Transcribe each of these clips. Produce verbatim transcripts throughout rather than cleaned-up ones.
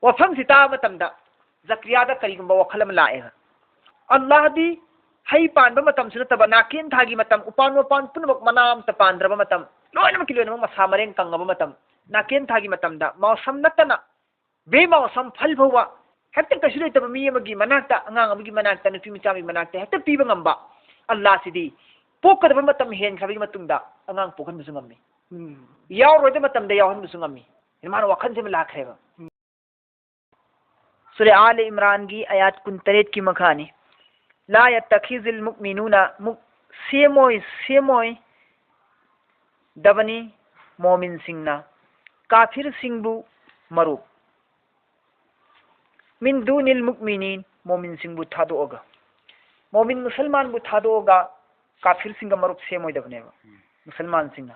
ꯋꯥꯐꯝꯁꯤ ꯇꯥꯕ ꯃꯇꯝꯗ ꯖꯀꯔꯤꯌꯥꯗ ꯀꯔꯤꯒꯨꯝꯕ ꯋꯥꯈꯜ ꯑꯃ ꯂꯥꯛꯑꯦꯕ꯫ ꯑꯜꯂꯥꯍꯗꯤ ꯍꯩ ꯄꯥꯟꯕ ꯃꯇꯝꯁꯨ ꯅꯠꯇꯕ, ꯅꯥꯀꯦꯟ ꯊꯥꯒꯤ ꯃꯇꯝ, ꯎꯄꯥꯟ ꯋꯥꯄꯥꯟ ꯄꯨꯝꯅꯃꯛ ꯃꯅꯥ ꯑꯃꯠꯇ ꯄꯥꯟꯗ꯭ꯔꯕ ꯃꯇꯝ, ꯂꯣꯏꯅꯃꯛꯀꯤ ꯂꯣꯏꯅꯃꯛ ꯃꯁꯥ ꯃꯔꯦꯡ ꯀꯪꯉꯕ ꯃꯇꯝ, ꯅꯥꯀꯦꯟ ꯊꯥꯒꯤ ꯃꯇꯝꯗ ꯃꯥꯎꯁꯝ ꯅꯠꯇꯅ ꯕꯦ ꯃꯥꯎꯁꯝ ꯐꯜ ꯐꯥꯎꯕ ꯍꯦꯛꯇ ꯀꯩꯁꯨ ꯂꯩꯇꯕ ꯃꯤ ꯑꯃꯒꯤ ꯃꯅꯥꯛꯇ, ꯑꯉꯥꯡ ꯑꯃꯒꯤ ꯃꯅꯥꯛꯇ, ꯅꯨꯄꯤ ꯃꯆꯥ ꯑꯃꯒꯤ ꯃꯅꯥꯛꯇ ꯍꯦꯛꯇ ꯄꯤꯕ ꯉꯝꯕ ꯑꯜꯂꯥꯁꯤꯗꯤ ꯄꯣꯛꯀꯗꯕ ꯃꯇꯝ ꯍꯦꯟꯈ꯭ꯔꯕꯒꯤ ꯃꯇꯨꯡꯗ ꯑꯉꯥꯡ ꯄꯣꯛꯍꯟꯕꯁꯨ ꯉꯝꯃꯤ, ꯎꯝ꯫ ꯌꯥꯎꯔꯣꯏꯗꯕ ꯃꯇꯝꯗ ꯌꯥꯎꯍꯟꯕꯁꯨ ꯉꯝꯃꯤ꯫ ꯃꯥꯅ ꯋꯥꯈꯜꯁꯦ ꯑꯃ ꯂꯥꯛꯈ꯭ꯔꯦꯕ꯫ ꯎꯝ꯫ ꯁꯨꯔꯦ ꯑꯥꯂ ꯏꯝꯔꯥꯟꯒꯤ ꯑꯌꯥꯠ ꯀꯨꯟꯇꯔꯦꯠꯀꯤ ꯃꯈꯥꯅꯤ꯫ ꯂꯥ ꯌꯠꯇꯈꯤꯖꯤꯜ ꯃꯨꯛꯃꯤꯅꯨꯅ ꯃꯨꯛ-, ꯁꯦꯝꯃꯣꯏ, ꯁꯦꯝꯃꯣꯏ ꯗꯕꯅꯤ ꯃꯣꯃꯤꯟꯁꯤꯡꯅ ꯀꯥꯐꯤꯔꯁꯤꯡꯕꯨ ꯃꯔꯨꯞ꯫ ꯃꯤꯟ ꯗꯨꯅꯤꯜ ꯃꯨꯛꯃꯤꯅꯤꯟ, ꯃꯣꯃꯤꯟꯁꯤꯡꯕꯨ ꯊꯥꯗꯣꯛꯑꯒ꯫ ꯃꯣꯃꯤꯟ ꯃꯨꯁꯜꯃꯥꯟꯕꯨ ꯊꯥꯗꯣꯛꯑꯒ ꯀꯥꯐꯤꯔꯁꯤꯡꯒ ꯃꯔꯨꯞ ꯁꯦꯝꯃꯣꯏꯗꯕꯅꯦꯕ ꯎꯝ꯫ ꯃꯨꯁꯜꯃꯥꯟꯁꯤꯡꯅ꯫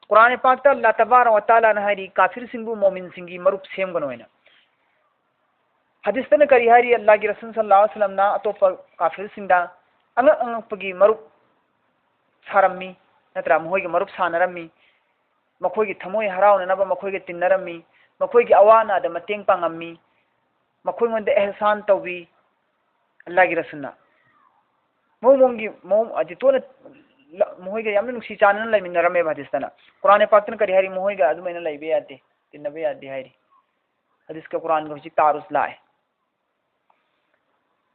ꯀꯨꯔꯥꯟ ꯄꯥꯛꯇ ꯑꯜꯂꯥ ꯇꯕꯥꯔꯛ ꯋ ꯇꯥꯂꯥꯅ ꯍꯥꯏꯔꯤ, ꯀꯥꯐꯤꯔꯁꯤꯡꯕꯨ ꯃꯣꯃꯤꯟꯁꯤꯡꯒꯤ ꯃꯔꯨꯞ ꯁꯦꯝꯒꯅꯨ ꯍꯥꯏꯅ꯫ ꯍꯗꯤꯁꯇꯅ ꯀꯔꯤ ꯍꯥꯏꯔꯤ? ꯑꯜꯂꯥꯒꯤ ꯔꯁꯨꯜ ꯁꯜꯂꯜꯂꯥꯍꯨ ꯑꯂꯩꯍꯤ ꯋꯁꯜꯂꯝꯅ ꯑꯇꯣꯞꯄ ꯀꯥꯐꯤꯔꯁꯤꯡꯗ ꯑꯉꯛ ꯑꯉꯛꯄꯒꯤ ꯃꯔꯨꯞ ꯁꯥꯔꯝꯃꯤ, ꯅꯠꯇ꯭ꯔꯥ? ꯃꯈꯣꯏꯒꯤ ꯃꯔꯨꯞ ꯁꯥꯟꯅꯔꯝꯃꯤ, ꯃꯈꯣꯏꯒꯤ ꯊꯃꯣꯏ ꯍꯔꯥꯎꯅꯅꯕ ꯃꯈꯣꯏꯒ ꯇꯤꯟꯅꯔꯝꯃꯤ, ꯃꯈꯣꯏꯒꯤ ꯑꯋꯥ ꯑꯅꯥꯗ ꯃꯇꯦꯡ ꯄꯥꯡꯉꯝꯃꯤ, ꯃꯈꯣꯏꯉꯣꯟꯗ ꯑꯦꯍꯁꯥꯟ ꯇꯧꯕꯤ꯫ ꯑꯜꯂꯥꯒꯤ ꯔꯁꯨꯜꯅ ꯃꯑꯣꯡ ꯃꯑꯣꯡꯒꯤ ꯃꯑꯣꯡ, ꯍꯥꯏꯗꯤ, ꯇꯣꯏꯅ ꯂ-, ꯃꯈꯣꯏꯒ ꯌꯥꯝꯅ ꯅꯨꯡꯁꯤ ꯆꯥꯟꯅꯅ ꯂꯩꯃꯤꯟꯅꯔꯝꯃꯦꯕ꯫ ꯍꯗꯤꯁꯇꯅ, ꯀꯨꯔꯥꯟ ꯄꯥꯛꯇꯅ ꯀꯔꯤ ꯍꯥꯏꯔꯤ? ꯃꯈꯣꯏꯒ ꯑꯗꯨꯃꯥꯏꯅ ꯂꯩꯕ ꯌꯥꯗꯦ, ꯇꯤꯟꯅꯕ ꯌꯥꯗꯦ ꯍꯥꯏꯔꯤ꯫ ꯍꯗꯤꯁꯀ ꯀꯨꯔꯥꯟꯒ ꯍꯧꯖꯤꯛ ꯇꯥꯔꯨꯁ ꯂꯥꯛꯑꯦ꯫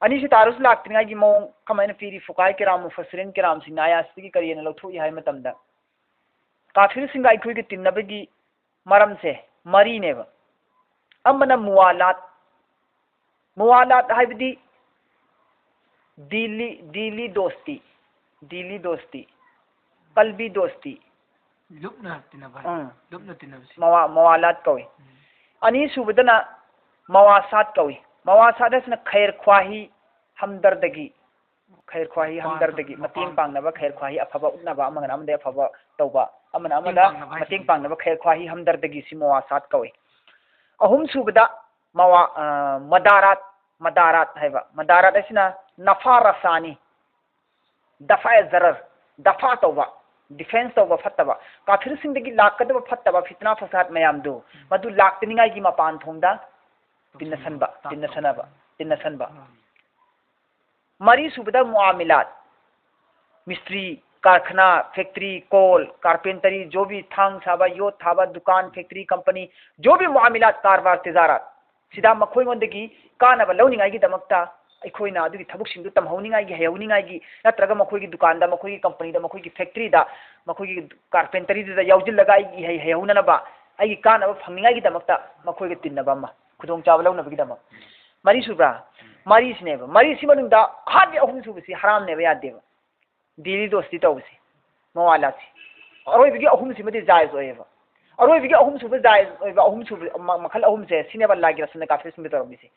ꯑꯅꯤꯁꯤ ꯇꯥꯔꯨꯁ ꯂꯥꯛꯇ꯭ꯔꯤꯉꯩꯒꯤ ꯃꯑꯣꯡ ꯀꯃꯥꯏꯅ ꯄꯤꯔꯤ? ꯐꯨꯀꯥꯏ ꯀꯤꯔꯥꯝ, ꯃꯨꯐꯁꯤꯔꯤꯟ ꯀꯤꯔꯥꯝꯁꯤꯡꯅ ꯑꯌꯥꯁꯤꯗꯒꯤ ꯀꯔꯤ ꯍꯥꯏꯅ ꯂꯧꯊꯣꯛꯏ ꯍꯥꯏꯕ ꯃꯇꯝꯗ, ꯀꯥꯐꯤꯔꯁꯤꯡꯒ ꯑꯩꯈꯣꯏꯒ ꯇꯤꯟꯅꯕꯒꯤ ꯃꯔꯝꯁꯦ ꯃꯔꯤꯅꯦꯕ꯫ ꯑꯃꯅ ꯃꯨꯋꯥꯂꯥꯠ, ꯃꯨꯋꯥꯂꯥꯠ ꯍꯥꯏꯕꯗꯤ ꯗꯤꯂꯤ, ꯗꯤꯂꯤ ꯗꯣꯁꯇꯤ, ꯗꯤꯂꯤ ꯗꯣꯁꯇꯤ, ꯀꯜꯕꯤ ꯗꯣꯁꯇꯤ꯫ ꯂꯨꯞꯅ ꯇꯤꯟꯅꯕ ꯍꯥꯏ꯫ ꯎꯝ꯫ ꯂꯨꯞꯅ ꯇꯤꯟꯅꯕꯁꯤ꯫ ꯃꯋꯥ-, ꯃꯋꯥꯂꯥꯠ ꯀꯧꯏ꯫ ꯎꯝ꯫ ꯑꯅꯤꯁꯨꯕꯗꯅ ꯃꯋꯥꯁꯥꯠ ꯀꯧꯏ꯫ ꯃꯋꯥꯁꯥꯠ ꯍꯥꯏꯁꯤꯅ ꯈꯩꯔ ꯈ꯭ꯋꯥꯍꯤ ꯍꯝꯗꯔꯗꯒꯤ, ꯈꯩꯔ ꯈ꯭ꯋꯥꯍꯤ ꯃꯄꯥꯡ-, ꯍꯝꯗꯔꯗꯒꯤ, ꯃꯇꯦꯡ ꯃꯄꯥꯡ-, ꯄꯥꯡꯅꯕ, ꯈꯩꯔ ꯈ꯭ꯋꯥꯍꯤ ꯑꯐꯕ ꯎꯠꯅꯕ, ꯑꯃꯒꯅ ꯑꯃꯗ ꯑꯐꯕ ꯇꯧꯕ, ꯑꯃꯅ ꯃꯇꯦꯡ ꯑꯃꯗ ꯄꯥꯡꯅꯕ ꯍꯥꯏꯁꯤꯅꯤ꯫ ꯃꯇꯦꯡ ꯄꯥꯡꯅꯕ, ꯈꯩꯔ ꯈ꯭ꯋꯥꯍꯤ ꯍꯝꯗꯔꯗꯒꯤ, ꯁꯤ ꯃꯋꯥꯁꯥꯠ ꯀꯧꯏ꯫ ꯑꯍꯨꯝꯁꯨꯕꯗ ꯃꯋꯥ-, ꯑ, ꯃꯗꯥꯔꯥꯠ, ꯃꯗꯥꯔꯥꯠ ꯍꯥꯏꯕ꯫ ꯃꯗꯥꯔꯥꯠ ꯍꯥꯏꯁꯤꯅ ꯅꯐꯥ ꯔꯁꯥꯅꯤ, ꯗꯐꯥ ꯖꯔꯔ, ꯗꯐꯥ ꯇꯧꯕ꯫ ꯗꯤꯐꯦꯟꯁ ꯇꯧꯕ ꯐꯠꯇꯕ, ꯀꯥꯐꯤꯔꯁꯤꯡꯗꯒꯤ ꯂꯥꯛꯀꯗꯕ ꯐꯠꯇꯕ ꯐꯤꯇꯅꯥ ꯐꯁꯥꯗ ꯃꯌꯥꯝꯗꯨ ꯃꯗꯨ ꯂꯥꯛꯇꯅꯤꯡꯉꯥꯏꯒꯤ ꯃꯄꯥꯟ ꯊꯣꯡꯗ ꯇꯤꯟꯅꯁꯟꯕ, ꯇꯤꯟꯅꯁꯟꯅꯕ, ꯇꯤꯟꯅꯁꯟꯕ꯫ ꯃꯔꯤ ꯁꯨꯕꯗ ꯃꯨꯑꯥꯃꯤꯂꯥꯠ, ꯃꯤꯁꯇ꯭ꯔꯤ, ꯀꯥꯔꯈꯅꯥ, ꯐꯦꯛꯇ꯭ꯔꯤ, ꯀꯣꯜ, ꯀꯥꯔꯄꯦꯟꯇꯔꯤ, ꯖꯣꯕꯤ, ꯊꯥꯡ ꯁꯥꯕ, ꯌꯣꯠ ꯊꯥꯕ, ꯗꯨꯀꯥꯟ, ꯐꯦꯛꯇ꯭ꯔꯤ, ꯀꯝꯄꯅꯤ, ꯖꯣꯕꯤ ꯃꯨꯑꯥꯃꯤꯂꯥꯠ, ꯀꯥꯔꯕꯥꯔ, ꯇꯤꯖꯥꯔꯥꯠ, ꯁꯤꯗ ꯃꯈꯣꯏꯉꯣꯟꯗꯒꯤ ꯀꯥꯟꯅꯕ ꯂꯧꯅꯤꯡꯉꯥꯏꯒꯤꯗꯃꯛꯇ ꯑꯩꯈꯣꯏꯅ ꯑꯗꯨꯒꯤ ꯊꯕꯛꯁꯤꯡꯗꯨ ꯇꯝꯍꯧꯅꯤꯡꯉꯥꯏꯒꯤ, ꯍꯩꯍꯧꯅꯤꯡꯉꯥꯏꯒꯤ, ꯅꯠꯇ꯭ꯔꯒ ꯃꯈꯣꯏꯒꯤ ꯗꯨꯀꯥꯟꯗ, ꯃꯈꯣꯏꯒꯤ ꯀꯝꯄꯅꯤꯗ, ꯃꯈꯣꯏꯒꯤ ꯐꯦꯛꯇ꯭ꯔꯤꯗ, ꯃꯈꯣꯏꯒꯤ ꯀꯥꯔꯄꯦꯟꯇꯔꯤꯗꯨꯗ ꯌꯥꯎꯁꯤꯜꯂꯒ ꯑꯩꯒꯤ ꯍꯩ ꯍꯩꯍꯧꯅꯅꯕ, ꯑꯩꯒꯤ ꯀꯥꯟꯅꯕ ꯐꯪꯅꯤꯡꯉꯥꯏꯒꯤꯗꯃꯛꯇ ꯃꯈꯣꯏꯒ ꯇꯤꯟꯅꯕ ꯑꯃ, ꯈꯨꯗꯣꯡꯆꯥꯕ ꯂꯧꯅꯕꯒꯤꯗꯃꯛ꯫ ꯃꯔꯤ ꯁꯨꯕ꯭ꯔꯥ? ꯃꯔꯤꯁꯤꯅꯦꯕ꯫ ꯃꯔꯤꯁꯤ ꯃꯅꯨꯡꯗ ꯑꯍꯥꯟꯕ ꯑꯍꯨꯝ ꯁꯨꯕꯁꯤ ꯍꯔꯥꯝꯅꯦꯕ, ꯌꯥꯗꯦꯕ꯫ ꯗꯦꯂꯤ ꯗꯣꯁꯇꯤ ꯇꯧꯕꯁꯤ, ꯃꯋꯥꯂꯥꯠꯁꯤ꯫ ꯑꯔꯣꯏꯕꯒꯤ ꯑꯍꯨꯝꯁꯤꯃꯗꯤ ꯖꯥꯏꯖ ꯑꯣꯏꯌꯦꯕ꯫ ꯑꯔꯣꯏꯕꯒꯤ ꯑꯍꯨꯝꯁꯨꯕ ꯖꯥꯏꯖ ꯑꯣꯏꯕ ꯑꯍꯨꯝꯁꯨꯕ ꯃ-, ꯃꯈꯜ ꯑꯍꯨꯝꯁꯦ, ꯁꯤꯅꯦꯕ ꯑꯜꯂꯥꯍꯒꯤ ꯔꯁꯨꯜꯅ ꯀꯥꯐꯤꯔꯁꯤꯡꯗ ꯇꯧꯔꯝꯃꯤꯁꯦ꯫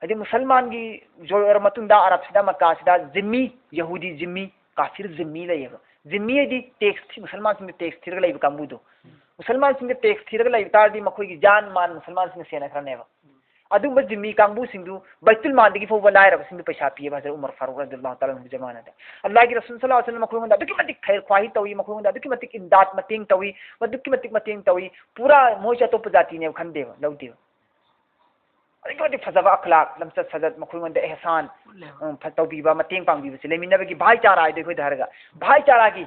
ꯍꯥꯏꯗꯤ ꯃꯨꯁꯜꯃꯥꯟꯒꯤ ꯖꯣꯏ ꯑꯣꯏꯔ ꯃꯇꯨꯡꯗ ꯑꯔꯕꯁꯤꯗ, ꯃꯛꯀꯥꯁꯤꯗ ꯖꯤꯝꯃꯤ, ꯌꯍꯨꯗꯤ ꯖꯤꯝꯃꯤ, ꯀꯥꯐꯤꯔ ꯖꯤꯝꯃꯤ ꯂꯩꯌꯦꯕ꯫ ꯖꯤꯝꯃꯤ ꯍꯥꯏꯗꯤ ꯇꯦꯛꯁ ꯊꯤ-, ꯃꯨꯁꯜꯃꯥꯟꯁꯤꯡꯗ ꯇꯦꯛꯁ ꯊꯤꯔꯒ ꯂꯩꯕ ꯀꯥꯡꯕꯨꯗꯣ꯫ ꯃꯨꯁꯜꯃꯥꯟꯁꯤꯡꯗ ꯇꯦꯛꯁ ꯊꯤꯔꯒ ꯂꯩꯕ ꯇꯥꯔꯗꯤ ꯃꯈꯣꯏꯒꯤ ꯖꯥꯟ ꯃꯥꯟ ꯃꯨꯁꯜꯃꯥꯟꯁꯤꯡꯅ ꯁꯦꯟꯅꯈ꯭ꯔꯅꯦꯕ꯫ ꯑꯗꯨꯒꯨꯝꯕ ꯖꯤꯝꯃꯤ ꯀꯥꯡꯕꯨꯁꯤꯡꯗꯨ ꯕꯩꯇꯨꯜ ꯃꯥꯜꯗꯒꯤ ꯐꯥꯎꯕ ꯂꯥꯏꯔꯕꯁꯤꯡꯗꯨ ꯄꯩꯁꯥ ꯄꯤꯌꯦꯕ ꯍꯖꯔꯠ ꯎꯃꯔ ꯐꯥꯔꯨꯛ ꯔꯗꯤꯌꯜꯂꯥꯍꯨ ꯇꯥꯂꯥ ꯑꯟꯍꯨꯒꯤ ꯖꯃꯥꯅꯗ꯫ ꯑꯜꯂꯥꯍꯒꯤ ꯔꯁꯨꯜ ꯁꯜꯂꯜꯂꯥꯍꯨ ꯑꯂꯩꯍꯤ ꯋꯁꯜꯂꯝ ꯃꯈꯣꯏꯉꯣꯟꯗ ꯑꯗꯨꯛꯀꯤ ꯃꯇꯤꯛ ꯈꯩꯔ ꯈ꯭ꯋꯥꯍꯤ ꯇꯧꯏ, ꯃꯈꯣꯏꯉꯣꯟꯗ ꯑꯗꯨꯛꯀꯤ ꯃꯇꯤꯛ ꯏꯝꯗꯥꯗ ꯃꯇꯦꯡ ꯇꯧꯏ, ꯑꯗꯨꯛꯀꯤ ꯃꯇꯤꯛ ꯃꯇꯦꯡ ꯇꯧꯏ꯫ ꯄꯨꯔꯥ ꯃꯣꯏꯁꯦ ꯑꯇꯣꯞꯄ ꯖꯥꯇꯤꯅꯦꯕ ꯈꯟꯗꯦꯕ, ꯂꯧꯗꯦꯕ꯫ ꯑꯗꯨꯛꯀꯤ ꯃꯇꯤꯛ ꯐꯖꯕ ꯑꯈ꯭ꯂꯥꯛ, ꯂꯝꯆꯠ ꯁꯥꯖꯠ, ꯃꯈꯣꯏꯉꯣꯟꯗ ꯑꯦꯍꯁꯥꯟ, ꯎꯠꯂꯦꯕ꯫ ꯎꯝ, ꯐ-, ꯇꯧꯕꯤꯕ, ꯃꯇꯦꯡ ꯄꯥꯡꯕꯤꯕꯁꯦ ꯂꯩꯃꯤꯟꯅꯕꯒꯤ ꯚꯥꯏꯆꯥꯔꯥ ꯍꯥꯏꯗꯣ ꯑꯩꯈꯣꯏꯗ ꯍꯥꯏꯔꯒ, ꯚꯥꯏꯆꯥꯔꯥꯒꯤ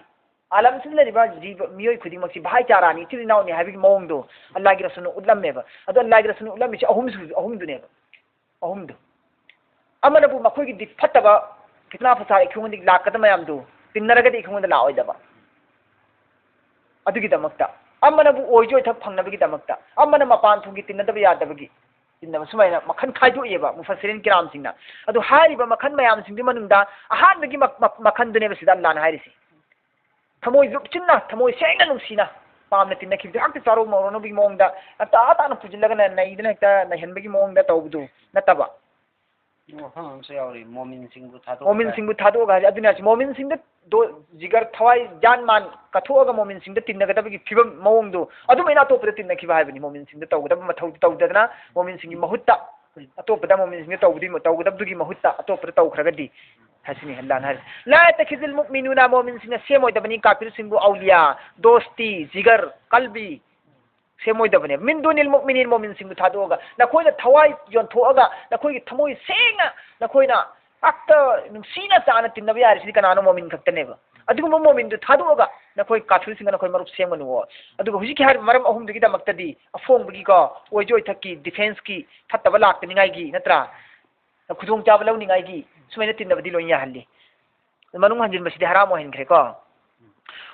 ꯑꯥꯂꯝꯁꯤꯗ ꯂꯩꯔꯤꯕ ꯖꯤꯕ, ꯃꯤꯑꯣꯏ ꯈꯨꯗꯤꯡꯃꯛꯁꯤ ꯚꯥꯏꯆꯥꯔꯥꯅꯤ, ꯏꯆꯤꯜ ꯏꯅꯥꯎꯅꯤ ꯍꯥꯏꯕꯒꯤ ꯃꯑꯣꯡꯗꯣ ꯑꯜꯂꯥꯍꯒꯤ ꯔꯁꯨꯜꯅ ꯎꯠꯂꯝꯃꯦꯕ꯫ ꯑꯗꯣ ꯑꯜꯂꯥꯍꯒꯤ ꯔꯁꯨꯜꯅ ꯎꯠꯂꯝꯃꯤꯁꯦ ꯑꯍꯨꯝꯁꯨ-, ꯑꯍꯨꯝꯗꯨꯅꯦꯕ꯫ ꯑꯍꯨꯝꯗꯨ꯫ ꯑꯃꯅꯕꯨ ꯃꯈꯣꯏꯒꯤꯗꯤ ꯐꯠꯇꯕ ꯐꯤꯇꯅꯥ ꯐꯁꯥꯗ ꯑꯩꯈꯣꯏꯉꯣꯟꯗꯒꯤ ꯂꯥꯛꯀꯗꯕ ꯃꯌꯥꯝꯗꯨ ꯇꯤꯟꯅꯔꯒꯗꯤ ꯑꯩꯈꯣꯏꯉꯣꯟꯗ ꯂꯥꯛꯑꯣꯏꯗꯕ꯫ ꯑꯗꯨꯒꯤꯗꯃꯛꯇ꯫ ꯑꯃꯅꯕꯨ ꯑꯣꯏꯖ ꯑꯣꯏꯊꯛ ꯐꯪꯅꯕꯒꯤꯗꯃꯛꯇ꯫ ꯑꯃꯅ ꯃꯄꯥꯟ ꯊꯣꯡꯒꯤ ꯇꯤꯟꯅꯗꯕ ꯌꯥꯗꯕꯒꯤ ꯇꯤꯟꯅꯕ꯫ ꯁꯨꯃꯥꯏꯅ ꯃꯈꯜ ꯈꯥꯏꯗꯣꯛꯑꯦꯕ ꯃꯨꯐꯁꯤꯔꯤꯟ ꯀꯤꯔꯥꯝꯁꯤꯡꯅ꯫ ꯑꯗꯨ ꯍꯥꯏꯔꯤꯕ ꯃꯈꯜ ꯃꯌꯥꯝꯁꯤꯡꯗꯨꯒꯤ ꯃꯅꯨꯡꯗ ꯑꯍꯥꯟꯕꯒꯤ ꯃ-, ꯃ-, ꯃꯈꯜꯗꯨꯅꯦꯕ ꯁꯤꯗ ꯑꯜꯂꯥꯍꯅ ꯍꯥꯏꯔꯤꯁꯤ꯫ ꯊꯃꯣꯏ ꯂꯨꯞꯆꯤꯟꯅ, ꯊꯃꯣꯏ ꯁꯦꯡꯅ ꯅꯨꯡꯁꯤꯅ, ꯄꯥꯝꯅ ꯇꯤꯟꯅꯈꯤꯕꯗꯨ ꯍꯦꯛꯇ ꯆꯥꯔꯧ ꯃꯧꯔꯧꯅꯕꯒꯤ ꯃꯑꯣꯡꯗ, ꯉꯟꯇꯥ ꯇꯥꯅ ꯄꯨꯁꯤꯜꯂꯒꯅ ꯅꯩꯗꯅ ꯍꯦꯛꯇ ꯅꯩꯍꯟꯕꯒꯤ ꯃꯑꯣꯡꯗ ꯇꯧꯕꯗꯨ ꯅꯠꯇꯕ꯫ ꯋꯥꯐꯝ ꯑꯃꯁꯨ ꯌꯥꯎꯔꯤ, ꯃꯣꯃꯤꯟꯁꯤꯡꯕꯨ ꯊꯥꯗꯣꯛꯑꯒ꯫ ꯃꯣꯃꯤꯟꯁꯤꯡꯕꯨ ꯊꯥꯗꯣꯛꯑꯒ ꯍꯥꯏꯁꯦ ꯑꯗꯨꯅꯦ ꯍꯥꯏꯁꯦ, ꯃꯣꯃꯤꯟꯁꯤꯡꯗ ꯗꯣ-, ꯖꯤꯒꯔ, ꯊꯋꯥꯏ, ꯖꯥꯟ ꯃꯥꯟ ꯀꯠꯊꯣꯛꯑꯒ ꯃꯣꯃꯤꯟꯁꯤꯡꯗ ꯇꯤꯟꯅꯒꯗꯕꯒꯤ ꯐꯤꯕꯝ ꯃꯑꯣꯡꯗꯣ ꯑꯗꯨꯃꯥꯏꯅ ꯑꯇꯣꯞꯄꯗ ꯇꯤꯟꯅꯈꯤꯕ ꯍꯥꯏꯕꯅꯤ꯫ ꯃꯣꯃꯤꯟꯁꯤꯡꯗ ꯇꯧꯒꯗꯕ ꯃꯊꯧ ꯇꯧꯗꯗꯅ ꯃꯣꯃꯤꯟꯁꯤꯡꯒꯤ ꯃꯍꯨꯠꯇ ꯑꯇꯣꯞꯄꯗ ꯃꯣꯃꯤꯟꯁꯤꯡꯅ ꯇꯧꯕꯗꯤ, ꯇꯧꯒꯗꯕꯗꯨꯒꯤ ꯃꯍꯨꯠꯇ ꯑꯇꯣꯞꯄꯗ ꯇꯧꯈ꯭ꯔꯒꯗꯤ ꯍꯥꯏꯁꯤꯅꯤ ꯑꯜꯂꯥꯍꯅ ꯍꯥꯏꯔꯤꯁꯦ꯫ لا يتخذ المؤمنون, ꯃꯣꯃꯤꯟꯁꯤꯡꯅ ꯁꯦꯝꯃꯣꯏꯗꯕꯅꯤ ꯀꯥꯐꯤꯔꯁꯤꯡꯕꯨ, أولياء, دوستي, جيگر, قلبي, ꯁꯦꯝꯃꯣꯏꯗꯕꯅꯦ꯫ من دون المؤمنين, ꯃꯣꯃꯤꯟꯁꯤꯡꯕꯨ ꯊꯥꯗꯣꯛꯑꯒ, ꯅꯈꯣꯏꯅ ꯊꯋꯥꯏ ꯌꯣꯟꯊꯣꯛꯑꯒ, ꯅꯈꯣꯏꯒꯤ ꯊꯃꯣꯏ ꯁꯦꯡꯅ, ꯅꯈꯣꯏꯅ ꯍꯦꯛꯇ ꯅꯨꯡꯁꯤꯅ ꯆꯥꯅ ꯇꯤꯟꯅꯕ ꯌꯥꯔꯤꯁꯤꯗꯤ ꯀꯅꯥꯅꯣ? ꯃꯣꯃꯤꯟ ꯈꯛꯇꯅꯦꯕ꯫ ꯑꯗꯨꯒꯨꯝꯕ ꯃꯣꯃꯤꯟꯗꯨ ꯊꯥꯗꯣꯛꯑꯒ ꯅꯈꯣꯏ ꯀꯥꯐꯤꯔꯁꯤꯡꯒ ꯅꯈꯣꯏ ꯃꯔꯨꯞ ꯁꯦꯝꯒꯅꯨꯑꯣ꯫ ꯑꯗꯨꯒ ꯍꯧꯖꯤꯛꯀꯤ ꯍꯥꯏꯔꯤꯕ ꯃꯔꯝ ꯑꯍꯨꯝꯗꯨꯒꯤꯗꯃꯛꯇꯗꯤ, ꯑꯐꯣꯡꯕꯒꯤꯀꯣ, ꯑꯣꯏꯖ ꯑꯣꯏꯊꯛꯀꯤ, defenceꯀꯤ, ꯐꯠꯇꯕ ꯂꯥꯛꯇꯅꯤꯡꯉꯥꯏꯒꯤ, ꯅꯠꯇ꯭ꯔꯥ? ꯈꯨꯗꯣꯡꯆꯥꯕ ꯂꯧꯅꯤꯡꯉꯥꯏꯒꯤ ꯁꯨꯃꯥꯏꯅ ꯇꯤꯟꯅꯕꯗꯤ ꯂꯣꯏ ꯌꯥꯍꯜꯂꯤ꯫ ꯃꯅꯨꯡ ꯍꯟꯖꯤꯟꯕꯁꯤꯗꯤ ꯍꯔꯥꯝ ꯑꯣꯏꯍꯟꯈ꯭ꯔꯦꯀꯣ꯫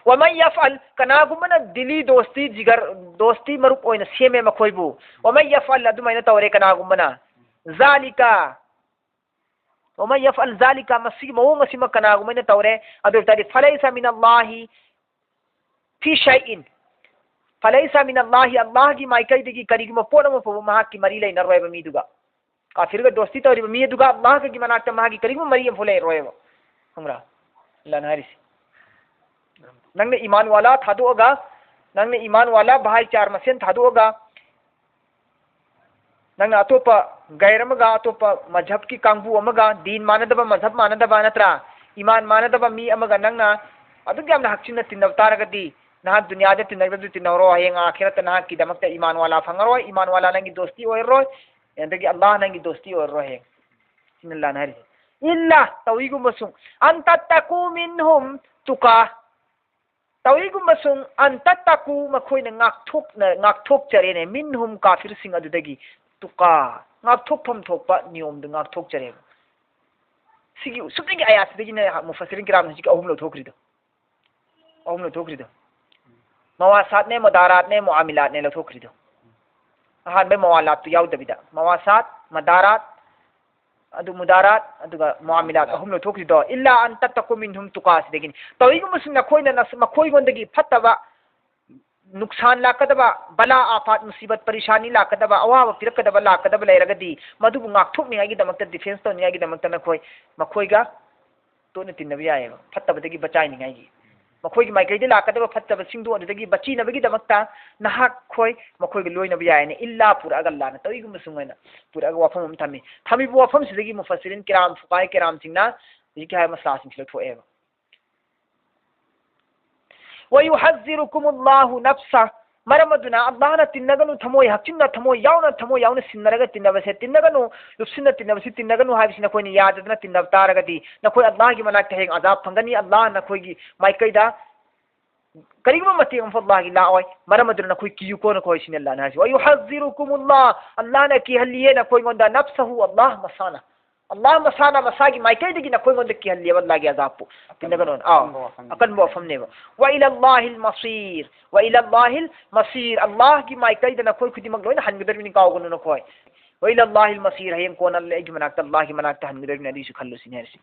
ومن يفعل, ꯀꯅꯥꯒꯨꯝꯕꯅ دلی دوستی, جگر دوستی ꯃꯔꯨꯞ ꯑꯣꯏꯅ ꯁꯦꯝꯃꯦ ꯃꯈꯣꯏꯕꯨ꯫ ومن يفعل, ꯑꯗꯨꯃꯥꯏꯅ ꯇꯧꯔꯦ ꯀꯅꯥꯒꯨꯝꯕꯅ꯫ ذلك, ومن يفعل ذلك, ꯃꯁꯤꯒꯤ ꯃꯑꯣꯡ ꯑꯁꯤꯃ ꯀꯅꯥꯒꯨꯝꯕꯅ ꯇꯧꯔꯦ, ꯑꯗꯨ ꯑꯣꯏ ꯇꯥꯔꯗꯤ, فليس من الله في شيء, فليس من الله, ꯑꯜꯂꯥꯍꯒꯤ ꯃꯥꯏꯀꯩꯗꯒꯤ ꯀꯔꯤꯒꯨꯝꯕ ꯄꯣꯠ ꯑꯃ ꯐꯥꯎꯕ ꯃꯍꯥꯛꯀꯤ ꯃꯔꯤ ꯂꯩꯅꯔꯣꯏꯕ ꯃꯤꯗꯨꯒ꯫ ꯀꯥꯐꯤꯔꯒ ꯗꯣꯁꯇꯤ ꯇꯧꯔꯤꯕ ꯃꯤ ꯑꯗꯨꯒ ꯑꯜꯂꯥꯍꯒꯤ ꯃꯅꯥꯛꯇ ꯃꯥꯒꯤ ꯀꯔꯤꯒꯨꯝꯕ ꯃꯔꯤ ꯑꯃꯐꯥꯎ ꯂꯩꯔꯣꯏꯕ꯫ ꯈꯪꯕ꯭ꯔꯥ? ꯑꯜꯂꯥꯍꯅ ꯍꯥꯏꯔꯤꯁꯦ꯫ ꯅꯪꯅ ꯏꯃꯥꯟ ꯋꯥꯂꯥ ꯊꯥꯗꯣꯛꯑꯒ, ꯅꯪꯅ ꯏꯃꯥꯟ ꯋꯥꯂꯥ ꯚꯥꯏ ꯆꯥꯔ ꯃꯁꯦꯟ ꯊꯥꯗꯣꯛꯑꯒ, ꯅꯪꯅ ꯑꯇꯣꯞꯄ ꯒꯩꯔ ꯑꯃꯒ, ꯑꯇꯣꯞꯄ ꯃꯖꯍꯕꯀꯤ ꯀꯥꯡꯕꯨ ꯑꯃꯒ, ꯗꯤꯟ ꯃꯥꯟꯅꯗꯕ, ꯃꯖꯍꯕ ꯃꯥꯟꯅꯗꯕ, ꯅꯠꯇ꯭ꯔꯥ? ꯏꯃꯥꯟ ꯃꯥꯟꯅꯗꯕ ꯃꯤ ꯑꯃꯒ ꯅꯪꯅ ꯑꯗꯨꯛ ꯌꯥꯝꯅ ꯍꯛꯆꯤꯟꯅ ꯇꯤꯟꯅꯕ ꯇꯥꯔꯒꯗꯤ, ꯅꯍꯥꯛ ꯗꯨꯅꯤꯌꯥꯗ ꯇꯤꯟꯅꯒꯗꯕꯗꯨ ꯇꯤꯟꯅꯍꯧꯔꯣ, ꯍꯌꯦꯡ ꯑꯥꯈꯤꯔꯠꯇ ꯅꯍꯥꯛꯀꯤꯗꯃꯛꯇ ꯏꯃꯥꯟ ꯋꯥꯂꯥ ꯐꯪꯉꯔꯣꯏ, ꯏꯃꯥꯟ ꯋꯥꯂꯥ ꯅꯪꯒꯤ ꯗꯣꯁꯇꯤ ꯑꯣꯏꯔꯔꯣꯏ, ꯑꯗꯒꯤ ꯑꯜꯂꯥꯍ ꯅꯪꯒꯤ ꯗꯣꯁꯇꯤ ꯑꯣꯏꯔꯔꯣꯏ ꯍꯌꯦꯡ꯫ ꯁꯤꯅ ꯑꯜꯂꯥꯍꯅ ꯍꯥꯏꯔꯤꯁꯦ꯫ إلا, ꯇꯧꯏꯒꯨꯝꯕꯁꯨꯡ, أن تتقوا منهم تقاة, ꯇꯧꯏꯒꯨꯝꯕꯁꯨꯡ, أن تتقوا, ꯃꯈꯣꯏꯅ ꯉꯥꯛꯊꯣꯛꯅ-, ꯉꯥꯛꯊꯣꯛꯆꯔꯦꯅꯦ, منهم, ꯀꯥꯐꯤꯔꯁꯤꯡ ꯑꯗꯨꯗꯒꯤ, تقاة, ꯉꯥꯛꯊꯣꯛꯐꯝ ꯊꯣꯛꯄ ꯅꯤꯌꯣꯝꯗꯨ ꯉꯥꯛꯊꯣꯛꯆꯔꯦꯕ꯫ ꯁꯤꯒꯤ ꯁꯨꯞꯅꯒꯤ ꯑꯥꯌꯥꯠꯁꯤꯗꯒꯤꯅꯦ ꯃꯨꯐꯁꯤꯔꯤꯟ ꯀꯤꯔꯥꯝꯅ ꯍꯧꯖꯤꯛꯀꯤ ꯑꯍꯨꯝ ꯂꯧꯊꯣꯛꯈ꯭ꯔꯤꯗꯣ꯫ ꯑꯍꯨꯝ ꯂꯧꯊꯣꯛꯈ꯭ꯔꯤꯗꯣ꯫ ꯃꯋꯥꯁꯥꯠꯅꯦ, ꯃꯗꯥꯔꯥꯠꯅꯦ, ꯃꯨꯑꯥꯃꯤꯂꯥꯠꯅꯦ ꯂꯧꯊꯣꯛꯈ꯭ꯔꯤꯗꯣ꯫ ꯑꯍꯥꯟꯕ ꯃꯋꯥꯂꯥꯠꯇꯨ ꯌꯥꯎꯗꯕꯤꯗ꯫ ꯃꯋꯥꯁꯥꯠ, ꯃꯗꯥꯔꯥꯠ, ꯑꯗꯨ ꯃꯨꯗꯥꯔꯥꯠ, ꯑꯗꯨꯒ ꯃꯨꯑꯥꯃꯤꯂꯥꯠ ꯑꯍꯨꯝ ꯂꯧꯊꯣꯛꯈ꯭ꯔꯤꯗꯣ꯫ إلا أن تتقوا منهم تقاة ꯁꯤꯗꯒꯤꯅꯤ꯫ ꯇꯧꯏꯒꯨꯝꯕꯁꯨ ꯅꯈꯣꯏꯅ ꯅꯁ-, ꯃꯈꯣꯏꯉꯣꯟꯗꯒꯤ ꯐꯠꯇꯕ, ꯅꯨꯛꯁꯥꯟ ꯂꯥꯛꯀꯗꯕ, ꯕꯂꯥ, ꯑꯥꯐꯥꯠ, ꯃꯨꯁꯤꯕꯠ, ꯄꯔꯤꯁꯥꯅꯤ ꯂꯥꯛꯀꯗꯕ, ꯑꯋꯥꯕ ꯄꯤꯔꯛꯀꯗꯕ ꯂꯥꯛꯀꯗꯕ ꯂꯩꯔꯒꯗꯤ, ꯃꯗꯨꯕꯨ ꯉꯥꯛꯊꯣꯛꯅꯤꯡꯉꯥꯏꯒꯤꯗꯃꯛꯇ, defence ꯇꯧꯅꯤꯡꯉꯥꯏꯒꯤꯗꯃꯛꯇ ꯅꯈꯣꯏ ꯃꯈꯣꯏꯒ ꯇꯣꯠꯅ ꯇꯤꯟꯅꯕ ꯌꯥꯏꯑꯕ, ꯐꯠꯇꯕꯗꯒꯤ ꯕꯆꯥꯏꯅꯤꯡꯉꯥꯏꯒꯤ꯫ ꯃꯈꯣꯏꯒꯤ ꯃꯥꯏꯀꯩꯗ ꯂꯥꯛꯀꯗꯕ ꯐꯠꯇꯕꯁꯤꯡꯗꯨ ꯑꯗꯨꯗꯒꯤ ꯕꯆꯤꯅꯕꯒꯤꯗꯃꯛꯇ ꯅꯍꯥꯛꯈꯣꯏ ꯃꯈꯣꯏꯒ ꯂꯣꯏꯅꯕ ꯌꯥꯏꯅ ꯏꯜꯂꯥ ꯄꯨꯔꯛꯑꯒ ꯑꯜꯂꯥꯅ ꯇꯧꯏꯒꯨꯝꯕꯁꯨ ꯑꯣꯏꯅ ꯄꯨꯔꯛꯑꯒ ꯋꯥꯐꯝ ꯑꯃ ꯊꯝꯃꯤ꯫ ꯊꯝꯃꯤꯕ ꯋꯥꯐꯝꯁꯤꯗꯒꯤ ꯃꯨꯐꯁꯤꯔꯤꯟ ꯀꯤꯔꯥꯝ, ꯐꯨꯀꯥꯏ ꯀꯤꯔꯥꯝꯁꯤꯡꯅ ꯍꯧꯖꯤꯛꯀꯤ ꯍꯥꯏꯕ ꯃꯁꯂꯥꯁꯤꯡꯁꯤ ꯂꯧꯊꯣꯛꯑꯦꯕ꯫ ويحذركم الله نفسه. ꯃꯔꯝ ꯑꯗꯨꯅ ꯑꯜꯂꯥꯍꯅ ꯇꯤꯟꯅꯒꯅꯨ, ꯊꯃꯣꯏ ꯍꯥꯞꯆꯤꯟꯅ, ꯊꯃꯣꯏ ꯌꯥꯎꯅ, ꯊꯃꯣꯏ ꯌꯥꯎꯅ ꯁꯤꯟꯅꯔꯒ ꯇꯤꯟꯅꯕꯁꯦ ꯇꯤꯟꯅꯒꯅꯨ, ꯂꯨꯞꯁꯤꯟꯅ ꯇꯤꯟꯅꯕꯁꯤ ꯇꯤꯟꯅꯒꯅꯨ ꯍꯥꯏꯕꯁꯤ ꯅꯈꯣꯏꯅ ꯌꯥꯗꯗꯅ ꯇꯤꯟꯅꯕ ꯇꯥꯔꯒꯗꯤ ꯅꯈꯣꯏ ꯑꯜꯂꯥꯍꯒꯤ ꯃꯅꯥꯛꯇ ꯍꯌꯦꯡ ꯑꯖꯥꯕ ꯐꯪꯒꯅꯤ꯫ ꯑꯜꯂꯥꯍ ꯅꯈꯣꯏꯒꯤ ꯃꯥꯏꯀꯩꯗ ꯀꯔꯤꯒꯨꯝꯕ ꯃꯇꯦꯡ ꯑꯃꯐꯥꯎ ꯑꯜꯂꯥꯍꯒꯤ ꯂꯥꯛꯑꯣꯏ꯫ ꯃꯔꯝ ꯑꯗꯨꯅ ꯅꯈꯣꯏ ꯀꯤꯌꯨꯀꯣ ꯅꯈꯣꯏ ꯍꯥꯏꯁꯤꯅꯤ ꯑꯜꯂꯥꯍꯅ ꯍꯥꯏꯁꯤ꯫ ويحذركم الله. ꯑꯜꯂꯥꯍꯅ ꯀꯤꯍꯜꯂꯤꯌꯦ ꯅꯈꯣꯏꯉꯣꯟꯗ نفسه، ꯑꯜꯂꯥꯍ ꯃꯁꯥꯅ꯫ ꯑꯜꯂꯥꯍ ꯃꯁꯥꯅ ꯃꯁꯥꯒꯤ ꯃꯥꯏꯀꯩꯗꯒꯤ ꯅꯈꯣꯏꯉꯣꯟꯗ ꯀꯤꯍꯜꯂꯦꯕ ꯑꯜꯂꯥꯍꯒꯤ ꯑꯖꯥꯕꯄꯨ꯫ ꯇꯤꯟꯅꯒꯅꯣꯅ꯫ ꯑꯥꯎ꯫ ꯑꯀꯟꯕ ꯋꯥꯐꯝꯅꯦꯕ꯫ ꯑꯀꯟꯕ ꯋꯥꯐꯝꯅꯦꯕ꯫ وإلى الله المصير. وإلى الله المصير. ꯑꯜꯂꯥꯍꯒꯤ ꯃꯥꯏꯀꯩꯗ ꯅꯈꯣꯏ ꯈꯨꯗꯤꯡꯃꯛ ꯂꯣꯏꯅ ꯍꯟꯒꯗꯧꯔꯤꯕꯅꯤ, ꯀꯥꯎꯒꯅꯨ ꯅꯈꯣꯏ꯫ وإلى الله المصير. ꯍꯌꯦꯡ ꯀꯣꯟꯅ ꯑꯩꯒꯤ ꯃꯅꯥꯛꯇ, ꯑꯜꯂꯥꯍꯒꯤ ꯃꯅꯥꯛꯇ ꯍꯟꯒꯗꯧꯔꯤꯕꯅꯤ, ꯑꯗꯨꯏꯁꯨ ꯈꯜꯂꯨ ꯁꯤꯅꯤ ꯍꯥꯏꯔꯤꯁꯤ꯫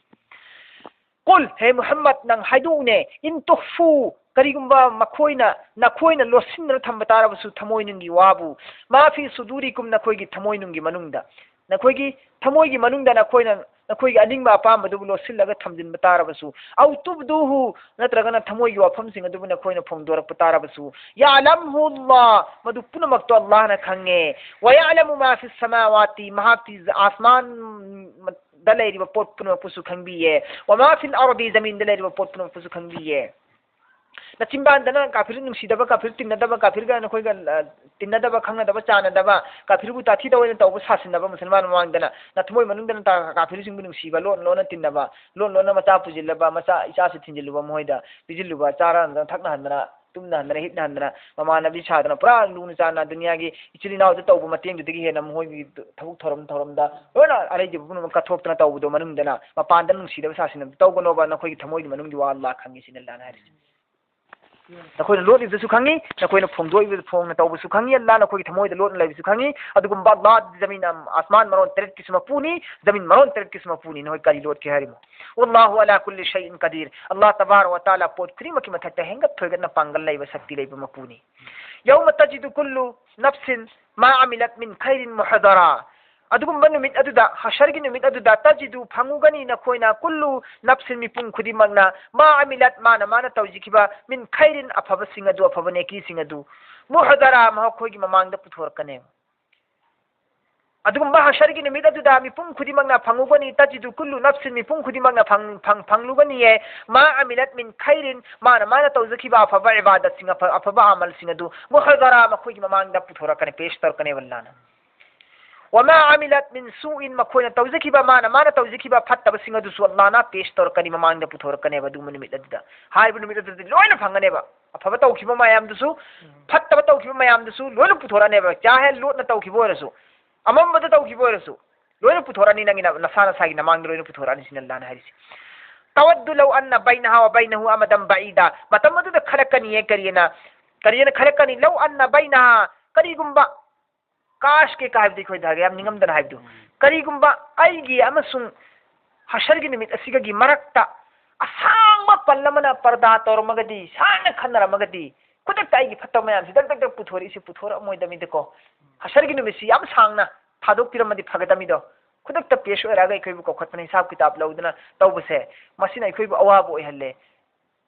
قل، ꯍꯦ ꯃꯨꯍꯝꯃꯗ, ꯅꯪ ꯍꯥꯏꯗꯣꯛꯎꯅꯦ, إن تخفوا، ꯀꯔꯤꯒꯨꯝꯕ ꯃꯈꯣꯏꯅ, ꯅꯈꯣꯏꯅ ꯂꯣꯠꯁꯤꯟꯗꯨꯅ ꯊꯝꯕ ꯇꯥꯔꯕꯁꯨ ꯊꯃꯣꯏꯅꯨꯡꯒꯤ ꯋꯥꯕꯨ, ما في صدوركم، ꯅꯈꯣꯏꯒꯤ ꯊꯃꯣꯏꯅꯨꯡꯒꯤ ꯃꯅꯨꯡꯗ, ꯅꯈꯣꯏꯒꯤ ꯊꯃꯣꯏꯒꯤ ꯃꯅꯨꯡꯗ ꯅꯈꯣꯏꯅ ꯅꯈꯣꯏꯒꯤ ꯑꯅꯤꯡꯕ ꯑꯄꯥꯝꯕꯗꯨꯕꯨ ꯂꯣꯠꯁꯤꯜꯂꯒ ꯊꯝꯖꯤꯟꯕ ꯇꯥꯔꯕꯁꯨ, أو تبدوه، ꯅꯠꯇ꯭ꯔꯒꯅ ꯊꯃꯣꯏꯒꯤ ꯋꯥꯐꯝꯁꯤꯡ ꯑꯗꯨꯕꯨ ꯅꯈꯣꯏꯅ ꯐꯣꯡꯗꯣꯔꯛꯄ ꯇꯥꯔꯕꯁꯨ, يعلمه الله، ꯃꯗꯨ ꯄꯨꯝꯅꯃꯛꯇꯨ ꯑꯜꯂꯥꯍꯅ ꯈꯪꯉꯦ꯫ ويعلم ما في السماوات، ꯃꯍꯥꯛꯇꯤ ꯑꯥꯁꯃꯥꯟꯗ ꯂꯩꯔꯤꯕ ꯄꯣꯠ ꯄꯨꯝꯅꯃꯛꯄꯨꯁꯨ ꯈꯪꯕꯤꯌꯦ꯫ وما في الأرض، ꯖꯃꯤꯟꯗ ꯂꯩꯔꯤꯕ ꯄꯣꯠ ꯄꯨꯝꯅꯃꯛꯄꯨꯁꯨ ꯈꯪꯕꯤꯌꯦ꯫ ꯅꯆꯤꯟꯕꯥꯟꯗꯅ ꯀꯥꯐꯤꯔ ꯅꯨꯡꯁꯤꯗꯕ, ꯀꯥꯐꯤꯔ ꯇꯤꯟꯅꯗꯕ, ꯀꯥꯐꯤꯔꯒ ꯅꯈꯣꯏꯒ, ꯑ, ꯇꯤꯟꯅꯗꯕ, ꯈꯪꯅꯗꯕ, ꯆꯥꯟꯅꯗꯕ, ꯀꯥꯐꯤꯔꯕꯨ ꯇꯥꯊꯤ ꯇꯥꯑꯣꯏꯅ ꯇꯧꯕ ꯁꯥꯁꯤꯟꯅꯕ ꯃꯨꯁꯜꯃꯥꯟ ꯃꯃꯥꯡꯗꯅ, ꯅꯊꯃꯣꯏ ꯃꯅꯨꯡꯗꯅ ꯇꯥ-, ꯀꯥꯐꯤꯔꯁꯤꯡꯕꯨ ꯅꯨꯡꯁꯤꯕ, ꯂꯣꯟ ꯂꯣꯟꯅ ꯇꯤꯟꯅꯕ, ꯂꯣꯟ ꯂꯣꯟꯅ ꯃꯆꯥ ꯄꯨꯁꯤꯜꯂꯕ, ꯃꯆꯥ ꯏꯆꯥꯁꯨ ꯊꯤꯟꯖꯤꯜꯂꯨꯕ, ꯃꯈꯣꯏꯗ ꯄꯤꯁꯤꯜꯂꯨꯕ, ꯆꯥꯔ ꯍꯟꯗꯅ, ꯊꯛꯅ ꯍꯟꯗꯅ, ꯇꯨꯝꯅ ꯍꯟꯗꯅ, ꯍꯤꯞꯅ ꯍꯟꯗꯅ, ꯃꯃꯥꯟꯅꯕꯤ ꯁꯥꯗꯅ, ꯄꯨꯔꯥ ꯂꯨꯅ ꯆꯥꯟꯅ ꯗꯨꯅꯤꯌꯥꯒꯤ ꯏꯆꯤꯜ ꯏꯅꯥꯎꯗ ꯇꯧꯕ ꯃꯇꯦꯡꯗꯨꯗꯒꯤ ꯍꯦꯟꯅ ꯃꯈꯣꯏꯒꯤ ꯊꯕꯛ ꯊꯧꯔꯝ, ꯊꯧꯔꯝꯗ ꯂꯣꯏꯅ ꯑꯔꯩꯗꯕ ꯄꯨꯝꯅꯃꯛ ꯀꯠꯊꯣꯛꯇꯅ ꯇꯧꯕꯗꯣ ꯃꯅꯨꯡꯗꯅ, ꯃꯄꯥꯟꯗ ꯅꯨꯡꯁꯤꯗꯕ ꯁꯥꯁꯤꯟꯅꯕ ꯇꯧꯒꯅꯣꯕ, ꯅꯈꯣꯏꯒꯤ ꯊꯃꯣꯏꯒꯤ ꯃꯅꯨꯡꯒꯤ ꯋꯥ ꯑꯜꯂꯥꯍ ꯈꯪꯉꯤ ꯁꯤꯅꯤ ꯑꯜꯂꯥꯍꯅ ꯍꯥꯏꯔꯤꯁꯦ꯫ ꯅꯈꯣꯏꯅ ꯂꯣꯠꯂꯤꯕꯗꯨꯁꯨ ꯈꯪꯉꯤ, ꯅꯈꯣꯏꯅ ꯐꯣꯡꯗꯣꯛꯏꯕ, ꯐꯣꯡꯅ ꯇꯧꯕꯁꯨ ꯈꯪꯉꯤ, ꯑꯜꯂꯥꯍ ꯅꯈꯣꯏꯒꯤ ꯊꯃꯣꯏꯗ ꯂꯣꯠꯅ ꯂꯩꯕꯁꯨ ꯈꯪꯉꯤ꯫ ꯑꯗꯨꯒꯨꯝꯕ ꯑꯜꯂꯥꯍ ꯖꯃꯤꯟ ꯑꯝ-, ꯑꯁꯃꯥꯟ ꯃꯔꯣꯟ ꯇꯔꯦꯠꯀꯤꯁꯨ ꯃꯄꯨꯅꯤ, ꯖꯃꯤꯟ ꯃꯔꯣꯟ ꯇꯔꯦꯠꯀꯤꯁꯨ ꯃꯄꯨꯅꯤ, ꯅꯈꯣꯏ ꯀꯔꯤ ꯂꯣꯠꯀꯦ ꯍꯥꯏꯔꯤꯃꯣ? والله على كل شيء قدير. ꯑꯜꯂꯥꯍ ꯇꯕꯥꯔꯛ ꯋ ꯇꯥꯂꯥ ꯄꯣꯠ ꯈꯨꯗꯤꯡꯃꯛꯀꯤ ꯃꯊꯛꯇ ꯍꯦꯟꯒꯠ ꯊꯣꯏꯒꯠꯅ ꯄꯥꯡꯒꯜ ꯂꯩꯕ, ꯁꯛꯇꯤ ꯂꯩꯕ ꯃꯄꯨꯅꯤ꯫ يوم تجد كل نفس ما عملت من خير محضرا. ꯑꯗꯨꯒꯨꯝꯕ ꯅꯨꯃꯤꯠ ꯑꯗꯨꯗ, ꯍꯁꯔꯒꯤ ꯅꯨꯃꯤꯠ ꯑꯗꯨꯗ, ꯇꯖꯤꯗꯨ, ꯐꯪꯉꯨꯒꯅꯤ ꯅꯈꯣꯏꯅ, ꯀꯨꯜꯂꯨ ꯅꯞꯁꯤꯟ, ꯃꯤꯄꯨꯝ ꯈꯨꯗꯤꯡꯃꯛꯅ, ꯃꯥ ꯑꯃꯤꯂꯠ, ꯃꯥꯅ ꯃꯥꯅ ꯇꯧꯖꯈꯤꯕ, ꯃꯤꯟ ꯈꯩꯔꯤꯟ, ꯑꯐꯕꯁꯤꯡ ꯑꯗꯨ, ꯑꯐꯕ ꯅꯦꯀꯤꯁꯤꯡ ꯑꯗꯨ, ꯃꯨꯍꯗꯔꯥ, ꯃꯈꯣꯏꯒꯤ ꯃꯃꯥꯡꯗ ꯄꯨꯊꯣꯔꯛꯀꯅꯦꯕ꯫ ꯑꯗꯨꯒꯨꯝꯕ ꯍꯁꯔꯒꯤ ꯅꯨꯃꯤꯠ ꯑꯗꯨꯗ ꯃꯤꯄꯨꯝ ꯈꯨꯗꯤꯡꯃꯛꯅ ꯐꯪꯉꯨꯒꯅꯤ, ꯇꯖꯤꯗꯨ ꯀꯨꯜꯂꯨ ꯅꯞꯁꯤꯟ, ꯃꯤꯄꯨꯝ ꯈꯨꯗꯤꯡꯃꯛꯅ ꯐꯪ-, ꯐꯪ-, ꯐꯪꯂꯨꯒꯅꯤꯌꯦ꯫ ꯃꯥ ꯑꯃꯤꯂꯠ ꯃꯤꯟ ꯈꯩꯔꯤꯟ, ꯃꯥꯅ ꯃꯥꯅ ꯇꯧꯖꯈꯤꯕ ꯑꯐꯕ ꯏꯕꯥꯗꯠꯁꯤꯡ, ꯑꯐ-, ꯑꯐꯕ ꯑꯃꯜꯁꯤꯡ ꯑꯗꯨ, ꯃꯨꯍꯗꯔꯥ, ꯃꯈꯣꯏꯒꯤ ꯃꯃꯥꯡꯗ ꯄꯨꯊꯣꯔꯛꯀꯅꯤ, ꯄꯦꯁ ꯇꯧꯔꯛꯀꯅꯦꯕ ꯑꯜꯂꯥꯅ꯫ ꯋꯃꯥ ꯑꯃꯤꯂꯠ ꯃꯤꯟ ꯁꯨꯏꯟ, ꯃꯈꯣꯏꯅ ꯇꯧꯖꯈꯤꯕ, ꯃꯥꯅ ꯃꯥꯅ ꯇꯧꯖꯈꯤꯕ ꯐꯠꯇꯕꯁꯤꯡ ꯑꯗꯨꯁꯨ ꯑꯜꯂꯥꯅ ꯄꯦꯁ ꯇꯧꯔꯛꯀꯅꯤ, ꯃꯃꯥꯡꯗ ꯄꯨꯊꯣꯔꯛꯀꯅꯦꯕ꯫ ꯑꯗꯨꯒꯨꯝꯕ ꯅꯨꯃꯤꯠ ꯑꯗꯨꯗ, ꯍꯥꯏꯔꯤꯕ ꯅꯨꯃꯤꯠ ꯑꯗꯨꯗꯗꯤ ꯂꯣꯏꯅ ꯐꯪꯒꯅꯦꯕ꯫ ꯑꯐꯕ ꯇꯧꯈꯤꯕ ꯃꯌꯥꯝꯗꯨꯁꯨ, ꯐꯠꯇꯕ ꯇꯧꯈꯤꯕ ꯃꯌꯥꯝꯗꯨꯁꯨ ꯂꯣꯏꯅ ꯄꯨꯊꯣꯔꯛꯑꯅꯦꯕ꯫ ꯆꯥꯍꯦ ꯂꯣꯠꯅ ꯇꯧꯈꯤꯕ ꯑꯣꯏꯔꯁꯨ, ꯑꯃꯝꯕꯗ ꯇꯧꯈꯤꯕ ꯑꯣꯏꯔꯁꯨ, ꯂꯣꯏꯅ ꯄꯨꯊꯣꯔꯛꯑꯅꯤ, ꯅꯪꯒꯤ ꯅ-, ꯅꯁꯥ ꯅꯁꯥꯒꯤ ꯅꯃꯥꯡꯗ ꯂꯣꯏꯅ ꯄꯨꯊꯣꯔꯛꯑꯅꯤ, ꯁꯤꯅ ꯑꯜꯂꯥꯅ ꯍꯥꯏꯔꯤꯁꯦ꯫ ꯇꯋꯠꯗꯨ ꯂꯧ ꯑꯟꯅ ꯕꯩꯅꯍꯥ ꯋ ꯕꯩꯅꯍꯨ ꯑꯃꯗꯝ ꯕꯏꯗ꯫ ꯃꯇꯝ ꯑꯗꯨꯗ ꯈꯜꯂꯛꯀꯅꯤꯌꯦ, ꯀꯔꯤꯅ, ꯀꯔꯤꯅ ꯈꯜꯂꯛꯀꯅꯤ? ꯂꯧ ꯑꯟꯅ ꯕꯩꯅꯍꯥ, ꯀꯔꯤꯒꯨꯝꯕ, ꯀꯥꯁ ꯀꯦ ꯀꯥ ꯍꯥꯏꯕꯗꯤ ꯑꯩꯈꯣꯏꯗ ꯍꯥꯏꯒꯦ, ꯌꯥꯝ ꯅꯤꯡꯉꯝꯗꯅ ꯍꯥꯏꯕꯗꯣ꯫ ꯎꯝ꯫ ꯀꯔꯤꯒꯨꯝꯕ ꯑꯩꯒꯤ ꯑꯃꯁꯨꯡ ꯍꯁꯔꯒꯤ ꯅꯨꯃꯤꯠ ꯑꯁꯤꯒꯒꯤ ꯃꯔꯛꯇ ꯑꯁꯥꯡꯕ ꯄꯜ ꯑꯃꯅ ꯄꯔꯗꯥ ꯇꯧꯔꯝꯃꯒꯗꯤ, ꯁꯥꯡꯅ ꯈꯟꯅꯔꯝꯃꯒꯗꯤ, ꯈꯨꯗꯛꯇ ꯑꯩꯒꯤ ꯐꯠꯇꯕ ꯃꯌꯥꯝꯁꯤ ꯗꯛ ꯗꯛ ꯗꯛ ꯄꯨꯊꯣꯔꯛꯏꯁꯤ ꯄꯨꯊꯣꯔꯛꯑꯝꯃꯣꯏꯗꯕꯅꯤꯗꯀꯣ꯫ ꯍꯁꯔꯒꯤ ꯅꯨꯃꯤꯠꯁꯤ ꯌꯥꯝ ꯁꯥꯡꯅ ꯊꯥꯗꯣꯛꯄꯤꯔꯝꯃꯗꯤ ꯐꯒꯗꯕꯅꯤꯗꯣ꯫ ꯈꯨꯗꯛꯇ ꯄꯦꯁ ꯑꯣꯏꯔꯛꯑꯒ ꯑꯩꯈꯣꯏꯕꯨ ꯀꯧꯈꯠꯇꯅ ꯍꯤꯁꯥꯕ ꯀꯤꯇꯥꯕ ꯂꯧꯗꯅ ꯇꯧꯕꯁꯦ, ꯃꯁꯤꯅ ꯑꯩꯈꯣꯏꯕꯨ ꯑꯋꯥꯕ ꯑꯣꯏꯍꯜꯂꯦ꯫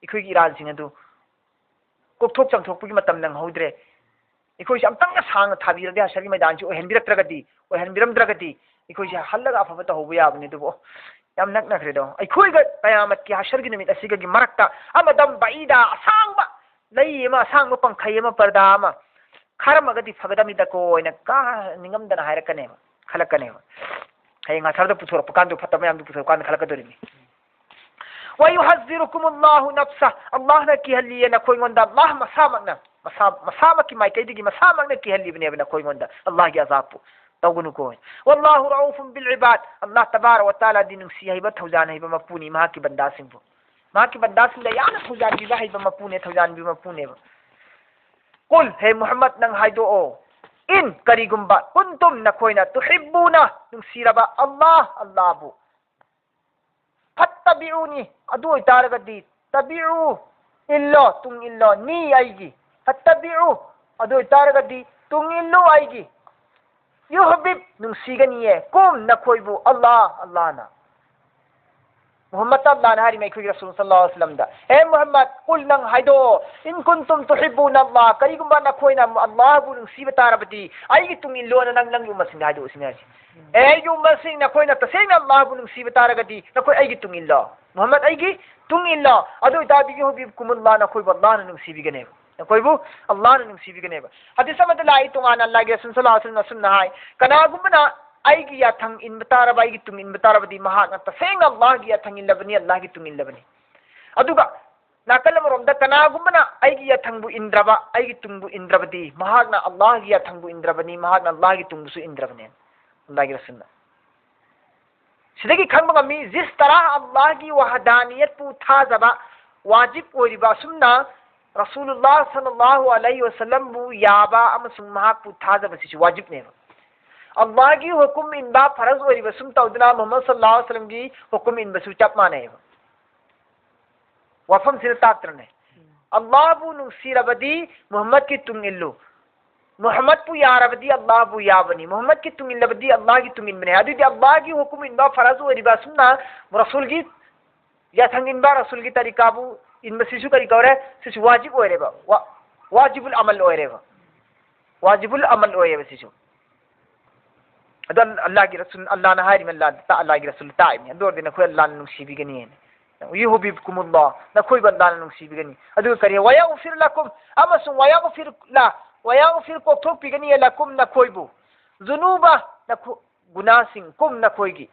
ꯑꯩꯈꯣꯏꯒꯤ ꯏꯔꯥꯟꯁꯤꯡ ꯑꯗꯨ ꯀꯣꯛꯊꯣꯛ ꯆꯥꯝꯊꯣꯛꯄꯒꯤ ꯃꯇꯝ ꯅꯪꯍꯧꯗ꯭ꯔꯦ꯫ ꯑꯩꯈꯣꯏꯁꯦ ꯑꯝꯇꯪꯒ ꯁꯥꯡꯅ ꯊꯥꯕꯤꯔꯗꯤ, ꯍꯁꯔꯒꯤ ꯃꯩꯗꯥꯟꯁꯤ ꯑꯣꯏꯍꯟꯕꯤꯔꯛꯇ꯭ꯔꯒꯗꯤ, ꯑꯣꯏꯍꯟꯕꯤꯔꯝꯗ꯭ꯔꯒꯗꯤ, ꯑꯩꯈꯣꯏꯁꯦ ꯍꯜꯂꯒ ꯑꯐꯕ ꯇꯧꯍꯧꯕ ꯌꯥꯕꯅꯤ꯫ ꯑꯗꯨꯕꯨ ꯌꯥꯝ ꯅꯛꯅꯈ꯭ꯔꯦꯗꯣ꯫ ꯑꯩꯈꯣꯏꯒ ꯀꯌꯥꯃꯠꯀꯤ ꯍꯁꯔꯒꯤ ꯅꯨꯃꯤꯠ ꯑꯁꯤꯒꯒꯤ ꯃꯔꯛꯇ ꯑꯃꯗꯝ ꯕꯥꯏꯗ, ꯑꯁꯥꯡꯕ ꯂꯩ ꯑꯃ, ꯑꯁꯥꯡꯕ ꯄꯪꯈꯩ ꯑꯃ, ꯄꯔꯗꯥ ꯑꯃ ꯈꯥꯔꯝꯃꯒꯗꯤ ꯐꯒꯗꯕꯅꯤꯗꯀꯣ ꯍꯥꯏꯅ ꯀꯥ ꯅꯤꯡꯉꯝꯗꯅ ꯍꯥꯏꯔꯛꯀꯅꯦꯕ, ꯈꯜꯂꯛꯀꯅꯦꯕ꯫ ꯍꯌꯦꯡ ꯍꯁꯔꯗ ꯄꯨꯊꯣꯔꯛꯄ ꯀꯥꯟꯗ, ꯐꯠꯇꯕ ꯃꯌꯥꯝꯗꯨ ꯄꯨꯊꯣꯔꯛꯄ ꯀꯥꯟꯗ ꯈꯜꯂꯛꯀꯗꯣꯔꯤꯅꯤ꯫ "ꯋꯌꯨꯍꯖꯤꯔꯨꯀꯨꯃꯨꯜꯂꯥꯍꯨ ꯅꯐꯁ", ꯑꯜꯂꯥꯍꯅ ꯀꯤꯍꯜꯂꯤꯌꯦ ꯅꯈꯣꯏꯉꯣꯟꯗ, ꯑꯜꯂꯥꯍ ꯃꯁꯥꯃꯛꯅ, ꯃꯁꯥ, ꯃꯁꯥꯃꯛꯀꯤ ꯃꯥꯏꯀꯩꯗꯒꯤ ꯃꯁꯥꯃꯛꯅ ꯀꯤꯍꯜꯂꯤꯕꯅꯦꯕ ꯅꯈꯣꯏꯉꯣꯟꯗ, ꯑꯜꯂꯥꯍꯒꯤ ꯑꯖꯥꯕꯄꯨ ꯇꯧꯒꯅꯨꯀꯣ꯫ "ꯋꯜꯂꯥꯍꯨ ꯔꯎꯐꯨꯝ ꯕꯤꯜ ꯏꯕꯥꯗ", ꯑꯜꯂꯥꯍ ꯇꯕꯥꯔꯛ ꯋ ꯇꯥꯂꯥꯗꯤ ꯅꯨꯡꯁꯤ ꯍꯩꯕ, ꯊꯧꯖꯥꯟ ꯍꯩꯕ ꯃꯄꯨꯅꯤ, ꯃꯍꯥꯛꯀꯤ ꯕꯟꯗꯥꯁꯤꯡꯕꯨ, ꯃꯍꯥꯛꯀꯤ ꯕꯟꯗꯥꯁꯤꯡꯗ ꯌꯥꯝꯅ ꯊꯧꯖꯥꯟꯕꯤꯕ ꯍꯩꯕ ꯃꯄꯨꯅꯦ, ꯊꯧꯖꯥꯟꯕꯤꯕ ꯃꯄꯨꯅꯦꯕ꯫ "ꯀꯨꯜ", ꯍꯦ ꯃꯨꯍꯝꯃꯗ, ꯅꯪ ꯍꯥꯏꯗꯣꯛꯑꯣ, "ꯏꯟ", ꯀꯔꯤꯒꯨꯝꯕ, "ꯀꯨꯟꯇꯨꯝ", ꯅꯈꯣꯏꯅ, "ꯇꯨꯍꯤꯕꯨꯅ", ꯅꯨꯡꯁꯤꯔꯕ, "ꯑꯜꯂꯥꯍ", ꯑꯜꯂꯥꯍꯕꯨ, "ꯐꯠꯇꯕꯤꯎꯅꯤ", ꯑꯗꯨ ꯑꯣꯏꯇꯥꯔꯒꯗꯤ, "ꯇꯕꯤꯎ", ꯏꯜꯂꯣ, ꯇꯨꯡ ꯏꯜꯂꯣ, "ꯅꯤ", ꯑꯩꯒꯤ, "ꯐꯠꯇꯕꯤꯎ", ꯑꯗꯨ ꯑꯣꯏꯇꯥꯔꯒꯗꯤ ꯇꯨꯡ ꯏꯜꯂꯨ ꯑꯩꯒꯤ꯫ ꯌꯨꯍꯕꯤꯕ, ꯅꯨꯡꯁꯤꯒꯅꯤꯌꯦ꯫ ꯀꯨꯝ, ꯅꯈꯣꯏꯕꯨ꯫ ꯑꯜꯂꯥꯍ, ꯑꯜꯂꯥꯍꯅ꯫ ꯃꯨꯍꯝꯃꯗ, ꯑꯜꯂꯥꯍꯅ ꯍꯥꯏꯔꯤꯃꯦ ꯑꯩꯈꯣꯏꯒꯤ ꯔꯁꯨꯜ ꯁꯜꯂꯜꯂꯥꯍꯨ ꯑꯂꯩꯍꯤ ꯋꯥꯁꯜꯂꯝꯗ, "ꯍꯦ ꯃꯨꯍꯝꯃꯗ, ꯀꯨꯜ, ꯅꯪ ꯍꯥꯏꯗꯣꯛꯑꯣ, ꯏꯟ ꯀꯨꯟꯇꯨꯝ ꯇꯨꯍꯤꯕꯨꯅ ꯑꯜꯂꯥꯍ, ꯀꯔꯤꯒꯨꯝꯕ ꯅꯈꯣꯏꯅ ꯑꯜꯂꯥꯍꯕꯨ ꯅꯨꯡꯁꯤꯕ ꯇꯥꯔꯕꯗꯤ ꯑꯩꯒꯤ ꯇꯨꯡ ꯏꯜꯂꯣꯅ ꯅꯪ, ꯅꯪꯒꯤ ꯎꯝꯃꯁꯤꯡꯗ ꯍꯥꯏꯗꯣꯛꯎ" ꯁꯤꯅꯦ ꯍꯥꯏꯁꯦ꯫ "ꯑꯦ ꯑꯩꯒꯤ ꯎꯝꯃꯁꯤꯡ, ꯅꯈꯣꯏꯅ ꯇꯁꯦꯡꯅ ꯑꯜꯂꯥꯍꯕꯨ ꯅꯨꯡꯁꯤꯕ ꯇꯥꯔꯒꯗꯤ ꯅꯈꯣꯏ ꯑꯩꯒꯤ ꯇꯨꯡ ꯏꯜꯂꯣ꯫ ꯃꯨꯍꯝꯃꯗ, ꯑꯩꯒꯤ ꯇꯨꯡ ꯏꯜꯂꯣ꯫ ꯑꯗꯨ ꯑꯣꯏꯇꯥꯔꯗꯤ ꯌꯨꯍꯕꯤꯕꯀꯨꯃꯨꯜꯂꯥꯍ, ꯅꯈꯣꯏꯕꯨ ꯑꯜꯂꯥꯍꯅ ꯅꯨꯡꯁꯤꯕꯤꯒꯅꯦꯕ꯫ ꯅꯈꯣꯏꯕꯨ ꯑꯜꯂꯥꯍꯅ ꯅꯨꯡꯁꯤꯕꯤꯒꯅꯦꯕ"꯫ ꯍꯗꯤꯁ ꯑꯃꯗ ꯂꯥꯛꯏ ꯇꯣꯉꯥꯟꯅ, ꯑꯜꯂꯥꯍꯒꯤ ꯔꯁꯨꯜ ꯁꯜꯂꯜꯂꯥꯍꯨ ꯑꯂꯩꯍꯤ ꯋꯥꯁꯜꯂꯝꯅ ꯑꯁꯨꯝꯅ ꯍꯥꯏ, "ꯀꯅꯥꯒꯨꯝꯕꯅ ꯑꯩꯒꯤ ꯌꯥꯊꯪ ꯏꯟꯕ ꯇꯥꯔꯕ, ꯑꯩꯒꯤ ꯇꯨꯡ ꯏꯟꯕ ꯇꯥꯔꯕꯗꯤ ꯃꯍꯥꯛꯅ ꯇꯁꯦꯡꯅ ꯑꯜꯂꯥꯍꯒꯤ ꯌꯥꯊꯪ ꯏꯜꯂꯕꯅꯤ, ꯑꯜꯂꯥꯍꯒꯤ ꯇꯨꯡ ꯏꯜꯂꯕꯅꯤ"꯫ ꯑꯗꯨꯒ ꯅꯥꯀꯜ ꯑꯃꯔꯣꯝꯗ, "ꯀꯅꯥꯒꯨꯝꯕꯅ ꯑꯩꯒꯤ ꯌꯥꯊꯪꯕꯨ ꯏꯟꯗ꯭ꯔꯕ, ꯑꯩꯒꯤ ꯇꯨꯡꯕꯨ ꯏꯟꯗ꯭ꯔꯕꯗꯤ ꯃꯍꯥꯛꯅ ꯑꯜꯂꯥꯍꯒꯤ ꯌꯥꯊꯪꯕꯨ ꯏꯟꯗ꯭ꯔꯕꯅꯤ, ꯃꯍꯥꯛꯅ ꯑꯜꯂꯥꯍꯒꯤ ꯇꯨꯡꯕꯨꯁꯨ ꯏꯟꯗ꯭ꯔꯕꯅꯤ"꯫ ꯑꯜꯂꯥꯍꯒꯤ ꯔꯁꯨꯜꯅ꯫ ꯁꯤꯗꯒꯤ ꯈꯪꯕ ꯉꯝꯃꯤ, ꯖꯤꯁ ꯇꯔꯥ ꯑꯜꯂꯥꯍꯒꯤ ꯋꯥꯍꯗꯥꯅꯤꯌꯠꯄꯨ ꯊꯥꯖꯕ ꯋꯥꯖꯤꯕ ꯑꯣꯏꯔꯤꯕ, ꯑꯁꯨꯝꯅ ꯔꯁꯨꯂꯨꯜꯂꯥꯍ ꯁꯜꯂꯜꯂꯥꯍꯨ ꯑꯂꯩꯍꯤ ꯋꯥꯁꯜꯂꯝꯕꯨ ꯌꯥꯕ ꯑꯃꯁꯨꯡ ꯃꯍꯥꯛꯄꯨ ꯊꯥꯖꯕꯁꯤꯁꯨ ꯋꯥꯖꯤꯕꯅꯦꯕ꯫ ꯑꯜꯂꯥꯍꯒꯤ ꯍꯨꯀꯨꯝ ꯏꯟꯕ ꯐꯔꯖ ꯑꯣꯏꯔꯤꯕ ꯁꯨꯝ ꯇꯧꯗꯅ ꯃꯨꯍꯝꯃꯗ ꯁꯜꯂꯜꯂꯥꯍꯨ ꯑꯂꯩꯍꯤ ꯋꯥꯁꯜꯂꯝꯒꯤ ꯍꯨꯀꯨꯝ ꯏꯟꯕꯁꯨ ꯆꯞ ꯃꯥꯟꯅꯩꯕ꯫ ꯋꯥꯐꯝꯁꯤꯗ ꯇꯥꯛꯇ꯭ꯔꯅꯦ? ꯑꯜꯂꯥꯍꯕꯨ ꯅꯨꯡꯁꯤꯔꯕꯗꯤ ꯃꯨꯍꯝꯃꯗꯀꯤ ꯇꯨꯡ ꯏꯜꯂꯨ꯫ ꯃꯨꯍꯝꯃꯗꯄꯨ ꯌꯥꯔꯕꯗꯤ ꯑꯜꯂꯥꯍꯕꯨ ꯌꯥꯕꯅꯤ꯫ ꯃꯨꯍꯝꯃꯗꯀꯤ ꯇꯨꯡ ꯏꯜꯂꯕꯗꯤ ꯑꯜꯂꯥꯍꯒꯤ ꯇꯨꯡ ꯏꯟꯕꯅꯦ꯫ ꯑꯗꯨꯗꯤ ꯑꯜꯂꯥꯍꯒꯤ ꯍꯨꯀꯨꯝ ꯏꯟꯕ ꯐꯔꯖ ꯑꯣꯏꯔꯤꯕ ꯑꯁꯨꯝꯅ ꯔꯁꯨꯜꯒꯤ ꯌꯥꯊꯪ ꯏꯟꯕ, ꯔꯁꯨꯜꯒꯤ ꯇꯔꯤꯀꯥꯕꯨ ꯏꯟꯕꯁꯤꯁꯨ ꯀꯔꯤ ꯀꯧꯔꯦ? ꯁꯤꯁꯨ ꯋꯥꯖꯤꯕ ꯑꯣꯏꯔꯦꯕ꯫ ꯋꯥ-, ꯋꯥꯖꯤꯕꯨꯜ ꯑꯃꯜ ꯑꯣꯏꯔꯦꯕ꯫ ꯋꯥꯖꯤꯕꯨꯜ ꯑꯃꯜ ꯑꯣꯏꯌꯦꯕ ꯁꯤꯁꯨ꯫ ꯑꯗꯣ ꯑꯜꯂꯥꯍꯒꯤ ꯔꯁꯨꯜ, ꯑꯜꯂꯥꯍꯅ ꯍꯥꯏꯔꯤꯕ, ꯑꯜꯂꯥꯍ ꯇ-, ꯑꯜꯂꯥꯍꯒꯤ ꯔꯁꯨꯜ ꯇꯥꯛꯏꯕꯅꯤ꯫ ꯑꯗꯨ ꯑꯣꯏꯔꯗꯤ ꯅꯈꯣꯏ ꯑꯜꯂꯥꯍꯅ ꯅꯨꯡꯁꯤꯕꯤꯒꯅꯤ ꯍꯥꯏꯅ꯫ "ꯌꯨꯍꯕꯤꯕꯀꯨꯃꯨꯜꯂꯥꯍ", ꯅꯈꯣꯏꯕꯨ ꯑꯜꯂꯥꯍꯅ ꯅꯨꯡꯁꯤꯕꯤꯒꯅꯤ꯫ ꯑꯗꯨꯒ ꯀꯔꯤ? "ꯋꯌꯒꯐꯤꯔ ꯂꯀꯨꯝ", ꯑꯃꯁꯨꯡ "ꯋꯌꯒꯐꯤꯔ ꯂ-", "ꯋꯌꯒꯐꯤꯔ", ꯀꯣꯛꯊꯣꯛꯄꯤꯒꯅꯤ, "ꯂꯀꯨꯝ", ꯅꯈꯣꯏꯕꯨ, "ꯖꯨꯅꯨꯕ", ꯅꯈꯣ-, ꯒꯨꯅꯥꯁꯤꯡ, "ꯀꯨꯝ", ꯅꯈꯣꯏꯒꯤ,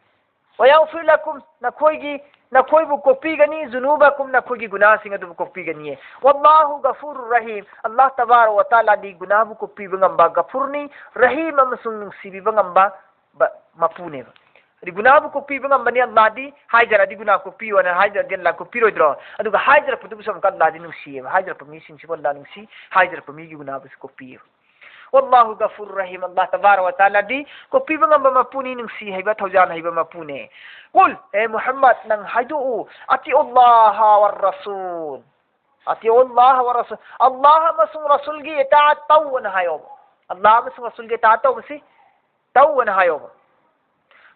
"ꯋꯌꯒꯐꯤꯔ ꯂꯀꯨꯝ", ꯅꯈꯣꯏꯒꯤ, ꯅꯈꯣꯏꯕꯨ ꯀꯣꯛꯄꯤꯒꯅꯤ, "ꯖꯨꯅꯨꯕꯀꯨꯝ", ꯅꯈꯣꯏꯒꯤ ꯒꯨꯅꯥꯁꯤꯡ ꯑꯗꯨꯕꯨ ꯀꯣꯛꯄꯤꯒꯅꯤꯌꯦ꯫ "ꯋꯜꯂꯥꯍꯨ ꯒꯐꯨꯔꯨꯔ ꯔꯍꯤꯝ", ꯑꯜꯂꯥꯍ ꯇꯕꯥꯔꯛ ꯋ ꯇꯥꯂꯥꯗꯤ ꯒꯨꯅꯥꯕꯨ ꯀꯣꯛꯄꯤꯕ ꯉꯝꯕ ꯒꯐꯨꯔꯅꯤ, ꯔꯍꯤꯝ ꯑꯃꯁꯨꯡ ꯅꯨꯡꯁꯤꯕꯤꯕ ꯉꯝꯕ ꯕ-, ꯃꯄꯨꯅꯦꯕ꯫ ꯑꯗꯨ ꯒꯨꯅꯥꯕꯨ ꯀꯣꯛꯄꯤꯕ ꯉꯝꯕꯅꯤ ꯑꯜꯂꯥꯍꯗꯤ, ꯍꯥꯏꯖꯔꯗꯤ ꯒꯨꯅꯥ ꯀꯣꯛꯄꯤꯌꯣꯅ ꯍꯥꯏꯖꯔꯗꯤ ꯑꯜꯂꯥꯍ ꯀꯣꯛꯄꯤꯔꯣꯏꯗ꯭ꯔꯣ? ꯑꯗꯨꯒ ꯍꯥꯏꯖꯔꯛꯄꯗꯨꯕꯨꯁꯨ ꯑꯃꯨꯛꯀ ꯑꯜꯂꯥꯍꯗꯤ ꯅꯨꯡꯁꯤꯌꯦꯕ꯫ ꯍꯥꯏꯖꯔꯛꯄ ꯃꯤꯁꯤꯡꯁꯤꯕꯨ ꯑꯜꯂꯥꯍ ꯅꯨꯡꯁꯤ, ꯍꯥꯏꯖꯔꯛꯄ ꯃꯤꯒꯤ ꯒꯨꯅꯥꯕꯨꯁꯨ ꯀꯣꯛꯄꯤꯌꯦꯕ꯫ "ꯋꯜꯂꯥꯍꯨ ꯒꯐꯨꯔꯨꯔ ꯔꯍꯤꯝ", ꯑꯜꯂꯥꯍ ꯇꯕꯥꯔꯛ ꯋ ꯇꯥꯂꯥꯗꯤ ꯀꯣꯛꯄꯤꯕ ꯉꯝꯕ ꯃꯄꯨꯅꯤ, ꯅꯨꯡꯁꯤ ꯍꯩꯕ, ꯊꯧꯖꯥꯜ ꯍꯩꯕ ꯃꯄꯨꯅꯦ꯫ "ꯀꯨꯜ", ꯑꯦ ꯃꯨꯍꯝꯃꯗ, ꯅꯪ ꯍꯥꯏꯗꯣꯛꯎ, "ꯑꯇꯤꯎꯜꯂꯥꯍ ꯋꯔ ꯔꯁꯨꯜ", "ꯑꯇꯤꯎꯜꯂꯥꯍ ꯋꯔ ꯔꯁꯨꯜ", ꯑꯜꯂꯥꯍ ꯑꯃꯁꯨꯡ ꯔꯁꯨꯜꯒꯤ ꯏꯇꯥꯑꯠ ꯇꯧꯑꯅ ꯍꯥꯏꯌꯣꯕ꯫ ꯑꯜꯂꯥꯍ ꯑꯃꯁꯨꯡ ꯔꯁꯨꯜꯒꯤ ꯏꯇꯥꯑꯠ ꯇꯧꯕꯁꯤ ꯇꯧꯑꯣꯅ ꯍꯥꯏꯌꯣꯕ꯫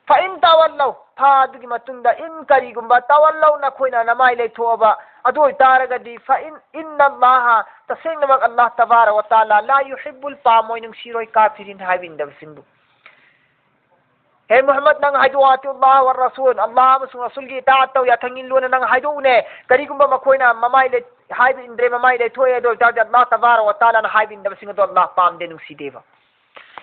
فإن تولوا, ꯐꯥ ꯑꯗꯨꯒꯤ ꯃꯇꯨꯡꯗ, إن ꯀꯔꯤꯒꯨꯝꯕ, تولوا ꯅꯈꯣꯏꯅ ꯅꯃꯥꯏ ꯂꯩꯊꯣꯛꯑꯕ, ꯑꯗꯨ ꯑꯣꯏꯇꯥꯔꯒꯗꯤ, فإن, إن الله, ꯇꯁꯦꯡꯅꯃꯛ ꯑꯜꯂꯥꯍ ꯇꯕꯥꯔꯛ ꯋ ꯇꯥꯂꯥ, لا يحب, ꯄꯥꯝꯃꯣꯏ, ꯅꯨꯡꯁꯤꯔꯣꯏ, كافرين, ꯍꯥꯏꯕ ꯏꯟꯗꯕꯁꯤꯡꯕꯨ꯫ ꯍꯦ ꯃꯨꯍꯝꯃꯗ, ꯅꯪ ꯍꯥꯏꯗꯣꯛꯑꯣ, أطيعوا الله والرسول, ꯑꯜꯂꯥꯍ ꯑꯃꯁꯨꯡ ꯔꯁꯨꯜꯒꯤ ꯏꯇꯥꯑꯠ ꯇꯧ, ꯌꯥꯊꯪ ꯏꯜꯂꯨꯅ ꯅꯪ ꯍꯥꯏꯗꯣꯛꯎꯅꯦ꯫ ꯀꯔꯤꯒꯨꯝꯕ ꯃꯈꯣꯏꯅ ꯃꯃꯥꯏ ꯂꯩ-, ꯍꯥꯏꯕ ꯏꯟꯗ꯭ꯔꯦ, ꯃꯃꯥꯏ ꯂꯩꯊꯣꯛꯑꯦ, ꯑꯗꯨ ꯑꯣꯏꯇꯥꯔꯗꯤ ꯑꯜꯂꯥꯍ ꯇꯕꯥꯔꯛ ꯋ ꯇꯥꯂꯥꯅ ꯍꯥꯏꯕ ꯏꯟꯗꯕꯁꯤꯡ ꯑꯗꯣ ꯑꯜꯂꯥꯍ ꯄꯥꯝꯗꯦ, ꯅꯨꯡꯁꯤꯗꯦꯕ꯫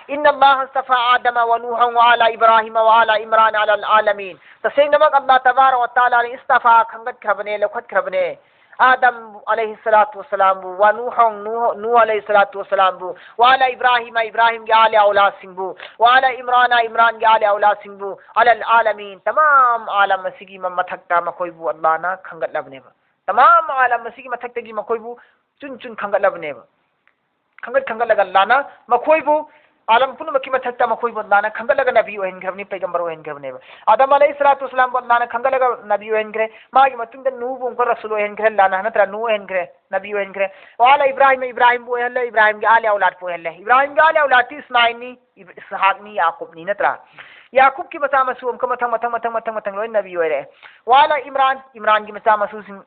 إن الله اصطفى آدم ونوحا وآل إبراهيم وآل عمران على العالمين. ꯇꯁꯦꯡꯅꯃꯛ ꯑꯜꯂꯥꯍ ꯇꯕꯥꯔꯛ ꯋ ꯇꯥꯂꯥꯅ اصطفى, ꯈꯟꯒꯠꯈ꯭ꯔꯕꯅꯦ, ꯂꯧꯈꯠꯈ꯭ꯔꯕꯅꯦ, ꯑꯥꯗꯝ ꯑꯂꯩꯍꯤ ꯁꯂꯥꯇꯨ ꯋꯁꯂꯥꯝꯕꯨ, ꯋꯥ ꯅꯨꯍ, ꯅꯨꯍ, ꯅꯨꯍ ꯑꯂꯩꯍꯤ ꯁꯂꯥꯇꯨ ꯋꯁꯂꯥꯝꯕꯨ, ꯋꯥ ꯑꯂ ꯏꯕ꯭ꯔꯥꯍꯤꯃ, ꯏꯕ꯭ꯔꯥꯍꯤꯝꯒꯤ ꯑꯥꯂ ꯑꯧꯂꯥꯗꯁꯤꯡꯕꯨ, ꯋꯥ ꯑꯂ ꯏꯝꯔꯥꯅ, ꯏꯝꯔꯥꯟꯒꯤ ꯑꯥꯂ ꯑꯧꯂꯥꯗꯁꯤꯡꯕꯨ, ꯑꯂꯜ ꯑꯥꯂꯃꯤꯟ, ꯇꯃꯥꯝ ꯑꯥꯂꯝ ꯑꯁꯤꯒꯤ ꯃ-, ꯃꯊꯛꯇ ꯃꯈꯣꯏꯕꯨ ꯑꯜꯂꯥꯍꯅ ꯈꯟꯒꯠꯂꯕꯅꯦꯕ꯫ ꯇꯃꯥꯝ ꯑꯥꯂꯝ ꯑꯁꯤꯒꯤ ꯃꯊꯛꯇꯒꯤ ꯃꯈꯣꯏꯕꯨ ꯆꯨꯟ ꯆꯨꯟ ꯈꯟꯒꯠꯂꯕꯅꯦꯕ꯫ ꯈꯟꯒꯠ ꯈꯟꯒꯠꯂꯒ ꯑꯜꯂꯥꯍꯅ ꯃꯈꯣꯏꯕꯨ, ꯑꯥꯂꯝ ꯄꯨꯝꯅꯃꯛꯀꯤ ꯃꯊꯛꯇ ꯃꯈꯣꯏꯕꯨ ꯑꯜꯂꯥꯍꯅ ꯈꯟꯒꯠꯂꯒ ꯅꯕꯤ ꯑꯣꯏꯍꯟꯈ꯭ꯔꯕꯅꯤ, ꯄꯩꯒꯝꯕꯔ ꯑꯣꯏꯍꯟꯈ꯭ꯔꯕꯅꯦꯕ꯫ ꯑꯥꯗꯝ ꯑꯂꯩꯍꯤ ꯁꯂꯥꯇꯨ ꯋꯁꯂꯥꯝꯕꯨ ꯑꯜꯂꯥꯍꯅ ꯈꯟꯒꯠꯂꯒ ꯅꯕꯤ ꯑꯣꯏꯍꯟꯈ꯭ꯔꯦ꯫ ꯃꯥꯒꯤ ꯃꯇꯨꯡꯗ ꯅꯨꯍꯕꯨ ꯑꯃꯨꯛꯀ ꯔꯁꯨꯜ ꯑꯣꯏꯍꯟꯈ꯭ꯔꯦ ꯑꯜꯂꯥꯍꯅ, ꯅꯠꯇ꯭ꯔꯥ? ꯅꯨꯍ ꯑꯣꯏꯍꯟꯈ꯭ꯔꯦ, ꯅꯕꯤ ꯑꯣꯏꯍꯟꯈ꯭ꯔꯦ꯫ ꯋꯥ ꯑꯂ ꯏꯕ꯭ꯔꯥꯍꯤꯝ, ꯏꯕ꯭ꯔꯥꯍꯤꯝꯕꯨ ꯑꯣꯏꯍꯜꯂꯦ, ꯏꯕ꯭ꯔꯥꯍꯤꯝꯒꯤ ꯑꯥꯂ ꯑꯧꯂꯥꯗꯄꯨ ꯑꯣꯏꯍꯜꯂꯦ꯫ ꯏꯕ꯭ꯔꯥꯍꯤꯝꯒꯤ ꯑꯥꯂ ꯑꯧꯂꯥꯗꯇꯤ ꯏꯁꯃꯥꯏꯜꯅꯤ, ꯏꯕ-, ꯏꯁꯍꯥꯛꯅꯤ, ꯌꯥꯀꯨꯕꯅꯤ, ꯅꯠꯇ꯭ꯔꯥ? ꯌꯥꯀꯨꯕꯀꯤ ꯃꯆꯥ ꯃꯁꯨ ꯑꯃꯨꯛꯀ ꯃꯊꯪ, ꯃꯊꯪ, ꯃꯊꯪ, ꯃꯊꯪ, ꯃꯊꯪ ꯂꯣꯏ ꯅꯕꯤ ꯑꯣꯏꯔꯦ꯫ ꯋꯥ ꯑꯂ ꯏꯝꯔꯥꯟ, ꯏꯝꯔꯥꯟꯒꯤ ꯃꯆꯥ ꯃꯁꯨꯁꯤꯡ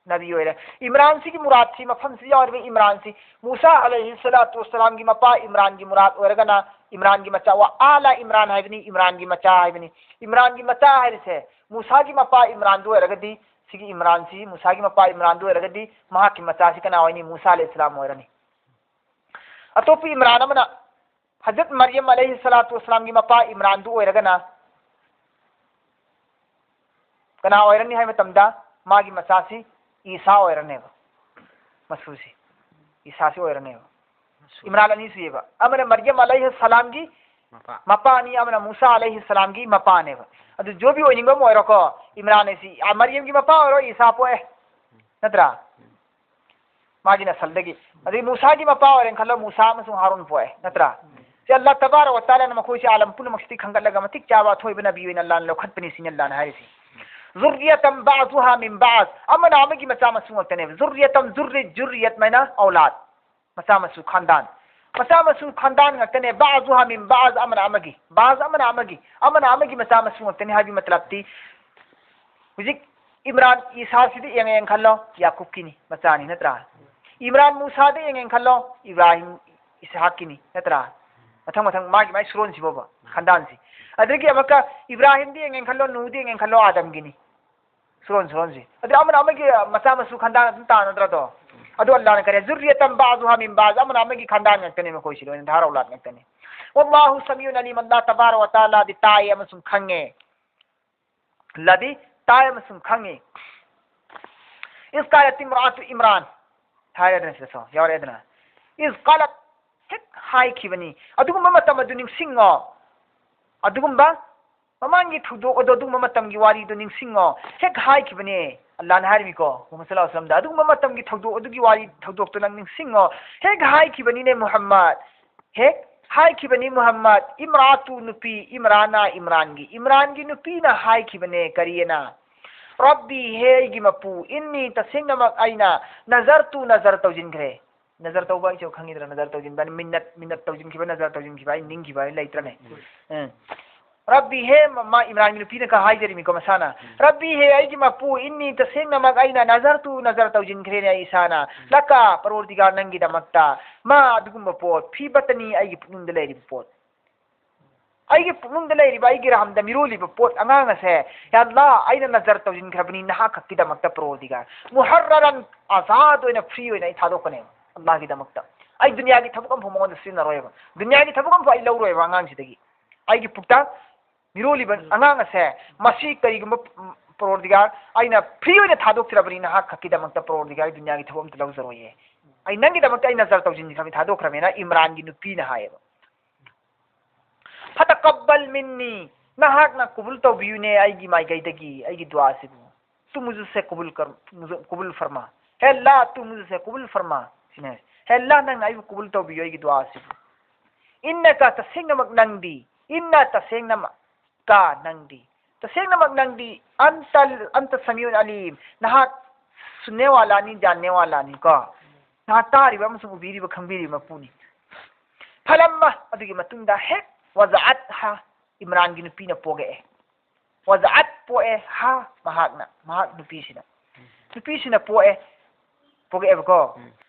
ꯅꯕꯤ ꯑꯣꯏꯔꯦ꯫ ꯏꯝꯔꯥꯟꯁꯤꯒꯤ ꯃꯨꯔꯥꯗꯁꯤ, ꯃꯐꯝꯁꯤꯗ ꯌꯥꯎꯔꯤꯕ ꯏꯝꯔꯥꯟꯁꯤ, ꯃꯨꯁꯥ ꯑꯂꯩꯍꯤ ꯁꯂꯥꯇꯨ ꯋꯁꯂꯥꯝꯒꯤ ꯃꯄꯥ ꯏꯝꯔꯥꯟꯒꯤ ꯃꯨꯔꯥꯗ ꯑꯣꯏꯔꯒꯅ, ꯏꯝꯔꯥꯟꯒꯤ ꯃꯆꯥ, ꯋꯥ ꯑꯥꯂ ꯏꯝꯔꯥꯟ ꯍꯥꯏꯕꯅꯤ, ꯏꯝꯔꯥꯟꯒꯤ ꯃꯆꯥ ꯍꯥꯏꯕꯅꯤ꯫ ꯏꯝꯔꯥꯟꯒꯤ ꯃꯆꯥ ꯍꯥꯏꯔꯤꯁꯦ, ꯃꯨꯁꯥꯒꯤ ꯃꯄꯥ ꯏꯝꯔꯥꯟꯗꯨ ꯑꯣꯏꯔꯒꯗꯤ, ꯁꯤꯒꯤ ꯏꯝꯔꯥꯟꯁꯤ, ꯃꯨꯁꯥꯒꯤ ꯃꯄꯥ ꯏꯝꯔꯥꯟꯗꯨ ꯑꯣꯏꯔꯒꯗꯤ, ꯃꯍꯥꯛꯀꯤ ꯃꯆꯥꯁꯤ ꯀꯅꯥ ꯑꯣꯏꯅꯤ? ꯃꯨꯁꯥ ꯑꯂꯩꯍꯤ ꯁꯂꯥꯝ ꯑꯣꯏꯔꯅꯤ꯫ ꯑꯇꯣꯞꯄ ꯏꯝꯔꯥꯟ ꯑꯃꯅ, ꯍꯖꯔꯠ ꯃꯔꯤꯌꯝ ꯑꯂꯩꯍꯤ ꯁꯂꯥꯇꯨ ꯋꯁꯂꯥꯝꯒꯤ ꯃꯄꯥ ꯏꯝꯔꯥꯟꯗꯨ ꯑꯣꯏꯔꯒꯅ ꯀꯅꯥ ꯑꯣꯏꯔꯅꯤ ꯍꯥꯏꯕ ꯃꯇꯝꯗ, ꯃꯥꯒꯤ ꯃꯆꯥꯁꯤ ꯏꯁꯥ ꯑꯣꯏꯔꯅꯦꯕ꯫ ꯃꯁꯨꯁꯤ ꯏꯁꯥꯁꯤ ꯑꯣꯏꯔꯅꯦꯕ꯫ ꯃꯁꯨ꯫ ꯏꯝꯔꯥꯟ ꯑꯅꯤ ꯁꯨꯏꯌꯦꯕ꯫ ꯑꯃꯅ ꯃꯔꯤꯌꯝ ꯑꯂꯩꯍꯤ ꯁꯂꯥꯝꯒꯤ ꯃꯄꯥ꯫ ꯃꯄꯥꯅꯤ, ꯑꯃꯅ ꯃꯨꯁꯥ ꯑꯂꯩꯍꯤ ꯁꯂꯥꯝꯒꯤ ꯃꯄꯥꯅꯦꯕ꯫ ꯑꯗꯨ ꯖꯣꯕꯤ ꯑꯣꯏꯅꯤꯡꯕ ꯑꯃ ꯑꯣꯏꯔꯣꯀꯣ, ꯏꯝꯔꯥꯟ ꯑꯁꯤ, ꯑ, ꯃꯔꯤꯌꯝꯒꯤ ꯃꯄꯥ ꯑꯣꯏꯔꯣ, ꯏꯁꯥ ꯄꯣꯛꯑꯦ, ꯅꯠꯇ꯭ꯔꯥ? ꯃꯥꯒꯤ ꯅꯁꯜꯗꯒꯤ꯫ ꯑꯗꯩ ꯃꯨꯁꯥꯒꯤ ꯃꯄꯥ ꯑꯣꯏꯔꯦꯅ ꯈꯜꯂꯣ, ꯃꯨꯁꯥ ꯑꯃꯁꯨꯡ ꯍꯥꯔꯨꯟ ꯄꯣꯛꯑꯦ, ꯅꯠꯇ꯭ꯔꯥ? ꯁꯤ ꯑꯜꯂꯥꯍ ꯇꯕꯥꯔꯛ ꯋ ꯇꯥꯂꯥꯅ ꯃꯈꯣꯏꯁꯤ ꯑꯥꯂꯝ ꯄꯨꯝꯅꯃꯛꯁꯤꯗꯤ ꯈꯟꯒꯠꯂꯒ ꯃꯇꯤꯛ ꯆꯥꯕ ꯑꯊꯣꯏꯕ ꯅꯕꯤ ꯑꯣꯏꯅ ꯑꯜꯂꯥꯍꯅ ꯂꯧꯈꯠꯄꯅꯤ, ꯁꯤꯅꯤ ꯑꯜꯂꯥꯍꯅ ꯍꯥꯏꯔꯤꯁꯤ꯫ ذرية بعضها من بعض, ꯑꯃꯅ ꯑꯃꯒꯤ ꯃꯆꯥ ꯃꯁꯨ ꯉꯥꯛꯇꯅꯦꯕ꯫ ذرية, ذرية, ذرية ꯃꯥꯏꯅ ꯑꯧꯂꯥꯗ, ꯃꯆꯥ ꯃꯁꯨ, ꯈꯥꯟꯗꯥꯟ꯫ ꯃꯆꯥ ꯃꯁꯨ ꯈꯟꯗꯥꯟ ꯉꯥꯛꯇꯅꯦ꯫ ꯕꯥꯖꯨꯍꯥ ꯃꯤꯟ ꯕꯥꯖ, ꯑꯃꯅ ꯑꯃꯒꯤ, ꯕꯥꯖ ꯑꯃꯅ ꯑꯃꯒꯤ, ꯑꯃꯅ ꯑꯃꯒꯤ ꯃꯆꯥ ꯃꯁꯨ ꯉꯥꯛꯇꯅꯤ ꯍꯥꯏꯕꯒꯤ ꯃꯇꯂꯕꯇꯤ, ꯍꯧꯖꯤꯛ ꯏꯝꯔꯥꯟ ꯏꯁꯥꯁꯤꯗ ꯌꯦꯡꯉꯦꯅ ꯈꯜꯂꯣ, ꯌꯥꯀꯨꯕꯀꯤꯅꯤ, ꯃꯆꯥꯅꯤ, ꯅꯠꯇ꯭ꯔꯥ? ꯏꯝꯔꯥꯟ ꯃꯨꯁꯥꯗ ꯌꯦꯡꯉꯦꯅ ꯈꯜꯂꯣ, ꯏꯕ꯭ꯔꯥꯍꯤꯝ ꯏꯁꯍꯥꯛꯀꯤꯅꯤ, ꯅꯠꯇ꯭ꯔꯥ? ꯃꯊꯪ ꯃꯊꯪ ꯃꯥꯒꯤ ꯃꯥꯒꯤ ꯁꯨꯔꯣꯟꯁꯤꯕꯣꯕ, ꯈꯟꯗꯥꯟꯁꯤ꯫ ꯑꯗꯒꯤ ꯑꯃꯨꯛꯀ ꯏꯕ꯭ꯔꯥꯍꯤꯝꯗ ꯌꯦꯡꯉꯦꯅ ꯈꯜꯂꯣ, ꯅꯨꯍꯗ ꯌꯦꯡꯉꯦꯅ ꯈꯜꯂꯣ, ꯑꯥꯗꯝꯒꯤꯅꯤ꯫ ꯁꯨꯔꯣꯟ ꯁꯨꯔꯣꯟꯁꯤ꯫ ꯑꯗꯨ ꯑꯃꯅ ꯑꯃꯒꯤ ꯃꯆꯥ ꯃꯁꯨ ꯈꯟꯗꯥꯟ ꯑꯗꯨꯝ ꯇꯥꯅꯗ꯭ꯔꯗꯣ? ꯑꯗꯨ ꯑꯜꯂꯥꯅ ꯀꯔꯤ ꯍꯥꯏ? ꯖꯨꯔꯤꯌꯇꯝ ꯕꯥꯖꯨꯍꯥ ꯃꯤꯟ ꯕꯥꯖ, ꯑꯃꯅ ꯑꯃꯒꯤ ꯈꯟꯗꯥꯟ ꯉꯥꯛꯇꯅꯤ ꯃꯈꯣꯏꯁꯤ, ꯂꯣꯏꯅ ꯙꯥꯔ ꯑꯧꯂꯥꯗ ꯉꯥꯛꯇꯅꯤ꯫ ꯋꯜꯂꯥꯍꯨ ꯁꯃꯤꯎꯟ ꯑꯂꯤꯝ, ꯑꯜꯂꯥ ꯇꯕꯥꯔ ꯋ ꯇꯥꯂꯥꯗꯤ ꯇꯥꯏ ꯑꯃꯁꯨꯡ ꯈꯪꯉꯦ꯫ ꯑꯜꯂꯥꯗꯤ ꯇꯥꯏ ꯑꯃꯁꯨꯡ ꯈꯪꯉꯤ꯫ ꯏꯁ ꯀꯥꯂꯠ ꯏꯝꯔꯥꯇꯨ ꯏꯝꯔꯥꯟ ꯍꯥꯏꯔꯦꯗꯅ ꯁꯤꯗꯁꯨ ꯌꯥꯎꯔꯦꯗꯅ꯫ ꯏꯁ ꯀꯥꯂꯠ, ꯍꯦꯛ ꯍꯥꯏꯈꯤꯕꯅꯤ꯫ ꯑꯗꯨꯒꯨꯝꯕ ꯃꯇꯝ ꯑꯗꯨ ꯅꯤꯡꯁꯤꯡꯉꯣ꯫ ꯑꯗꯨꯒꯨꯝꯕ ꯃꯃꯥꯡꯒꯤ ꯊꯧꯗꯣꯛ ꯑꯗꯣ, ꯑꯗꯨꯒꯨꯝꯕ ꯃꯇꯝꯒꯤ ꯋꯥꯔꯤꯗꯣ ꯅꯤꯡꯁꯤꯡꯉꯣ꯫ ꯍꯦꯛ ꯍꯥꯏꯈꯤꯕꯅꯦ ꯑꯜꯂꯥꯍꯅ ꯍꯥꯏꯔꯤꯃꯤꯀꯣ, ꯃꯨꯍꯝꯃꯗ ꯁꯜꯂꯜꯂꯥꯍꯨ ꯑꯂꯩꯍꯤ ꯋꯁꯜꯂꯝꯗ, ꯑꯗꯨꯒꯨꯝꯕ ꯃꯇꯝꯒꯤ ꯊꯧꯗꯣꯛ ꯑꯗꯨꯒꯤ ꯋꯥꯔꯤ, ꯊꯧꯗꯣꯛꯇꯣ ꯅꯪ ꯅꯤꯡꯁꯤꯡꯉꯣ꯫ ꯍꯦꯛ ꯍꯥꯏꯈꯤꯕꯅꯤꯅꯦ ꯃꯨꯍꯝꯃꯗ, ꯍꯦꯛ ꯍꯥꯏꯈꯤꯕꯅꯤ ꯃꯨꯍꯝꯃꯗ, ꯏꯝꯔꯥꯇꯨ ꯅꯨꯄꯤ, ꯏꯝꯔꯥꯅ ꯏꯝꯔꯥꯟꯒꯤ, ꯏꯝꯔꯥꯟꯒꯤ ꯅꯨꯄꯤꯅ ꯍꯥꯏꯈꯤꯕꯅꯦ ꯀꯔꯤꯑꯅ? ꯔꯕꯤ, ꯍꯦ ꯑꯩꯒꯤ ꯃꯄꯨ, ꯏꯟꯅꯤ, ꯇꯁꯦꯡꯅꯃꯛ ꯑꯩꯅ, ꯅꯖꯔꯇꯨ, ꯅꯖꯔ ꯇꯧꯁꯤꯟꯈ꯭ꯔꯦ꯫ ꯅꯖꯔ ꯇꯧꯕ ꯑꯩꯁꯨ ꯈꯪꯉꯤꯗꯅ, ꯅꯖꯔ ꯇꯧꯁꯤꯟꯕ, ꯃꯤꯟꯅꯠ, ꯃꯤꯟꯅꯠ ꯇꯧꯁꯤꯟꯈꯤꯕ, ꯅꯖꯔ ꯇꯧꯁꯤꯟꯈꯤꯕ, ꯑꯩ ꯅꯤꯡꯈꯤꯕ ꯍꯥꯏ ꯂꯩꯇ꯭ꯔꯅꯦ? ꯎꯝ꯫ ꯔꯕꯤ, ꯍꯦ ꯃ-, ꯃꯥ ꯏꯝꯔꯥꯟꯒꯤ ꯅꯨꯄꯤꯅ ꯀ ꯍꯥꯏꯖꯔꯤꯃꯤꯀꯣ ꯃꯁꯥꯅ, ꯔꯕꯤ, ꯍꯦ ꯑꯩꯒꯤ ꯃꯄꯨ, ꯏꯟꯅꯤ, ꯇꯁꯦꯡꯅꯃꯛ ꯑꯩꯅ, ꯅꯖꯔꯇꯨ, ꯅꯖꯔ ꯇꯧꯁꯤꯟꯈ꯭ꯔꯦꯅꯦ ꯑꯩ ꯏꯁꯥꯅ, ꯂꯀ, ꯄꯔꯣꯔꯗꯤꯒꯥꯔ ꯅꯪꯒꯤꯗꯃꯛꯇ, ꯃꯥ, ꯑꯗꯨꯒꯨꯝꯕ ꯄꯣꯠ, ꯐꯤ ꯕꯇꯅꯤ, ꯑꯩꯒꯤ ꯄꯨꯛꯅꯨꯡꯗ ꯂꯩꯔꯤꯕ ꯄꯣꯠ, ꯑꯩꯒꯤ ꯄꯨꯛꯅꯨꯡꯗ ꯂꯩꯔꯤꯕ, ꯑꯩꯒꯤ ꯔꯍꯝꯗ ꯃꯤꯔꯣꯜꯂꯤꯕ ꯄꯣꯠ ꯑꯉꯥꯡ ꯑꯁꯦ, ꯌꯥ ꯑꯜꯂꯥ, ꯑꯩꯅ ꯅꯖꯔ ꯇꯧꯁꯤꯟꯈ꯭ꯔꯕꯅꯤ ꯅꯍꯥꯛ ꯈꯛꯀꯤꯗꯃꯛꯇ, ꯄꯔꯣꯔꯗꯤꯒꯥꯔ꯫ ꯃꯨꯍꯔꯔꯟ, ꯑꯖꯥꯗ ꯑꯣꯏꯅ, ꯐ꯭ꯔꯤ ꯑꯣꯏꯅ ꯑꯩ ꯊꯥꯗꯣꯛꯀꯅꯦꯕ ꯑꯜꯂꯥꯍꯒꯤꯗꯃꯛꯇ꯫ ꯑꯩ ꯗꯨꯅꯤꯌꯥꯒꯤ ꯊꯕꯛ ꯑꯃꯐꯥꯎ ꯃꯉꯣꯟꯗ ꯁꯤꯖꯤꯟꯅꯔꯣꯏꯕ, ꯗꯨꯅꯤꯌꯥꯒꯤ ꯊꯕꯛ ꯑꯃꯐꯥꯎ ꯑꯩ ꯂꯧꯔꯣꯏꯕ ꯑꯉꯥꯡꯁꯤꯗꯒꯤ꯫ ꯑꯩꯒꯤ ꯄꯨꯛꯇ ꯃꯤꯔꯣꯜꯂꯤꯕ ꯑꯉꯥꯡ ꯑꯁꯦ, ꯃꯁꯤ ꯀꯔꯤꯒꯨꯝꯕ, ꯎꯝ, ꯄꯔꯣꯔꯗꯤꯒꯥꯔ, ꯑꯩꯅ ꯐ꯭ꯔꯤ ꯑꯣꯏꯅ ꯊꯥꯗꯣꯛꯆꯔꯕꯅꯤ ꯅꯍꯥꯛ ꯈꯛꯀꯤꯗꯃꯛꯇ, ꯄꯔꯣꯔꯗꯤꯒꯥꯔ, ꯑꯩ ꯗꯨꯅꯤꯌꯥꯒꯤ ꯊꯕꯛ ꯑꯝꯇ ꯂꯧꯖꯔꯣꯏꯌꯦ꯫ ꯑꯩ ꯅꯪꯒꯤꯗꯃꯛꯇ ꯑꯩ ꯅꯖꯔ ꯇꯧꯁꯤꯟꯈ꯭ꯔꯕꯅꯤ, ꯊꯥꯗꯣꯛꯈ꯭ꯔꯕꯅꯤꯅ ꯏꯝꯔꯥꯟꯒꯤ ꯅꯨꯄꯤꯅ ꯍꯥꯏꯌꯦꯕ꯫ ꯐꯇꯀꯕꯜ ꯃꯤꯟꯅꯤ, ꯅꯍꯥꯛꯅ ꯀꯕꯨꯜ ꯇꯧꯕꯤꯌꯨꯅꯦ ꯑꯩꯒꯤ ꯃꯥꯏꯀꯩꯗꯒꯤ ꯑꯩꯒꯤ ꯗꯨꯋꯥꯁꯤꯕꯨ꯫ ꯇꯨ ꯃꯨꯖꯁꯦ ꯀꯕꯨꯜ ꯀꯔ-, ꯃꯨꯖ-, ꯀꯕꯨꯜ ꯐꯔꯃꯥ꯫ ꯍꯦ ꯑꯜꯂꯥ, ꯇꯨ ꯃꯨꯖꯁꯦ ꯀꯕꯨꯜ ꯐꯔꯃꯥ꯫ ꯁꯤꯅꯦ꯫ ꯍꯦ ꯑꯜꯂꯥ, ꯅꯪꯅ ꯑꯩꯕꯨ ꯀꯕꯨꯜ ꯇꯧꯕꯤꯌꯨ ꯑꯩꯒꯤ ꯗꯨꯋꯥꯁꯤꯕꯨ꯫ ꯏꯟꯅꯀ, ꯇꯁꯦꯡꯅꯃꯛ ꯅꯪꯗꯤ, ꯏꯟꯅ, ꯇꯁꯦꯡꯅꯃꯛ, ꯀ, ꯅꯪꯗꯤ, ꯇꯁꯦꯡꯅꯃꯛ ꯅꯪꯗꯤ, ꯑꯟꯇ, ꯑꯟꯇ ꯁꯃꯤꯎꯟ ꯑꯂꯤꯝ, ꯅꯍꯥꯛ ꯁꯨꯟꯅꯦꯋꯥꯂꯥꯅꯤ, ꯖꯥꯟꯅꯦꯋꯥꯂꯥꯅꯤ ꯀꯣ꯫ ꯅꯍꯥꯛ ꯇꯥꯔꯤꯕ ꯑꯃꯁꯨꯡ ꯎꯕꯤꯔꯤꯕ, ꯈꯪꯕꯤꯔꯤꯕ ꯃꯄꯨꯅꯤ꯫ ꯐꯂꯝꯃ ꯑꯗꯨꯒꯤ ꯃꯇꯨꯡꯗ ꯍꯦꯛ ꯋꯥꯖꯥꯠ ꯍꯥ ꯏꯝꯔꯥꯟꯒꯤ ꯅꯨꯄꯤꯅ ꯄꯣꯛꯂꯛꯑꯦ꯫ ꯋꯥꯖꯥꯠ ꯄꯣꯛꯑꯦ ꯍꯥ ꯃꯍꯥꯛꯅ, ꯃꯍꯥꯛ ꯅꯨꯄꯤꯁꯤꯅ꯫ ꯅꯨꯄꯤꯁꯤꯅ ꯄꯣꯛꯑꯦ, ꯄꯣꯛꯂꯛꯑꯦꯕꯀꯣ꯫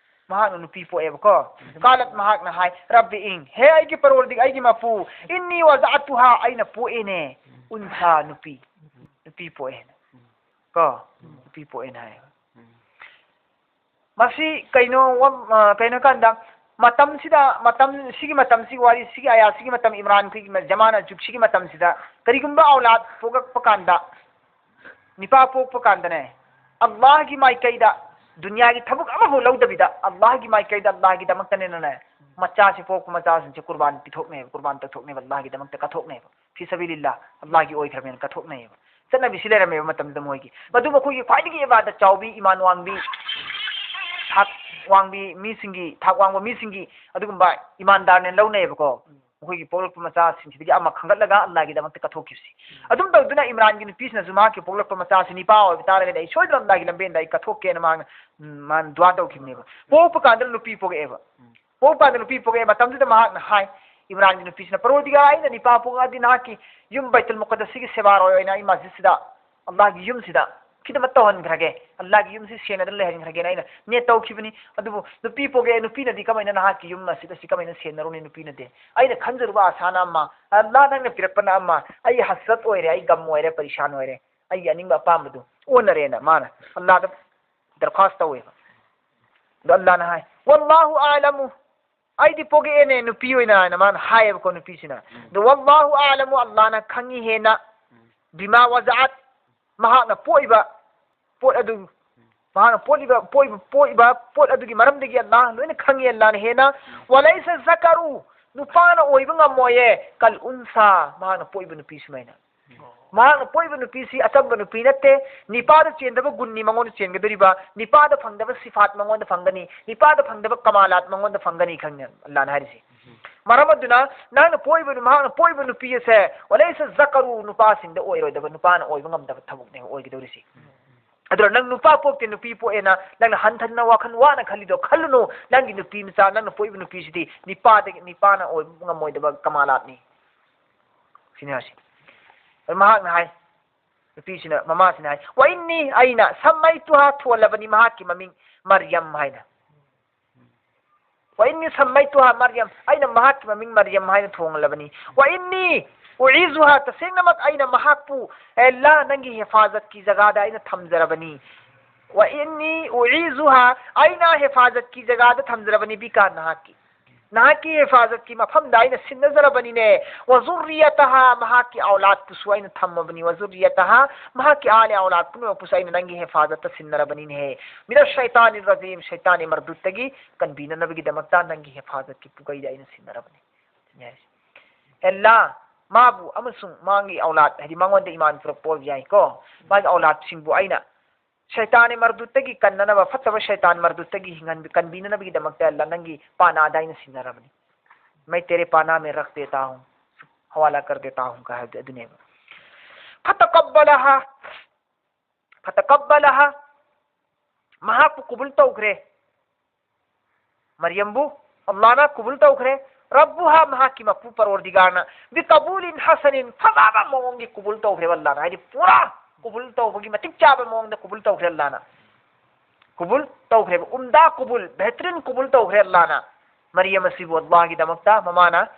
ꯃꯍꯥꯛꯅ ꯅꯨꯄꯤ ꯄꯣꯛꯑꯦꯕꯀꯣ꯫ ꯀꯥꯂꯠ ꯃꯍꯥꯛꯅ ꯍꯥꯏ, ꯔꯕꯤ ꯏꯪ, ꯍꯦ ꯑꯩꯒꯤ ꯄꯔꯣꯔꯗꯤꯒ, ꯑꯩꯒꯤ ꯃꯄꯨ, ꯏꯟꯅꯤ ꯋꯥꯖꯥꯠ ꯇꯨꯍꯥ ꯑꯩꯅ ꯄꯣꯛꯑꯦꯅꯦ꯫ ꯎꯟꯁꯥ ꯅꯨꯄꯤ, ꯅꯨꯄꯤ ꯄꯣꯛꯑꯦꯅ꯫ ꯀꯣ? ꯅꯨꯄꯤ ꯄꯣꯛꯑꯦꯅ ꯍꯥꯏ꯫ ꯃꯁꯤ ꯀꯩꯅꯣ ꯋꯥ-, ꯑ, ꯀꯩꯅꯣ ꯀꯥꯟꯗ ꯃꯇꯝꯁꯤꯗ, ꯃꯇꯝ, ꯁꯤꯒꯤ ꯃꯇꯝꯁꯤꯒꯤ ꯋꯥꯔꯤ, ꯁꯤꯒꯤ ꯑꯌꯥ, ꯁꯤꯒꯤ ꯃꯇꯝ ꯏꯝꯔꯥꯟ ꯈꯣꯏꯒꯤ ꯖꯃꯥꯅ ꯖꯨꯛꯁꯤꯒꯤ ꯃꯇꯝꯁꯤꯗ ꯀꯔꯤꯒꯨꯝꯕ ꯑꯧꯂꯥꯗ ꯄꯣꯛꯂꯛꯄ ꯀꯥꯟꯗ, ꯅꯤꯄꯥ ꯄꯣꯛꯄ ꯀꯥꯟꯗꯅꯦ, ꯑꯜꯂꯥꯍꯒꯤ ꯃꯥꯏꯀꯩꯗ, ꯗꯨꯅꯤꯌꯥꯒꯤ ꯊꯕꯛ ꯑꯃꯐꯥꯎ ꯂꯧꯗꯕꯤꯗ, ꯑꯜꯂꯥꯍꯒꯤ ꯃꯥꯏꯀꯩꯗ, ꯑꯜꯂꯥꯍꯒꯤꯗꯃꯛꯇꯅꯦꯅꯅꯦ, ꯃꯆꯥꯁꯤ ꯄꯣꯛꯄ ꯃꯆꯥꯁꯤꯡꯁꯦ ꯀꯨꯔꯕꯥꯟ ꯄꯤꯊꯣꯛꯅꯦꯕ, ꯀꯨꯔꯕꯥꯟ ꯇꯧꯊꯣꯛꯅꯦꯕ, ꯑꯜꯂꯥꯍꯒꯤꯗꯃꯛꯇ ꯀꯠꯊꯣꯛꯅꯦꯕ꯫ ꯐꯤ ꯁꯕꯤꯂꯤꯜꯂꯥ, ꯑꯜꯂꯥꯍꯒꯤ ꯑꯣꯏꯈ꯭ꯔꯕꯅꯦꯅ ꯀꯠꯊꯣꯛꯅꯩꯌꯦꯕ꯫ ꯆꯠꯅꯕꯤꯁꯤ ꯂꯩꯔꯝꯃꯦꯕ ꯃꯇꯝꯗꯨꯗ ꯃꯣꯏꯒꯤ꯫ ꯃꯗꯨ ꯃꯈꯣꯏꯒꯤ ꯈ꯭ꯋꯥꯏꯗꯒꯤ ꯏꯕꯥꯗꯠ ꯆꯥꯎꯕꯤ, ꯏꯃꯥꯟ ꯋꯥꯡꯕꯤ, ꯊꯥꯛ ꯋꯥꯡꯕꯤ ꯃꯤꯁꯤꯡꯒꯤ, ꯊꯥꯛ ꯋꯥꯡꯕ ꯃꯤꯁꯤꯡꯒꯤ ꯑꯗꯨꯒꯨꯝꯕ ꯏꯃꯥꯟꯗꯥꯔꯅꯦꯅ ꯂꯧꯅꯩꯌꯦꯕꯀꯣ꯫ ꯃꯈꯣꯏꯒꯤ ꯄꯣꯛꯂꯛꯄ ꯃꯆꯥꯁꯤꯡꯁꯤꯗꯒꯤ ꯑꯃ ꯈꯟꯒꯠꯂꯒ ꯑꯜꯂꯥꯍꯒꯤꯗꯃꯛꯇ ꯀꯠꯊꯣꯛꯈꯤꯕꯁꯤ꯫ ꯑꯗꯨꯝ ꯇꯧꯗꯨꯅ ꯏꯝꯔꯥꯟꯒꯤ ꯅꯨꯄꯤꯁꯤꯅꯁꯨ ꯃꯍꯥꯛꯀꯤ ꯄꯣꯛꯂꯛꯄ ꯃꯆꯥꯁꯤ ꯅꯤꯄꯥ ꯑꯣꯏꯕ ꯇꯥꯔꯒꯗꯤ ꯑꯩ ꯁꯣꯏꯗꯅ ꯑꯜꯂꯥꯍꯒꯤ ꯂꯝꯕꯦꯟꯗ ꯑꯩ ꯀꯠꯊꯣꯛꯀꯦꯅ ꯃꯍꯥꯛꯅ, ꯎꯝ, ꯃꯥꯅ ꯗꯨꯋꯥ ꯇꯧꯈꯤꯕꯅꯦꯕ꯫ ꯄꯣꯛꯄ ꯀꯥꯟꯗ ꯅꯨꯄꯤ ꯄꯣꯛꯂꯛꯑꯦꯕ꯫ ꯄꯣꯛꯄ ꯀꯥꯟꯗ ꯅꯨꯄꯤ ꯄꯣꯛꯂꯛꯑꯦ꯫ ꯃꯇꯝꯗꯨꯗ ꯃꯍꯥꯛꯅ ꯍꯥꯏ, ꯏꯝꯔꯥꯟꯒꯤ ꯅꯨꯄꯤꯁꯤꯅ, "ꯄꯔꯣꯔꯗꯤꯒꯥꯔ, ꯑꯩꯅ ꯅꯤꯄꯥ ꯄꯣꯛꯂꯛꯑꯗꯤ ꯅꯍꯥꯛꯀꯤ ꯌꯨꯝ ꯕꯩꯇꯨꯜ ꯃꯨꯀꯗꯁꯤꯒꯤ ꯁꯦꯕꯥꯔꯣꯏ ꯑꯣꯏꯅ ꯑꯩ ꯃꯁꯖꯤꯗꯁꯤꯗ, ꯑꯜꯂꯥꯍꯒꯤ ꯌꯨꯝꯁꯤꯗ ꯈꯤꯗꯃꯠ ꯇꯧꯍꯟꯈ꯭ꯔꯒꯦ, ꯑꯜꯂꯥꯍꯒꯤ ꯌꯨꯝꯁꯤ ꯁꯦꯟꯅꯗꯨꯅ ꯂꯩꯍꯟꯈ꯭ꯔꯒꯦꯅ ꯑꯩꯅ ꯅꯤꯌꯠ ꯇꯧꯈꯤꯕꯅꯤ꯫ ꯑꯗꯨꯕꯨ ꯅꯨꯄꯤ ꯄꯣꯛꯂꯛꯑꯦ, ꯅꯨꯄꯤꯅꯗꯤ ꯀꯃꯥꯏꯅ ꯅꯍꯥꯛꯀꯤ ꯌꯨꯝ ꯑꯁꯤꯗ ꯁꯤ ꯀꯃꯥꯏꯅ ꯁꯦꯟꯅꯔꯨꯅꯤ ꯅꯨꯄꯤꯅꯗꯤ? ꯑꯩꯅ ꯈꯟꯖꯔꯨꯕ ꯑꯁꯥꯅ ꯑꯃ, ꯑꯜꯂꯥꯍ ꯅꯪꯅ ꯄꯤꯔꯛꯄꯅ ꯑꯃ, ꯑꯩ ꯍꯁꯔꯠ ꯑꯣꯏꯔꯦ, ꯑꯩ ꯒꯝ ꯑꯣꯏꯔꯦ, ꯄꯔꯤꯁꯥꯟ ꯑꯣꯏꯔꯦ, ꯑꯩꯒꯤ ꯑꯅꯤꯡꯕ ꯑꯄꯥꯝꯕꯗꯨ ꯑꯣꯟꯅꯔꯦꯅ" ꯃꯥꯅ ꯑꯜꯂꯥꯍꯗ ꯗꯔꯈ꯭ꯋꯥꯁ ꯇꯧꯋꯦꯕ꯫ ꯑꯗꯣ ꯑꯜꯂꯥꯍꯅ ꯍꯥꯏ, "ꯋꯜꯂꯥꯍꯨ ꯑꯥꯂꯃꯨ, ꯑꯩꯗꯤ ꯄꯣꯛꯂꯛꯑꯦꯅꯦ ꯅꯨꯄꯤ ꯑꯣꯏꯅ" ꯍꯥꯏꯅ ꯃꯥꯅ ꯍꯥꯏꯌꯦꯕꯀꯣ ꯅꯨꯄꯤꯁꯤꯅ꯫ ꯑꯗꯣ "ꯋꯜꯂꯥꯍꯨ ꯑꯥꯂꯃꯨ", ꯑꯜꯂꯥꯍꯅ ꯈꯪꯉꯤ ꯍꯦꯟꯅ, "ꯕꯤꯃꯥ ꯋꯥꯖꯥꯠ", ꯃꯍꯥꯛꯅ ꯄꯣꯛꯏꯕ ꯄꯣꯠ ꯑꯗꯨ, ꯃꯍꯥꯛꯅ ꯄꯣꯛꯂꯤꯕ, ꯄꯣꯛꯏꯕ, ꯄꯣꯛꯏꯕ ꯄꯣꯠ ꯑꯗꯨꯒꯤ ꯃꯔꯝꯗꯒꯤ ꯑꯜꯂꯥꯍ ꯂꯣꯏꯅ ꯈꯪꯉꯤ, ꯑꯜꯂꯥꯍꯅ ꯍꯦꯟꯅ꯫ "ꯋꯥꯂꯩꯁ ꯖꯀꯔꯨ", ꯅꯨꯄꯥꯅ ꯑꯣꯏꯕ ꯉꯝꯃꯣꯏꯌꯦ, "ꯀꯜ ꯎꯟꯁꯥ", ꯃꯍꯥꯛꯅ ꯄꯣꯛꯏꯕ ꯅꯨꯄꯤ ꯁꯨꯃꯥꯏꯅ꯫ ꯃꯍꯥꯛꯅ ꯄꯣꯛꯏꯕ ꯅꯨꯄꯤꯁꯤ ꯑꯆꯝꯕ ꯅꯨꯄꯤ ꯅꯠꯇꯦ꯫ ꯅꯤꯄꯥꯗ ꯆꯦꯟꯗꯕ ꯒꯨꯟꯅꯤ ꯃꯉꯣꯟꯗ ꯆꯦꯟꯒꯗꯧꯔꯤꯕ, ꯅꯤꯄꯥꯗ ꯐꯪꯗꯕ ꯁꯤꯐꯥꯠ ꯃꯉꯣꯟꯗ ꯐꯪꯒꯅꯤ, ꯅꯤꯄꯥꯗ ꯐꯪꯗꯕ ꯀꯃꯥꯂꯥꯠ ꯃꯉꯣꯟꯗ ꯐꯪꯒꯅꯤ ꯈꯪꯉꯦ ꯑꯜꯂꯥꯍꯅ ꯍꯥꯏꯔꯤꯁꯤ꯫ ꯃꯔꯝ ꯑꯗꯨꯅ ꯅꯪꯅ ꯄꯣꯛꯏꯕ, ꯃꯍꯥꯛꯅ ꯄꯣꯛꯏꯕ ꯅꯨꯄꯤ ꯑꯁꯦ, "ꯋꯥꯂꯩꯁ ꯖꯀꯔꯨ", ꯅꯨꯄꯥꯁꯤꯡꯗ ꯑꯣꯏꯔꯣꯏꯗꯕ, ꯅꯨꯄꯥꯅ ꯑꯣꯏꯕ ꯉꯝꯗꯕ ꯊꯕꯛꯅꯦꯕ ꯑꯣꯏꯒꯗꯧꯔꯤꯁꯤ꯫ ꯑꯗꯨꯅ ꯅꯪ ꯅꯨꯄꯥ ꯄꯣꯛꯇꯦ ꯅꯨꯄꯤ ꯄꯣꯛꯑꯦꯅ ꯅꯪꯅ ꯍꯟꯊꯅ ꯋꯥꯈꯜ ꯋꯥꯅ ꯈꯜꯂꯤꯗꯣ ꯈꯜꯂꯨꯅꯨ꯫ ꯅꯪꯒꯤ ꯅꯨꯄꯤ ꯃꯆꯥ, ꯅꯪꯅ ꯄꯣꯛꯏꯕ ꯅꯨꯄꯤꯁꯤꯗꯤ ꯅꯤꯄꯥꯗꯒꯤ, ꯅꯤꯄꯥꯅ ꯑꯣꯏꯕ ꯉꯝꯃꯣꯏꯗꯕ ꯀꯃꯥꯂꯥꯠꯅꯤ꯫ ꯁꯤꯅꯤ ꯍꯥꯏꯁꯤ꯫ ꯑꯗꯨ ꯃꯍꯥꯛꯅ ꯍꯥꯏ, ꯅꯨꯄꯤꯁꯤꯅ, ꯃꯃꯥꯁꯤꯅ ꯍꯥꯏ, "ꯋꯥꯏꯟꯅꯤ, ꯑꯩꯅ ꯁꯝꯃꯩꯇꯨꯍꯥ ꯊꯣꯜꯂꯕꯅꯤ ꯃꯍꯥꯛꯀꯤ ꯃꯃꯤꯡ ꯃꯔꯤꯌꯝ ꯍꯥꯏꯅ꯫ ꯋꯥꯏꯟꯅꯤ ꯁꯝꯃꯩꯇꯨꯍꯥ ꯃꯔꯤꯌꯝ, ꯑꯩꯅ ꯃꯍꯥꯛꯀꯤ ꯃꯃꯤꯡ ꯃꯔꯤꯌꯝ ꯍꯥꯏꯅ ꯊꯣꯡꯂꯕꯅꯤ꯫ ꯋꯥꯏꯟꯅꯤ ꯎꯏꯖꯨꯍꯥ, ꯇꯁꯦꯡꯅꯃꯛ ꯑꯩꯅ ꯃꯍꯥꯛꯄꯨ, ꯑꯦ ꯑꯜꯂꯥ, ꯅꯪꯒꯤ ꯍꯦꯐꯥꯖꯠꯀꯤ ꯖꯒꯥꯗ ꯑꯩꯅ ꯊꯝꯖꯔꯕꯅꯤ꯫ ꯋꯥꯏꯟꯅꯤ ꯎꯏꯖꯨꯍꯥ, ꯑꯩꯅ ꯍꯦꯐꯥꯖꯠꯀꯤ ꯖꯒꯥꯗ ꯊꯝꯖꯔꯕꯅꯤ, ꯕꯤꯀꯥ, ꯅꯍꯥꯛꯀꯤ꯫ ꯅꯍꯥꯛꯀꯤ ꯍꯦꯐꯥꯖꯠꯀꯤ ꯃꯐꯝꯗ ꯑꯩꯅ ꯁꯤꯟꯅꯖꯔꯕꯅꯤꯅꯦ꯫ ꯋꯥꯖꯨꯔꯤꯌꯇꯍꯥ, ꯃꯍꯥꯛꯀꯤ ꯑꯧꯂꯥꯗꯇꯨꯁꯨ ꯑꯩꯅ ꯊꯝꯃꯕꯅꯤ꯫ ꯋꯥꯖꯨꯔꯤꯌꯇꯍꯥ, ꯃꯍꯥꯛꯀꯤ ꯑꯥꯂꯦ ꯑꯧꯂꯥꯗ ꯄꯨꯝꯅꯃꯛꯄꯨꯁꯨ ꯑꯩꯅ ꯅꯪꯒꯤ ꯍꯦꯐꯥꯖꯠꯇ ꯁꯤꯟꯅꯔꯕꯅꯤꯅꯦ꯫ ꯃꯤꯅ ꯁꯩꯇꯥꯅꯤ ꯔꯖꯤꯝ, ꯁꯩꯇꯥꯅꯤ ꯃꯔꯗꯨꯠꯇꯒꯤ ꯀꯟꯕꯤꯅꯅꯕꯒꯤꯗꯃꯛꯇ ꯅꯪꯒꯤ ꯍꯦꯐꯥꯖꯠꯀꯤ ꯄꯨꯀꯩꯗ ꯑꯩꯅ ꯁꯤꯟꯅꯔꯕꯅꯤ꯫ ꯁꯤꯅꯤ ꯍꯥꯏꯁꯦ꯫ ꯑꯦ ꯑꯜꯂꯥ, ꯃꯥꯕꯨ ꯑꯃꯁꯨꯡ ꯃꯥꯒꯤ ꯑꯧꯂꯥꯗ, ꯍꯥꯏꯗꯤ ꯃꯉꯣꯟꯗ ꯏꯃꯥꯟ ꯄꯨꯔꯛꯄ ꯑꯣꯏꯕ ꯌꯥꯏꯀꯣ, ꯃꯥꯒꯤ ꯑꯧꯂꯥꯗꯁꯤꯡꯕꯨ ꯑꯩꯅ ꯁꯩꯇꯥꯅꯤ ꯃꯔꯗꯨꯠꯇꯒꯤ ꯀꯟꯅꯅꯕ, ꯐꯠꯇꯕ ꯁꯩꯇꯥꯟ ꯃꯔꯗꯨꯠꯇꯒꯤ ꯍꯤꯡꯍꯟꯕꯤ-, ꯀꯟꯕꯤꯅꯅꯕꯒꯤꯗꯃꯛꯇ ꯑꯜꯂꯥ ꯅꯪꯒꯤ ꯄꯥꯅꯥꯗ ꯑꯩꯅ ꯁꯤꯟꯅꯔꯕꯅꯤ꯫ ꯃꯩ ꯇꯦꯔꯦ ꯄꯥꯅꯥ ꯃꯦ ꯔꯈ ꯗꯦꯇꯥ ꯍꯨ, ꯍꯋꯥꯂꯥ ꯀꯔ ꯗꯦꯇꯥ ꯍꯨ ꯀ ꯍꯥꯏꯕꯗꯤ ꯑꯗꯨꯅꯦꯕ꯫ ꯐꯇꯀꯕꯂꯍꯥ, ꯐꯇꯀꯕꯂꯍꯥ, ꯃꯍꯥꯛꯄꯨ ꯀꯨꯕꯨꯜ ꯇꯧꯈ꯭ꯔꯦ꯫ ꯃꯔꯤꯌꯝꯕꯨ ꯑꯜꯂꯥꯅ ꯀꯨꯕꯨꯜ ꯇꯧꯈ꯭ꯔꯦ꯫ ꯔꯕꯨꯍꯥ, ꯃꯍꯥꯛꯀꯤ ꯃꯄꯨ ꯄꯔꯣꯔꯗꯤꯒꯥꯔꯅ, ꯕꯤꯀꯕꯨꯂꯤꯟ ꯍꯁꯅꯤꯟ, ꯐꯖꯕ ꯃꯑꯣꯡꯒꯤ ꯀꯨꯕꯨꯜ ꯇꯧꯈ꯭ꯔꯦꯕ ꯑꯜꯂꯥꯅ꯫ ꯍꯥꯏꯗꯤ ꯄꯨꯔꯥ ꯀꯨꯕꯨꯜ ꯇꯧꯕꯒꯤ ꯃꯇꯤꯛ ꯆꯥꯕ ꯃꯑꯣꯡꯗ ꯀꯨꯕꯨꯜ ꯇꯧꯈ꯭ꯔꯦ ꯑꯜꯂꯥꯅ꯫ ꯀꯨꯕꯨꯜ ꯇꯧꯈ꯭ꯔꯦꯕ꯫ ꯎꯝꯗꯥ ꯀꯨꯕꯨꯜ, ꯕꯦꯍꯇꯔꯤꯟ ꯀꯨꯕꯨꯜ ꯇꯧꯈ꯭ꯔꯦ ꯑꯜꯂꯥꯅ꯫ ꯃꯔꯤꯌꯝ ꯑꯁꯤꯕꯨ ꯑꯜꯂꯥꯒꯤꯗꯃꯛꯇ ꯃꯃꯥꯅ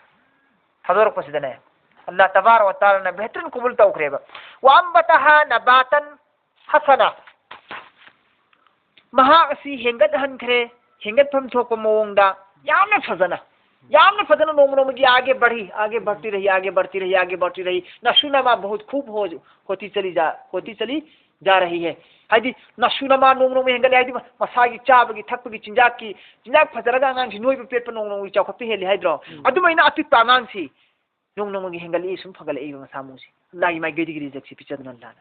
ꯊꯥꯗꯣꯔꯛꯄꯁꯤꯗꯅꯦ, ꯑꯜꯂꯥ ꯇꯕꯥꯔ ꯋꯥ ꯇꯥꯂꯥꯅ ꯕꯦꯍꯇꯔꯤꯟ ꯀꯨꯕꯨꯜ ꯇꯧꯈ꯭ꯔꯦꯕ꯫ ꯋꯥ ꯑꯝꯕꯇꯍꯥ ꯅꯕꯥꯇꯟ ꯍꯁꯅ꯫ ꯃꯍꯥꯛ ꯑꯁꯤ ꯍꯦꯟꯒꯠꯍꯟꯈ꯭ꯔꯦ, ꯍꯦꯟꯒꯠꯐꯝ ꯊꯣꯛꯄ ꯃꯑꯣꯡꯗ ꯌꯥꯝꯅ ꯐꯖꯅ, ꯌꯥꯝꯅ ꯐꯖꯅ ꯅꯣꯡꯃ ꯅꯣꯡꯃꯒꯤ आगे बढ़ी, आगे बढ़ती रही, आगे बढ़ती रही, आगे बढ़ती रही, नशोनुमा बहुत खूब हो, होती चली जा, होती चली जा रही है꯫ ꯍꯥꯏꯗꯤ ꯅꯁꯨꯅꯃꯥ ꯅꯣꯡꯃ ꯅꯣꯡꯃ ꯍꯦꯟꯒꯠꯂꯦ ꯍꯥꯏꯗꯤ ꯃꯁꯥꯒꯤ ꯆꯥꯕꯒꯤ ꯊꯛꯄꯒꯤ ꯆꯤꯟꯖꯥꯛꯀꯤ, ꯆꯤꯟꯖꯥꯛ ꯐꯖꯔꯒ ꯑꯉꯥꯡꯁꯤ ꯅꯣꯏꯕ ꯄꯦꯠꯄ ꯅꯣꯡꯃ ꯅꯣꯡꯃꯒꯤ ꯆꯥꯎꯈꯠꯄ ꯍꯦꯜꯂꯤ ꯍꯥꯏꯗ꯭ꯔꯣ? ꯎꯝ꯫ ꯑꯗꯨꯃꯥꯏꯅ ꯑꯄꯤꯛꯄ ꯑꯉꯥꯡꯁꯤ ꯅꯣꯡꯃ ꯅꯣꯡꯃꯒꯤ ꯍꯦꯟꯒꯠꯂꯛꯏ, ꯁꯨꯝ ꯐꯒꯠꯂꯛꯏꯕ ꯃꯁꯥ ꯃꯎꯁꯤ꯫ ꯑꯜꯂꯥꯍꯒꯤ ꯃꯥꯏꯀꯩꯗꯒꯤ ꯔꯤꯖꯛꯁꯤ ꯄꯤꯖꯗꯨꯅ ꯑꯜꯂꯥꯍꯅ꯫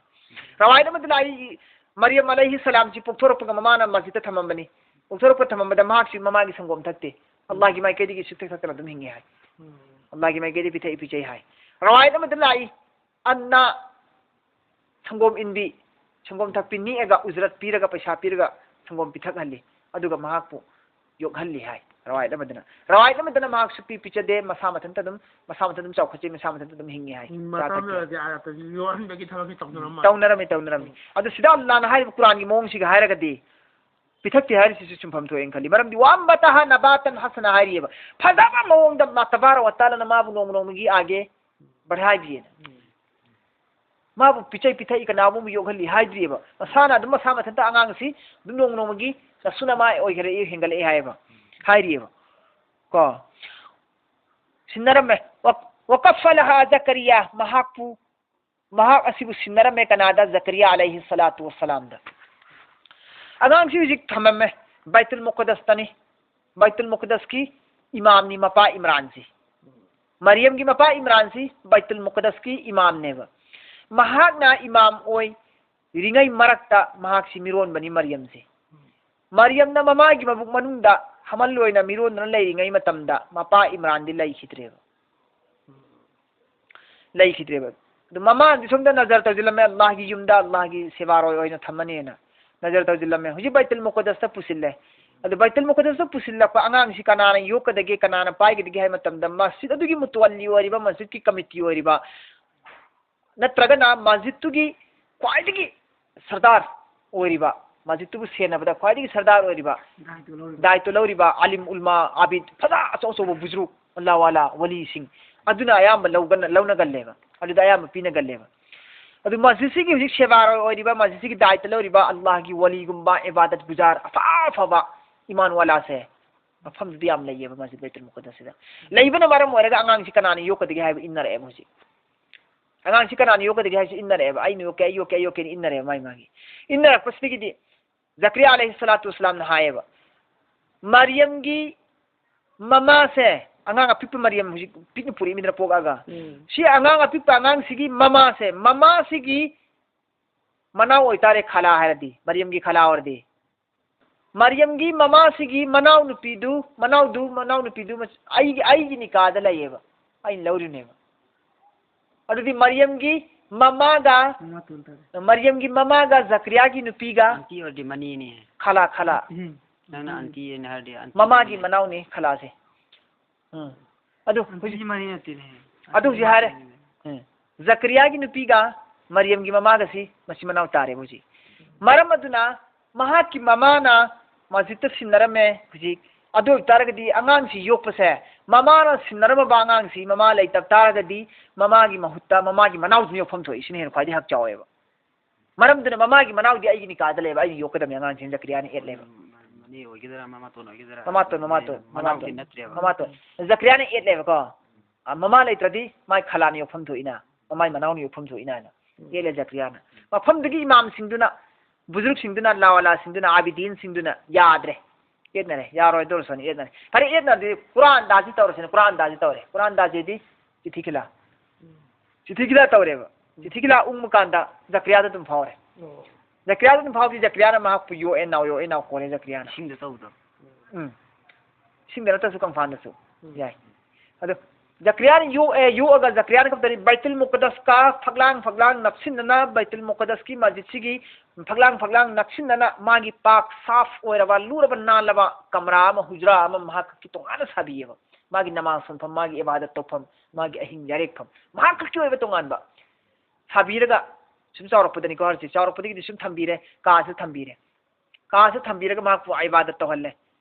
ꯔꯋꯥꯌꯠ ꯑꯃꯗ ꯂꯥꯛꯏ, ꯃꯔꯤꯌꯝ ꯑꯂꯩꯍꯤ ꯁꯂꯥꯝꯁꯤ ꯄꯣꯛꯊꯣꯔꯛꯄꯒ ꯃꯃꯥꯅ ꯃꯁꯖꯤꯗꯇ ꯊꯝꯃꯝꯕꯅꯤ꯫ ꯄꯣꯛꯊꯣꯔꯛꯄ ꯊꯝꯃꯝꯕꯗ ꯃꯍꯥꯛꯁꯤ ꯃꯃꯥꯒꯤ ꯁꯪꯒꯣꯝ ꯊꯛꯇꯦ꯫ ꯑꯜꯂꯥꯍꯒꯤ ꯃꯥꯏꯀꯩꯗꯒꯤ ꯁꯨꯛꯊꯛ ꯊꯛꯇꯅ ꯑꯗꯨꯝ ꯍꯤꯡꯉꯤ ꯍꯥꯏ꯫ ꯎꯝ꯫ ꯑꯜꯂꯥꯍꯒꯤ ꯃꯥꯏꯀꯩꯗꯒꯤ ꯄꯤꯊꯛꯏ ꯄꯤꯖꯩ ꯍꯥꯏ꯫ ꯔꯋꯥꯌꯠ ꯑꯃꯗ ꯂꯥꯛꯏ, ꯑꯟꯅ ꯁꯪꯒꯣꯝ ꯏꯟꯕꯤ꯫ ꯁꯪꯒꯣꯝ ꯊꯛꯄꯤ ꯅꯦꯛꯑꯒ ꯎꯖꯔꯠ ꯄꯤꯔꯒ, ꯄꯩꯁꯥ ꯄꯤꯔꯒ ꯁꯪꯒꯣꯝ ꯄꯤꯊꯛꯍꯜꯂꯤ꯫ ꯑꯗꯨꯒ ꯃꯍꯥꯛꯄꯨ ꯌꯣꯛꯍꯜꯂꯤ ꯍꯥꯏ꯫ ꯔꯋꯥꯌꯠ ꯑꯃꯗꯅ, ꯔꯋꯥꯌꯠ ꯑꯃꯗꯅ ꯃꯍꯥꯛ ꯁꯨꯛꯄꯤ ꯄꯤꯖꯗꯦ, ꯃꯁꯥ ꯃꯊꯟꯇ ꯑꯗꯨꯝ, ꯃꯁꯥ ꯃꯊꯟꯇ ꯑꯗꯨꯝ ꯆꯥꯎꯈꯠꯆꯩ, ꯃꯁꯥ ꯃꯊꯟꯇ ꯑꯗꯨꯝ ꯍꯤꯡꯉꯤ ꯍꯥꯏ꯫ ꯆꯥ ꯊꯛꯇꯦ꯫ ꯃꯇꯥꯡꯗꯨꯗꯗꯤ ꯑꯥꯌꯥꯠꯇꯁꯨ ꯌꯣꯛꯍꯟꯕꯒꯤ ꯊꯕꯛꯁꯤ ꯇꯧꯅꯔꯝꯃꯣꯏ꯫ ꯇꯧꯅꯔꯝꯃꯤ, ꯇꯧꯅꯔꯝꯃꯤ꯫ ꯑꯗꯨ ꯁꯤꯗ ꯑꯜꯂꯥꯅ ꯍꯥꯏꯔꯤꯕ ꯀꯨꯔꯥꯟꯒꯤ ꯃꯑꯣꯡꯁꯤꯒ ꯍꯥꯏꯔꯒꯗꯤ ꯄꯤꯊꯛꯇꯦ ꯍꯥꯏꯔꯤꯁꯤꯁꯨ ꯆꯨꯝꯐꯝ ꯊꯣꯛꯑꯦꯅ ꯈꯜꯂꯤ꯫ ꯃꯔꯝꯗꯤ "ꯋꯥꯝꯕꯇꯥꯍꯥ ꯅꯕꯥꯇꯟ ꯍꯁꯅꯥ" ꯍꯥꯏꯔꯤꯑꯕ꯫ ꯐꯖꯕ ꯃꯑꯣꯡꯗ ꯑꯜꯂꯥ ꯇꯕꯥꯔꯛ ꯋ ꯇꯥꯂꯥꯅ ꯃꯥꯕꯨ ꯅꯣꯡꯃ ꯅꯣꯡꯃꯒꯤ ꯑꯥꯒꯦ ꯕꯔꯍꯥꯏꯕꯤꯌꯦꯅ꯫ ꯎꯝ꯫ ꯃꯥꯕꯨ ꯄꯤꯆꯩ ꯄꯤꯊꯛꯏ, ꯀꯅꯥꯕꯨ ꯑꯃꯨꯛ ꯌꯣꯛꯍꯜꯂꯤ ꯍꯥꯏꯗ꯭ꯔꯤꯑꯕ꯫ ꯃꯁꯥꯅ ꯑꯗꯨꯝ ꯃꯁꯥ ꯃꯊꯟꯇ ꯑꯉꯥꯡꯁꯤ ꯑꯗꯨꯝ ꯅꯣꯡꯃ ꯅꯣꯡꯃꯒꯤ ꯆꯁꯨꯅ ꯃꯥ ꯑꯣꯏꯈꯠꯂꯛꯏ, ꯍꯦꯟꯒꯠꯂꯛꯏ ꯍꯥꯏꯌꯦꯕ꯫ ꯍꯥꯏꯔꯤꯑꯕ꯫ ꯀꯣ꯫ ꯁꯤꯟꯅꯔꯝꯃꯦ꯫ ꯋ-، "ꯋꯀꯐꯂꯍꯥ ꯖꯀꯔꯤꯌꯥ", ꯃꯍꯥꯛꯄꯨ, ꯃꯍꯥꯛ ꯑꯁꯤꯕꯨ ꯁꯤꯟꯅꯔꯝꯃꯦ꯫ ꯀꯅꯥꯗ? ꯖꯀꯔꯤꯌꯥ ꯑꯂꯩꯍꯤ ꯁꯂꯥꯇꯨ ꯋꯁꯁꯂꯥꯝꯗ꯫ ꯑꯉꯥꯡꯁꯤ ꯍꯧꯖꯤꯛ ꯊꯝꯃꯝꯃꯦ ꯕꯩꯇꯨꯜ ꯃꯨꯀꯗꯁꯇꯅꯤ꯫ ꯕꯩꯇꯨꯜ ꯃꯨꯀꯗꯁꯀꯤ ꯏꯃꯥꯝꯅꯤ ꯃꯄꯥ ꯏꯝꯔꯥꯟꯁꯤ꯫ ꯃꯔꯤꯌꯝꯒꯤ ꯃꯄꯥ ꯏꯝꯔꯥꯟꯁꯤ ꯕꯩꯇꯨꯜ ꯃꯨꯀꯗꯁꯀꯤ ꯏꯃꯥꯝꯅꯦꯕ꯫ ꯃꯍꯥꯛꯅ ꯏꯃꯥꯝ ꯑꯣꯏꯔꯤꯉꯩ ꯃꯔꯛꯇ ꯃꯍꯥꯛꯁꯤ ꯃꯤꯔꯣꯟꯕꯅꯤ ꯃꯔꯤꯌꯝꯁꯤ꯫ ꯃꯔꯤꯌꯝꯅ ꯃꯃꯥꯒꯤ ꯃꯕꯨꯛ ꯃꯅꯨꯡꯗ ꯍꯃꯜ ꯑꯣꯏꯅ ꯃꯤꯔꯣꯟꯗꯨꯅ ꯂꯩꯔꯤꯉꯩ ꯃꯇꯝꯗ ꯃꯄꯥ ꯏꯝꯔꯥꯟꯗꯤ ꯂꯩꯈꯤꯗ꯭ꯔꯦꯕ꯫ ꯂꯩꯈꯤꯗ꯭ꯔꯦꯕ꯫ ꯑꯗꯨ ꯃꯃꯥꯅꯗꯤ ꯁꯣꯝꯗ ꯅꯖꯔ ꯇꯧꯁꯤꯜꯂꯝꯃꯦ, ꯑꯜꯂꯥꯍꯒꯤ ꯌꯨꯝꯗ ꯑꯜꯂꯥꯍꯒꯤ ꯁꯦꯕꯥꯔꯣꯏ ꯑꯣꯏꯅ ꯊꯝꯃꯅꯦꯅ ꯅꯖꯔ ꯇꯧꯁꯤꯜꯂꯝꯃꯦ꯫ ꯍꯧꯖꯤꯛ ꯕꯩꯇꯨꯜ ꯃꯨꯀꯗꯁꯇ ꯄꯨꯁꯤꯜꯂꯦ꯫ ꯑꯗꯨ ꯕꯩꯇꯨꯜ ꯃꯨꯀꯗꯁꯇ ꯄꯨꯁꯤꯜꯂꯛꯄ ꯑꯉꯥꯡꯁꯤ ꯀꯅꯥꯅ ꯌꯣꯛꯀꯗꯒꯦ, ꯀꯅꯥꯅ ꯄꯥꯏꯒꯗꯒꯦ ꯍꯥꯏꯕ ꯃꯇꯝꯗ, ꯃꯁꯖꯤꯗ ꯑꯗꯨꯒꯤ ꯃꯨꯇꯋꯜꯂꯤ ꯑꯣꯏꯔꯤꯕ, ꯃꯁꯖꯤꯗꯀꯤ ꯀꯃꯤꯇꯤ ꯑꯣꯏꯔꯤꯕ, ꯅꯠꯇ꯭ꯔꯒꯅ ꯃꯁꯖꯤꯗꯇꯨꯒꯤ ꯈ꯭ꯋꯥꯏꯗꯒꯤ ꯁꯔꯗꯥꯔ ꯑꯣꯏꯔꯤꯕ, ꯃꯁꯖꯤꯗꯇꯨꯕꯨ ꯁꯦꯟꯅꯕꯗ ꯈ꯭ꯋꯥꯏꯗꯒꯤ ꯁꯔꯗꯥꯔ ꯑꯣꯏꯔꯤꯕ, ꯗꯥꯏꯇꯣ ꯂꯧꯔꯤꯕ꯫ ꯗꯥꯏꯇꯣ ꯂꯧꯔꯤꯕ ꯑꯥꯂꯤꯝ ꯎꯂꯃꯥ, ꯑꯥꯕꯤꯗ, ꯐꯖ ꯑꯆꯧ ꯑꯆꯧꯕ ꯕꯨꯖꯨꯔꯨꯛ, ꯑꯜꯂꯥ ꯋꯥꯂꯥ, ꯋꯥꯂꯤꯁꯤꯡ ꯑꯗꯨꯅ ꯑꯌꯥꯝꯕ ꯂꯧꯒꯟ-, ꯂꯧꯅꯒꯜꯂꯦꯕ, ꯑꯗꯨꯗ ꯑꯌꯥꯝꯕ ꯄꯤꯅꯒꯜꯂꯦꯕ꯫ ꯑꯗꯨ ꯃꯁꯖꯤꯗꯁꯤꯒꯤ ꯍꯧꯖꯤꯛ ꯁꯦꯕꯥꯔꯣꯏ ꯑꯣꯏꯔꯤꯕ, ꯃꯁꯖꯤꯗꯁꯤꯒꯤ ꯗꯥꯏꯇ ꯂꯧꯔꯤꯕ ꯑꯜꯂꯥꯍꯒꯤ ꯋꯥꯂꯤꯒꯨꯝꯕ, ꯏꯕꯥꯗꯠ ꯒꯨꯖꯥꯔ ꯑꯐ ꯑꯐꯕ ꯏꯃꯥꯟ ꯋꯥꯂꯥꯁꯦ ꯃꯐꯝꯗꯨꯗ ꯌꯥꯝ ꯂꯩꯌꯦꯕ, ꯃꯁꯖꯤꯗ ꯕꯩꯇꯨꯜ ꯃꯨꯀꯗꯁꯁꯤꯗ꯫ ꯂꯩꯕꯅ ꯃꯔꯝ ꯑꯣꯏꯔꯒ ꯑꯉꯥꯡꯁꯤ ꯀꯅꯥꯅ ꯌꯣꯛꯀꯗꯒꯦ ꯍꯥꯏꯕ ꯏꯟꯅꯔꯛꯑꯦꯕ ꯍꯧꯖꯤꯛ꯫ ꯑꯉꯥꯡꯁꯤ ꯀꯅꯥꯅ ꯌꯣꯛꯀꯗꯒꯦ ꯍꯥꯏꯁꯤ ꯏꯟꯅꯔꯛꯑꯦꯕ꯫ "ꯑꯩꯅ ꯌꯣꯛꯀꯦ, ꯑꯩ ꯌꯣꯛꯀꯦ, ꯑꯩ ꯌꯣꯛꯀꯦꯅ" ꯏꯟꯅꯔꯛꯑꯦꯕ ꯃꯥꯏ ꯃꯥꯒꯤ꯫ ꯏꯟꯅꯔꯛꯄꯁꯤꯗꯒꯤꯗꯤ ꯖꯀꯔꯤꯌꯥ ꯑꯂꯩꯍꯤ ꯁꯂꯥꯇꯨ ꯋꯁꯁꯂꯥꯝꯅ ꯍꯥꯏꯌꯦꯕ, ꯃꯔꯤꯌꯝꯒꯤ ꯃꯃꯥꯁꯦ, ꯑꯉꯥꯡ ꯑꯄꯤꯛꯄ ꯃꯔꯤꯌꯝ ꯍꯧꯖꯤꯛ ꯄꯤꯛꯅ ꯄꯨꯔꯛꯏꯃꯤꯗꯅ ꯄꯣꯛꯂꯛꯑꯒ, ꯎꯝ꯫ ꯁꯤ ꯑꯉꯥꯡ ꯑꯄꯤꯛꯄ ꯑꯉꯥꯡꯁꯤꯒꯤ ꯃꯃꯥꯁꯦ, ꯃꯃꯥꯁꯤꯒꯤ ꯃꯅꯥꯎ ꯑꯣꯏꯇꯥꯔꯦ ꯈꯥꯂꯥ ꯍꯥꯏꯔꯗꯤ, ꯃꯔꯤꯌꯝꯒꯤ ꯈꯥꯂꯥ ꯑꯣꯏꯔꯗꯤ, ꯃꯔꯤꯌꯝꯒꯤ ꯃꯃꯥꯁꯤꯒꯤ ꯃꯅꯥꯎꯅꯨꯄꯤꯗꯨ, ꯃꯅꯥꯎꯗꯨ, ꯃꯅꯥꯎꯅꯨꯄꯤꯗꯨ ꯃꯁ-, ꯑꯩꯒꯤ, ꯑꯩꯒꯤ ꯅꯤꯀꯥꯗ ꯂꯩꯌꯦꯕ, ꯑꯩꯅ ꯂꯧꯔꯤꯅꯦꯕ꯫ ꯑꯗꯨꯗꯤ ꯃꯔꯤꯌꯝꯒꯤ ꯃꯃꯥꯒ, ꯃꯃꯥꯇꯣꯟ ꯇꯥꯔꯦ꯫ ꯃꯔꯤꯌꯝꯒꯤ ꯃꯃꯥꯒ ꯖꯀꯔꯤꯌꯥꯒꯤ ꯅꯨꯄꯤꯒ ꯑꯟꯇꯤ ꯑꯣꯏꯔꯗꯤ ꯃꯅꯦꯅꯦ꯫ ꯈꯂꯥ, ꯈꯂꯥ꯫ ꯎꯝ꯫ ꯅꯪꯅ ꯑꯟꯇꯤ ꯑꯩꯅ ꯍꯥꯏꯔꯗꯤ ꯑꯟꯇꯤ ꯃꯃꯥꯒꯤ ꯃꯅꯦ꯫ ꯃꯅꯥꯎꯅꯤ ꯈꯂꯥꯁꯦ꯫ ꯎꯝ꯫ ꯑꯗꯨ ꯑꯟꯇꯤꯒꯤ ꯍꯧꯖꯤꯛ, ꯃꯅꯦ ꯅꯠꯇꯦꯅꯦ꯫ ꯑꯗꯨ ꯍꯧꯖꯤꯛ ꯍꯥꯏꯔꯦ꯫ ꯃꯅꯦꯅꯦ꯫ ꯎꯝ꯫ ꯖꯀꯔꯤꯌꯥꯒꯤ ꯅꯨꯄꯤꯒ ꯃꯔꯤꯌꯝꯒꯤ ꯃꯃꯥꯒꯁꯤ ꯃꯆꯤꯟ ꯃꯅꯥꯎ ꯇꯥꯔꯦꯕ ꯍꯧꯖꯤꯛ꯫ ꯃꯔꯝ ꯑꯗꯨꯅ ꯃꯍꯥꯛꯀꯤ ꯃꯃꯥꯅ ꯃꯁꯖꯤꯠꯇ ꯁꯤꯟꯅꯔꯝꯃꯦ ꯍꯧꯖꯤꯛ꯫ ꯑꯗꯨ ꯑꯣꯏꯕ ꯇꯥꯔꯒꯗꯤ ꯑꯉꯥꯡꯁꯤ ꯌꯣꯛꯄꯁꯦ, ꯃꯃꯥꯅ ꯁꯤꯟꯅꯔꯝꯃꯕ ꯑꯉꯥꯡꯁꯤ ꯃꯃꯥ ꯂꯩꯇꯕ ꯇꯥꯔꯒꯗꯤ ꯃꯃꯥꯒꯤ ꯃꯍꯨꯠꯇ ꯃꯃꯥꯒꯤ ꯃꯅꯥꯎꯗꯨꯅ ꯌꯣꯛꯐꯝ ꯊꯣꯛꯏ꯫ ꯁꯤꯅ ꯍꯦꯟꯅ ꯈ꯭ꯋꯥꯏꯗꯒꯤ ꯍꯛ ꯆꯥꯎꯋꯦꯕ꯫ ꯃꯔꯝꯗꯨꯅ ꯃꯃꯥꯒꯤ ꯃꯅꯥꯎꯗꯤ ꯑꯩꯒꯤ ꯅꯤꯀꯥꯗ ꯂꯩꯕ, ꯑꯩꯅ ꯌꯣꯛꯀꯗꯕꯅꯤ ꯑꯉꯥꯡꯁꯤꯡ ꯖꯀꯔꯤꯌꯥꯅ ꯑꯦꯠꯂꯦꯕ꯫ ꯃꯅꯦ ꯑꯣꯏꯒꯗ꯭ꯔꯥ, ꯃꯃꯥꯇꯣꯟ ꯑꯣꯏꯒꯗ꯭ꯔꯥ? ꯃꯃꯥꯇꯣꯟ, ꯃꯃꯥꯇꯣꯟ, ꯃꯅꯥꯎꯗꯤ ꯃꯃꯥꯇꯣꯟ, ꯅꯠꯇ꯭ꯔꯦꯕ꯫ ꯃꯃꯥꯇꯣꯟ꯫ ꯖꯀꯔꯤꯌꯥꯅ ꯑꯦꯠꯂꯦꯕꯀꯣ꯫ ꯑ, ꯃꯃꯥ ꯂꯩꯇ꯭ꯔꯗꯤ ꯃꯥꯏ ꯈꯂꯥꯅ ꯌꯣꯛꯐꯝ ꯊꯣꯛꯏꯅ, ꯃꯃꯥꯏ ꯃꯅꯥꯎꯅ ꯌꯣꯛꯐꯝ ꯊꯣꯛꯏꯅ ꯍꯥꯏꯅ ꯎꯝ꯫ ꯑꯦꯠꯂꯦ ꯖꯀꯔꯤꯌꯥꯅ꯫ ꯃꯐꯝꯗꯨꯒꯤ ꯏꯃꯥꯝꯁꯤꯡꯗꯨꯅ, ꯕꯨꯖꯨꯔꯨꯛꯁꯤꯡꯗꯨꯅ, ꯂꯥꯋꯥꯂꯥꯁꯤꯡꯗꯨꯅ, ꯑꯥꯕꯤꯗꯤꯟꯁꯤꯡꯗꯨꯅ ꯌꯥꯗ꯭ꯔꯦ꯫ ꯑꯦꯠꯅꯔꯦ꯫ ꯌꯥꯔꯣꯏꯗꯧꯔꯁꯅ ꯑꯦꯠꯅꯔꯦ꯫ ꯐꯔꯦ, ꯑꯦꯠꯅꯔꯗꯤ ꯀꯨꯔꯥꯟ ꯗꯥꯖꯤ ꯇꯧꯔꯁꯤꯅ, ꯀꯨꯔꯥꯟ ꯗꯥꯖꯤ ꯇꯧꯔꯦ꯫ ꯀꯨꯔꯥꯟ ꯗꯥꯖꯤꯗꯤ ꯆꯤꯊꯤ ꯈꯤꯂꯥ꯫ ꯆꯤꯊꯤ ꯈꯤꯂꯥ ꯇꯧꯔꯦꯕ꯫ ꯎꯝ꯫ ꯆꯤꯊꯤ ꯈꯤꯂꯥ ꯎꯪꯕ ꯀꯥꯟꯗ ꯖꯀꯔꯤꯌꯥꯗ ꯑꯗꯨꯝ ꯐꯥꯎꯔꯦ꯫ ꯑꯣ꯫ ꯖꯀꯔꯤꯌꯥꯗ ꯑꯗꯨꯝ ꯐꯥꯎꯕꯗꯤ ꯖꯀꯔꯤꯌꯥꯅ ꯃꯍꯥꯛꯄꯨ ꯌꯣꯛꯑꯦ ꯅꯥꯎ, ꯌꯣꯛꯑꯦ ꯅꯥꯎ ꯀꯣꯜꯂꯦ ꯖꯀꯔꯤꯌꯥꯅ꯫ ꯏꯁꯤꯡꯗ ꯇꯧꯕꯗꯣ꯫ ꯎꯝ꯫ ꯏꯁꯤꯡꯗ ꯅꯠꯇ꯭ꯔꯁꯨ ꯀꯪꯐꯥꯟꯗꯁꯨ ꯎꯝ꯫ ꯌꯥꯏ꯫ ꯑꯗꯣ ꯖꯀꯔꯤꯌꯥꯅ ꯌꯣꯛꯑꯦ, ꯌꯣꯛꯑꯒ ꯖꯀꯔꯤꯌꯥꯅ ꯀꯝꯗꯧꯔꯤ? ꯕꯩꯇꯨꯜ ꯃꯨꯀꯗꯁꯀ ꯐꯛꯂꯥꯡ ꯐꯛꯂꯥꯡ ꯅꯞꯁꯤꯟꯅꯅ, ꯕꯩꯇꯨꯜ ꯃꯨꯀꯗꯁꯀꯤ ꯃꯁꯖꯤꯠꯁꯤꯒꯤ ꯐꯛꯂꯥꯡ ꯐꯛꯂꯥꯡ ꯅꯞꯁꯤꯟꯅꯅ ꯃꯥꯒꯤ ꯄꯥꯛ ꯁꯥꯐ ꯑꯣꯏꯔꯕ, ꯂꯨꯔꯕ ꯅꯥꯜꯂꯕ ꯀꯃꯔꯥ ꯑꯃ, ꯍꯨꯖ꯭ꯔꯥ ꯑꯃ ꯃꯍꯥꯛ ꯈꯛꯀꯤ ꯇꯣꯉꯥꯟꯅ ꯁꯥꯕꯤꯌꯦꯕ꯫ ꯃꯥꯒꯤ ꯅꯃꯥꯖ ꯁꯣꯟꯐꯝ, ꯃꯥꯒꯤ ꯏꯕꯥꯗꯠ ꯇꯧꯐꯝ, ꯃꯥꯒꯤ ꯑꯍꯤꯡ ꯌꯥꯔꯦꯛꯐꯝ, ꯃꯍꯥꯛ ꯈꯛꯀꯤ ꯑꯣꯏꯕ ꯇꯣꯉꯥꯟꯕ ꯁꯥꯕꯤꯔꯒ, ꯁꯨꯝ ꯆꯥꯎꯔꯛꯄꯗꯅꯤꯀꯣ ꯍꯥꯏꯔꯤꯁꯦ, ꯆꯥꯎꯔꯛꯄꯗꯒꯤꯗꯤ ꯁꯨꯝ ꯊꯝꯕꯤꯔꯦ, ꯀꯥꯁꯤꯗ ꯊꯝꯕꯤꯔꯦ꯫ ꯀꯥꯁꯤꯗ ꯊꯝꯕꯤꯔꯒ ꯃꯍꯥꯛꯄꯨ ꯏꯕꯥꯗꯠ ꯇꯧꯍꯜꯂꯦ꯫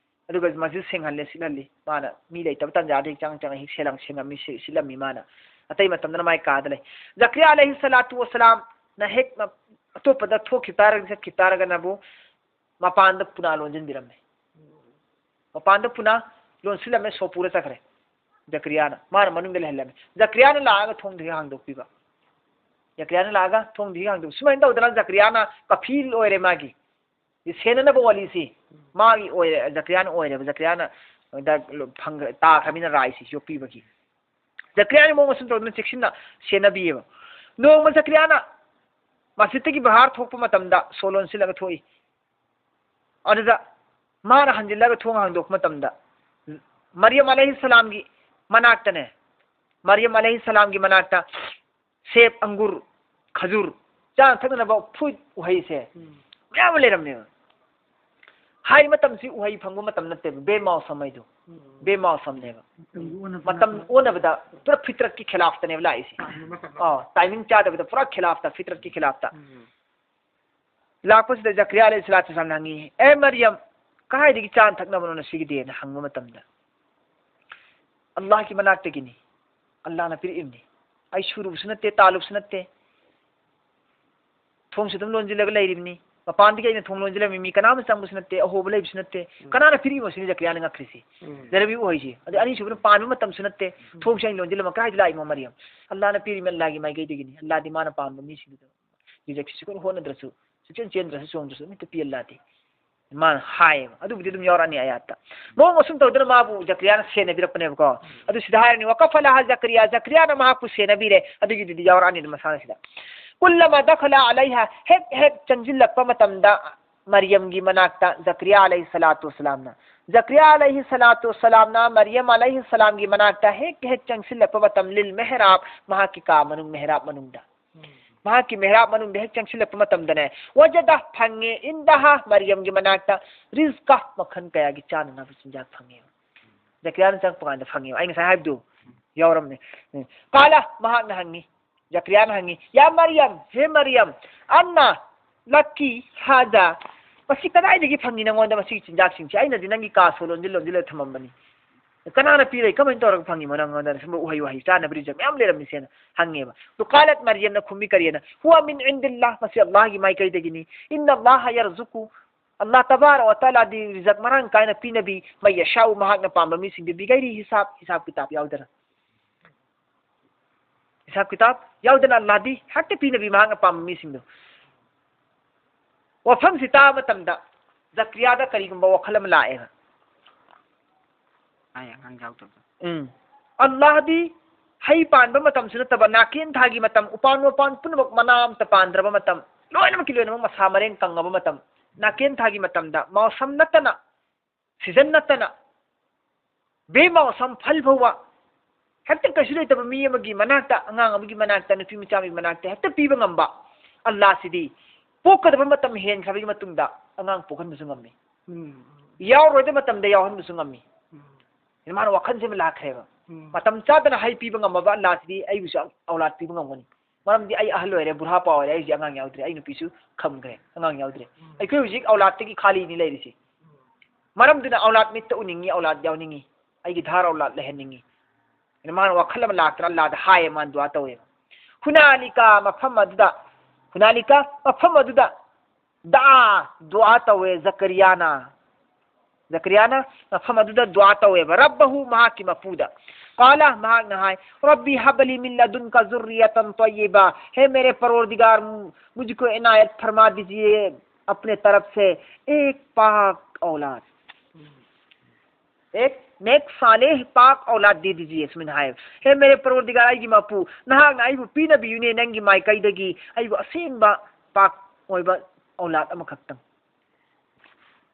ꯑꯗꯨꯒ ꯃꯁꯖꯤꯗ ꯁꯦꯡꯍꯜꯂꯦ, ꯁꯤꯠꯍꯜꯂꯤ꯫ ꯃꯥꯅ ꯃꯤ ꯂꯩꯇꯕ ꯇꯥꯟꯖꯥꯗ ꯍꯦꯛ ꯆꯪ ꯆꯪꯉ ꯍꯦꯛ ꯁꯦꯡꯉꯝꯃꯤ, ꯁꯤ-, ꯁꯤꯠꯂꯝꯃꯤ ꯃꯥꯅ꯫ ꯑꯇꯩ ꯃꯇꯝꯗꯅ ꯃꯥꯏ ꯀꯥꯗ ꯂꯩ꯫ ꯖꯀꯔꯤꯌꯥ ꯑꯂꯩꯍꯤ ꯁꯂꯥꯇꯨ ꯋꯁꯁꯂꯥꯝꯅ ꯍꯦꯛ ꯃ-, ꯑꯇꯣꯞꯄꯗ ꯊꯣꯛꯈꯤꯕ ꯇꯥꯔꯒꯗꯤ, ꯆꯠꯈꯤꯕ ꯇꯥꯔꯒꯅꯕꯨ ꯃꯄꯥꯟꯗ ꯄꯨꯅꯥ ꯂꯣꯟꯁꯤꯟꯕꯤꯔꯝꯃꯦ꯫ ꯃꯄꯥꯟꯗ ꯄꯨꯅꯥ ꯂꯣꯟꯁꯤꯜꯂꯝꯃꯦ, ꯁꯣ ꯄꯨꯔ ꯆꯠꯈ꯭ꯔꯦ꯫ ꯖꯀꯔꯤꯌꯥꯅ꯫ ꯃꯥꯅ ꯃꯅꯨꯡꯗ ꯂꯩꯍꯜꯂꯝꯃꯦ꯫ ꯖꯀꯔꯤꯌꯥꯅ ꯂꯥꯛꯑꯒ ꯊꯣꯡꯗꯨ ꯍꯦꯛ ꯍꯥꯡꯗꯣꯛꯄꯤꯕ꯫ ꯖꯀꯔꯤꯌꯥꯅ ꯂꯥꯛꯑꯒ ꯊꯣꯡꯗꯨ ꯍꯦꯛ ꯍꯥꯡꯗꯣꯛ-, ꯁꯨꯃꯥꯏꯅ ꯇꯧꯗꯅ ꯖꯀꯔꯤꯌꯥꯅ ꯀꯐꯤꯜ ꯑꯣꯏꯔꯦ ꯃꯥꯒꯤ꯫ ꯁꯦꯟꯅꯅꯕ ꯋꯥꯂꯤꯁꯤ ꯃꯥꯒꯤ ꯑꯣꯏꯔꯦ, ꯖꯀꯔꯤꯌꯥꯅ ꯑꯣꯏꯔꯦꯕ꯫ ꯖꯀꯔꯤꯌꯥꯅ ꯗ ꯐꯪꯈ꯭ꯔ-, ꯇꯥꯈ꯭ꯔꯃꯤꯅ ꯔꯥꯏꯁꯤ ꯌꯣꯛꯄꯤꯕꯒꯤ꯫ ꯖꯀꯔꯤꯌꯥꯅ ꯃꯑꯣꯡ ꯑꯁꯨꯝ ꯇꯧꯗꯅ ꯆꯦꯛꯁꯤꯟꯅ ꯁꯦꯟꯅꯕꯤꯌꯦꯕ꯫ ꯅꯣꯡꯃ ꯖꯀꯔꯤꯌꯥꯅ ꯃꯁꯖꯤꯠꯇꯒꯤ ꯕꯍꯥꯔ ꯊꯣꯛꯄ ꯃꯇꯝꯗ ꯁꯣ ꯂꯣꯟꯁꯤꯜꯂꯒ ꯊꯣꯛꯏ꯫ ꯑꯗꯨꯗ ꯃꯥꯅ ꯍꯟꯖꯤꯜꯂꯒ ꯊꯣꯡ ꯍꯥꯡꯗꯣꯛꯄ ꯃꯇꯝꯗ ꯃꯔꯤꯌꯝ ꯑꯂꯩꯍꯤ ꯁꯂꯥꯝꯒꯤ ꯃꯅꯥꯛꯇꯅꯦ, ꯃꯔꯤꯌꯝ ꯑꯂꯩꯍꯤ ꯁꯂꯥꯝꯒꯤ ꯃꯅꯥꯛꯇ ꯁꯦꯞ, ꯑꯪꯒꯨꯔ, ꯈꯖꯨꯔ, ꯆꯥꯅ ꯊꯛꯅꯅꯕ ꯐ꯭ꯔꯨꯏꯠ, ꯎꯍꯩꯁꯦ ꯎꯝ꯫ ꯃꯌꯥꯝ ꯑꯃ ꯂꯩꯔꯝꯅꯦꯕ꯫ ꯍꯥꯏ ꯃꯇꯝꯁꯤ ꯎꯍꯩ ꯐꯪꯕ ꯃꯇꯝ ꯅꯠꯇꯦꯕ, ꯕꯦꯃꯥꯎꯁꯝ ꯍꯥꯏꯗꯣ꯫ ꯎꯝ꯫ ꯕꯦꯃꯥꯎꯁꯝꯅꯦꯕ꯫ ꯃꯇꯝ ꯑꯣꯟꯅꯕꯗ ꯄꯨꯔꯥ ꯐꯤꯇ꯭ꯔꯠꯀꯤ ꯈꯤꯂꯥꯐꯇꯅꯦꯕ ꯂꯥꯛꯏꯁꯦ꯫ ꯇꯥꯏꯃꯤꯡ ꯃꯇꯝ ꯑꯥ, ꯇꯥꯏꯃꯤꯡ ꯆꯥꯗꯕꯗ ꯄꯨꯔꯥ ꯈꯤꯂꯥꯐꯇ, ꯐꯤꯇ꯭ꯔꯠꯀꯤ ꯈꯤꯂꯥꯐꯇ꯫ ꯎꯝ꯫ ꯂꯥꯛꯄꯁꯤꯗ ꯖꯀꯔꯤꯌꯥ ꯑꯂꯩꯍꯤ ꯁꯂꯥꯇꯨ ꯋꯁꯁꯂꯥꯝꯅ ꯍꯪꯉꯤ, "ꯑꯦ ꯃꯔꯤꯌꯝ, ꯀꯗꯥꯏꯗꯒꯤ ꯆꯥꯅ ꯊꯛꯅꯕꯅꯣ ꯉꯁꯤꯒꯤꯗꯤꯅ?" ꯍꯪꯕ ꯃꯇꯝꯗ, "ꯑꯜꯂꯥꯍꯒꯤ ꯃꯅꯥꯛꯇꯒꯤꯅꯤ, ꯑꯜꯂꯥꯍꯅ ꯄꯤꯔꯛꯏꯕꯅꯤ꯫ ꯑꯩ ꯁꯨꯔꯨꯕꯁꯨ ꯅꯠꯇꯦ, ꯇꯥꯜꯂꯨꯕꯁꯨ ꯅꯠꯇꯦ, ꯊꯣꯡꯁꯨ ꯑꯗꯨꯝ ꯂꯣꯟꯁꯤꯜꯂꯒ ꯂꯩꯔꯤꯕꯅꯤ, ꯃꯄꯥꯟꯗꯒꯤ ꯑꯩꯅ ꯊꯣꯡ ꯂꯣꯟꯁꯤꯜꯂꯝꯃꯤ, ꯃꯤ ꯀꯅꯥꯝꯇ ꯆꯪꯕꯁꯨ ꯅꯠꯇꯦ, ꯑꯍꯣꯕ ꯂꯩꯕꯁꯨ ꯅꯠꯇꯦ, ꯎꯝ꯫ ꯀꯅꯥꯅ ꯄꯤꯔꯛꯏꯃꯣ?" ꯁꯤꯅꯤ ꯖꯀꯔꯤꯌꯥꯅ ꯉꯛꯈ꯭ꯔꯤꯁꯤ꯫ ꯎꯝ꯫ ꯖꯅꯕꯤ ꯎꯍꯩꯁꯤ꯫ ꯑꯗꯩ ꯑꯅꯤꯁꯨꯕꯅ ꯄꯥꯟꯕ ꯃꯇꯝꯁꯨ ꯅꯠꯇꯦ, ꯎꯝ꯫ ꯊꯣꯡꯁꯦ ꯑꯩꯅ ꯂꯣꯟꯁꯤꯜꯂꯝꯃ ꯀꯗꯥꯏꯗ ꯂꯥꯛꯏꯃꯣ ꯃꯔꯤꯌꯝ? ꯑꯜꯂꯥꯍꯅ ꯄꯤꯔꯤꯕꯅꯤ, ꯑꯜꯂꯥꯍꯒꯤ ꯃꯥꯏꯀꯩꯗꯒꯤꯅꯤ, ꯑꯜꯂꯥꯍꯗꯤ ꯃꯥꯅ ꯄꯥꯝꯕ ꯃꯤꯁꯤꯡꯗꯨꯗ ꯔꯤꯖꯦꯛꯁꯤ ꯁꯨꯛꯍꯣꯠ ꯍꯣꯠꯅꯗ꯭ꯔꯁꯨ, ꯁꯨꯛꯆꯦꯟ ꯆꯦꯟꯗ꯭ꯔꯁꯨ, ꯆꯣꯡꯗ꯭ꯔꯁꯨ ꯑꯗꯨꯝ ꯍꯦꯛꯇ ꯄꯤ ꯑꯜꯂꯥꯗꯤ꯫ ꯃꯥꯅ ꯍꯥꯏꯌꯦꯕ꯫ ꯑꯗꯨꯕꯨꯗꯤ ꯑꯗꯨꯝ ꯌꯥꯎꯔꯛꯑꯅꯤ ꯑꯌꯥꯠꯇ꯫ ꯃꯑꯣꯡ ꯑꯁꯨꯝ ꯇꯧꯗꯅ ꯃꯥꯕꯨ ꯖꯀꯔꯤꯌꯥꯅ ꯁꯦꯟꯅꯕꯤꯔꯛꯄꯅꯦꯕꯀꯣ꯫ ꯑꯗꯨ ꯁꯤꯗ ꯍꯥꯏꯔꯅꯤ, "ꯋꯀꯐꯂꯍꯥ ꯖꯀꯔꯤꯌꯥ", ꯖꯀꯔꯤꯌꯥꯅ ꯃꯍꯥꯛꯄꯨ ꯁꯦꯟꯅꯕꯤꯔꯦ꯫ ꯑꯗꯨꯒꯤꯗꯨꯗꯤ ꯌꯥꯎꯔꯛꯑꯅꯤ ꯑꯗꯨꯝ ꯃꯁꯥꯅ ꯁꯤꯗ꯫ "ꯀꯨꯜꯂꯃꯥ ꯗꯈꯂ ꯑꯂꯩꯍꯥ", ꯍꯦꯛ ꯍꯦꯛ ꯆꯪꯁꯤꯜꯂꯛꯄ ꯃꯇꯝꯗ ꯃꯔꯤꯌꯝꯒꯤ ꯃꯅꯥꯛꯇ ꯖꯀꯔꯤꯌꯥ ꯑꯂꯩꯍꯤ ꯁꯂꯥꯇꯨ ꯋꯁꯁꯂꯥꯝꯅ, ꯖꯀꯔꯤꯌꯥ ꯑꯂꯩꯍꯤ ꯁꯂꯥꯇꯨ ꯋꯁꯁꯂꯥꯝꯅ ꯃꯔꯤꯌꯝ ꯑꯂꯩꯍꯤ ꯁꯂꯥꯝꯒꯤ ꯃꯅꯥꯛꯇ ꯍꯦꯛ ꯍꯦꯛ ꯆꯪꯁꯤꯜꯂꯛꯄ ꯃꯇꯝ, ꯂꯤꯜ ꯃꯦꯍꯔꯥꯕ, ꯃꯍꯥꯛꯀꯤ ꯀꯥ ꯃꯅꯨꯡ, ꯃꯦꯍꯔꯥꯕ ꯃꯅꯨꯡꯗ꯫ ꯎꯝ꯫ ꯃꯍꯥꯛꯀꯤ ꯃꯦꯍꯔꯥꯕ ꯃꯅꯨꯡꯗ ꯍꯦꯛ ꯆꯪꯁꯤꯜꯂꯛꯄ ꯃꯇꯝꯗꯅꯦ, ꯋꯖꯗ, ꯐꯪꯉꯦ, ꯏꯟꯗꯍꯥ, ꯃꯔꯤꯌꯝꯒꯤ ꯃꯅꯥꯛꯇ, ꯔꯤꯖꯀ, ꯃꯈꯜ ꯀꯌꯥꯒꯤ ꯆꯥꯅꯅꯕ ꯆꯤꯟꯖꯥꯛ ꯐꯪꯉꯦꯕ꯫ ꯖꯀꯔꯤꯌꯥꯅ ꯆꯪꯉꯛꯄ ꯀꯥꯟꯗ ꯐꯪꯉꯦꯕ꯫ ꯑꯩ ꯉꯁꯥꯏ ꯍꯥꯏꯕꯗꯨ ꯌꯥꯎꯔꯝꯅꯦ꯫ ꯎꯝ꯫ ꯀꯥꯂ, ꯃꯍꯥꯛꯅ ꯍꯪꯉꯤ, ꯖꯀꯔꯤꯌꯥꯅ ꯍꯪꯉꯤ, "ꯌꯥ ꯃꯔꯤꯌꯝ, ꯍꯦ ꯃꯔꯤꯌꯝ, ꯑꯟꯅ ꯂꯛꯀꯤ ꯍꯥꯖꯥ, ꯃꯁꯤ ꯀꯗꯥꯏꯗꯒꯤ ꯐꯪꯉꯤ ꯅꯉꯣꯟꯗ ꯃꯁꯤꯒꯤ ꯆꯤꯟꯖꯥꯛꯁꯤꯡꯁꯦ? ꯑꯩꯅꯗꯤ ꯅꯪꯒꯤ ꯀꯥ ꯁꯣ ꯂꯣꯟꯁꯤꯜ ꯂꯣꯟꯁꯤꯜꯂꯒ ꯊꯝꯃꯝꯕꯅꯤ꯫ ꯀꯅꯥꯅ ꯄꯤꯔꯛꯏ? ꯀꯃꯥꯏꯅ ꯇꯧꯔꯒ ꯐꯪꯉꯤꯃꯣ ꯅꯪꯉꯣꯟꯗ ꯁꯨꯝꯕ ꯎꯍꯩ ꯋꯥꯍꯩ ꯆꯥꯅꯕ ꯔꯤꯖꯛ ꯃꯌꯥꯝ ꯂꯩꯔꯝꯃꯤꯁꯦꯅ?" ꯍꯪꯉꯦꯕ꯫ ꯑꯗꯨ ꯀꯥꯂꯠ ꯃꯔꯤꯌꯝꯅ ꯈꯨꯝꯃꯤ ꯀꯔꯤꯅ? "ꯍꯨꯋ ꯃꯤꯟ ꯏꯟꯗꯤꯜꯂꯥꯍ, ꯃꯁꯤ ꯑꯜꯂꯥꯍꯒꯤ ꯃꯥꯏꯀꯩꯗꯒꯤꯅꯤ꯫ ꯏꯟꯅ ꯑꯜꯂꯥꯍ ꯌꯔꯖꯨꯀꯨ, ꯑꯜꯂꯥꯍ ꯇꯕꯥꯔꯛ ꯋ ꯇꯥꯂꯥꯗꯤ ꯔꯤꯖꯛ ꯃꯔꯥꯡ ꯀꯥꯏꯅ ꯄꯤꯅꯕꯤ, ꯃꯩ ꯌꯁꯥꯎ, ꯃꯍꯥꯛꯅ ꯄꯥꯝꯕ ꯃꯤꯁꯤꯡꯗꯤ, ꯕꯤꯒꯩꯔꯤ ꯍꯤꯁꯥꯕ, ꯍꯤꯁꯥꯕ ꯀꯤꯇꯥꯕ ꯌꯥꯎꯗꯅ꯫ ꯍꯤꯁꯥꯕ ꯀꯤꯇꯥꯕ ꯌꯥꯎꯗꯅ ꯑꯜꯂꯥꯍꯗꯤ ꯍꯦꯛꯇ ꯄꯤꯅꯕꯤ, ꯃꯍꯥꯛꯅ ꯄꯥꯝꯕ ꯃꯤꯁꯤꯡꯗꯣ"꯫ ꯋꯥꯐꯝꯁꯤ ꯇꯥꯕ ꯃꯇꯝꯗ ꯖꯀꯔꯤꯌꯥꯗ ꯀꯔꯤꯒꯨꯝꯕ ꯋꯥꯈꯜ ꯑꯃ ꯂꯥꯛꯑꯦꯕ꯫ ꯑꯩ ꯑꯉꯥꯡ ꯌꯥꯎꯗꯕꯗꯣ꯫ ꯎꯝ꯫ ꯑꯜꯂꯥꯍꯗꯤ ꯍꯩ ꯄꯥꯟꯕ ꯃꯇꯝꯁꯨ ꯅꯠꯇꯕ, ꯅꯥꯀꯦꯟ ꯊꯥꯒꯤ ꯃꯇꯝ, ꯎꯄꯥꯟ ꯋꯥꯄꯥꯟ ꯄꯨꯝꯅꯃꯛ ꯃꯅꯥ ꯑꯃꯠꯇ ꯄꯥꯟꯗ꯭ꯔꯕ ꯃꯇꯝ, ꯂꯣꯏꯅꯃꯛꯀꯤ ꯂꯣꯏꯅꯃꯛ ꯃꯁꯥ ꯃꯔꯦꯡ ꯀꯪꯉꯕ ꯃꯇꯝ, ꯅꯥꯀꯦꯟ ꯊꯥꯒꯤ ꯃꯇꯝꯗ ꯃꯥꯎꯁꯝ ꯅꯠꯇꯅ, ꯁꯤꯖꯟ ꯅꯠꯇꯅ, ꯕꯦ ꯃꯥꯎꯁꯝ ꯐꯜ ꯐꯥꯎꯕ ꯍꯦꯛꯇ ꯀꯩꯁꯨ ꯂꯩꯇꯕ ꯃꯤ ꯑꯃꯒꯤ ꯃꯅꯥꯛꯇ, ꯑꯉꯥꯡ ꯑꯃꯒꯤ ꯃꯅꯥꯛꯇ, ꯅꯨꯄꯤ ꯃꯆꯥ ꯑꯃꯒꯤ ꯃꯅꯥꯛꯇ ꯍꯦꯛꯇ ꯄꯤꯕ ꯉꯝꯕ ꯑꯜꯂꯥꯁꯤꯗꯤ ꯄꯣꯛꯀꯗꯕ ꯃꯇꯝ ꯍꯦꯟꯈ꯭ꯔꯕꯒꯤ ꯃꯇꯨꯡꯗ ꯑꯉꯥꯡ ꯄꯣꯛꯍꯟꯕꯁꯨ ꯉꯝꯃꯤ꯫ ꯎꯝ꯫ ꯌꯥꯎꯔꯣꯏꯗꯕ ꯃꯇꯝꯗ ꯌꯥꯎꯍꯟꯕꯁꯨ ꯉꯝꯃꯤ꯫ ꯎꯝ꯫ ꯃꯥꯅ ꯋꯥꯈꯜꯁꯦ ꯑꯃ ꯂꯥꯛꯈ꯭ꯔꯦꯕ꯫ ꯎꯝ꯫ ꯃꯇꯝ ꯆꯥꯗꯅ ꯍꯩ ꯄꯤꯕ ꯉꯝꯃꯕ ꯑꯜꯂꯥꯁꯤꯗꯤ ꯑꯩꯕꯨꯁꯨ ꯑꯧꯂꯥꯗ ꯄꯤꯕ ꯉꯝꯒꯅꯤ꯫ ꯃꯔꯝꯗꯤ ꯑꯩ ꯑꯍꯜ ꯑꯣꯏꯔꯦ, ꯕꯨꯔꯍꯥꯄꯥ ꯑꯣꯏꯔꯦ, ꯑꯩꯁꯦ ꯑꯉꯥꯡ ꯌꯥꯎꯗ꯭ꯔꯦ, ꯑꯩ ꯅꯨꯄꯤꯁꯨ ꯈꯝꯈ꯭ꯔꯦ, ꯑꯉꯥꯡ ꯌꯥꯎꯗ꯭ꯔꯦ꯫ ꯎꯝ꯫ ꯑꯩꯈꯣꯏ ꯍꯧꯖꯤꯛ ꯑꯧꯂꯥꯗꯇꯒꯤ ꯈꯥꯂꯤꯅꯤ ꯂꯩꯔꯤꯁꯦ꯫ ꯎꯝ꯫ ꯃꯔꯝꯗꯨꯅ ꯑꯧꯂꯥꯗ ꯃꯤꯠꯇ ꯎꯅꯤꯡꯉꯤ, ꯑꯧꯂꯥꯗ ꯌꯥꯎꯅꯤꯡꯉꯤ, ꯑꯩꯒꯤ ꯙꯥꯔ ꯑꯧꯂꯥꯗ ꯂꯩꯍꯟꯅꯤꯡꯉꯤ꯫ ꯑꯗꯨꯅ ꯃꯥꯅ ꯋꯥꯈꯜ ꯑꯃ ꯂꯥꯛꯇꯅ ꯑꯜꯂꯥꯗ ꯍꯥꯏꯌꯦ, ꯃꯥꯅ ꯗꯨꯋꯥ ꯇꯧꯋꯦ꯫ ꯍꯨꯅꯥꯂꯤꯀ, ꯃꯐꯝ ꯑꯗꯨꯗ, ꯍꯨꯅꯥꯂꯤꯀ, ꯃꯐꯝ ꯑꯗꯨꯗ ꯗꯥ, ꯗꯨꯋꯥ ꯇꯧꯋꯦ ꯖꯀꯔꯤꯌꯥꯅ꯫ ꯖꯀꯔꯤꯌꯥꯅ ꯃꯐꯝ ꯑꯗꯨꯗ ꯗꯨꯋꯥ ꯇꯧꯋꯦꯕ, ꯔꯕꯍꯨ, ꯃꯍꯥꯛꯀꯤ ꯃꯄꯨꯗ꯫ ꯀꯥꯂ, ꯃꯍꯥꯛꯅ ꯍꯥꯏ, ꯔꯕꯤ ꯍꯕꯂꯤ ꯃꯤꯟ ꯂꯗꯨꯟꯀ ꯖꯨꯔꯔꯤꯌꯇꯟ ꯇꯣꯌꯤꯕ, ꯍꯦ ꯃꯦꯔꯦ ꯄꯔꯣꯔꯗꯤꯒꯥꯔ, ꯃꯨꯖꯀꯣ ꯏꯅꯥꯌꯠ ꯐꯔꯃꯥ ꯗꯤꯖꯤꯌꯦ ꯑꯄꯅꯦ ꯇꯔꯐ ꯁꯦ ꯑꯦꯛ ꯄꯥꯛ ꯑꯧꯂꯥꯗ꯫ ꯑꯦꯛ ꯅꯦꯛ ꯁꯥꯂꯦꯍ ꯄꯥꯛ ꯑꯧꯂꯥꯗ ꯗꯦ ꯗꯤꯖꯤꯌꯦ, ꯁꯨꯃꯥꯏꯅ ꯍꯥꯏ, ꯍꯦ ꯃꯦꯔꯦ ꯄꯔꯣꯔꯗꯤꯒꯥꯔ, ꯑꯩꯒꯤ ꯃꯄꯨ, ꯅꯍꯥꯛꯅ ꯑꯩꯕꯨ ꯄꯤꯅꯕꯤꯌꯨꯅꯦ ꯅꯪꯒꯤ ꯃꯥꯏꯀꯩꯗꯒꯤ ꯑꯩꯕꯨ ꯑꯁꯦꯡꯕ ꯄꯥꯛ ꯑꯣꯏꯕ ꯑꯧꯂꯥꯗ ꯑꯃꯈꯛꯇꯪ꯫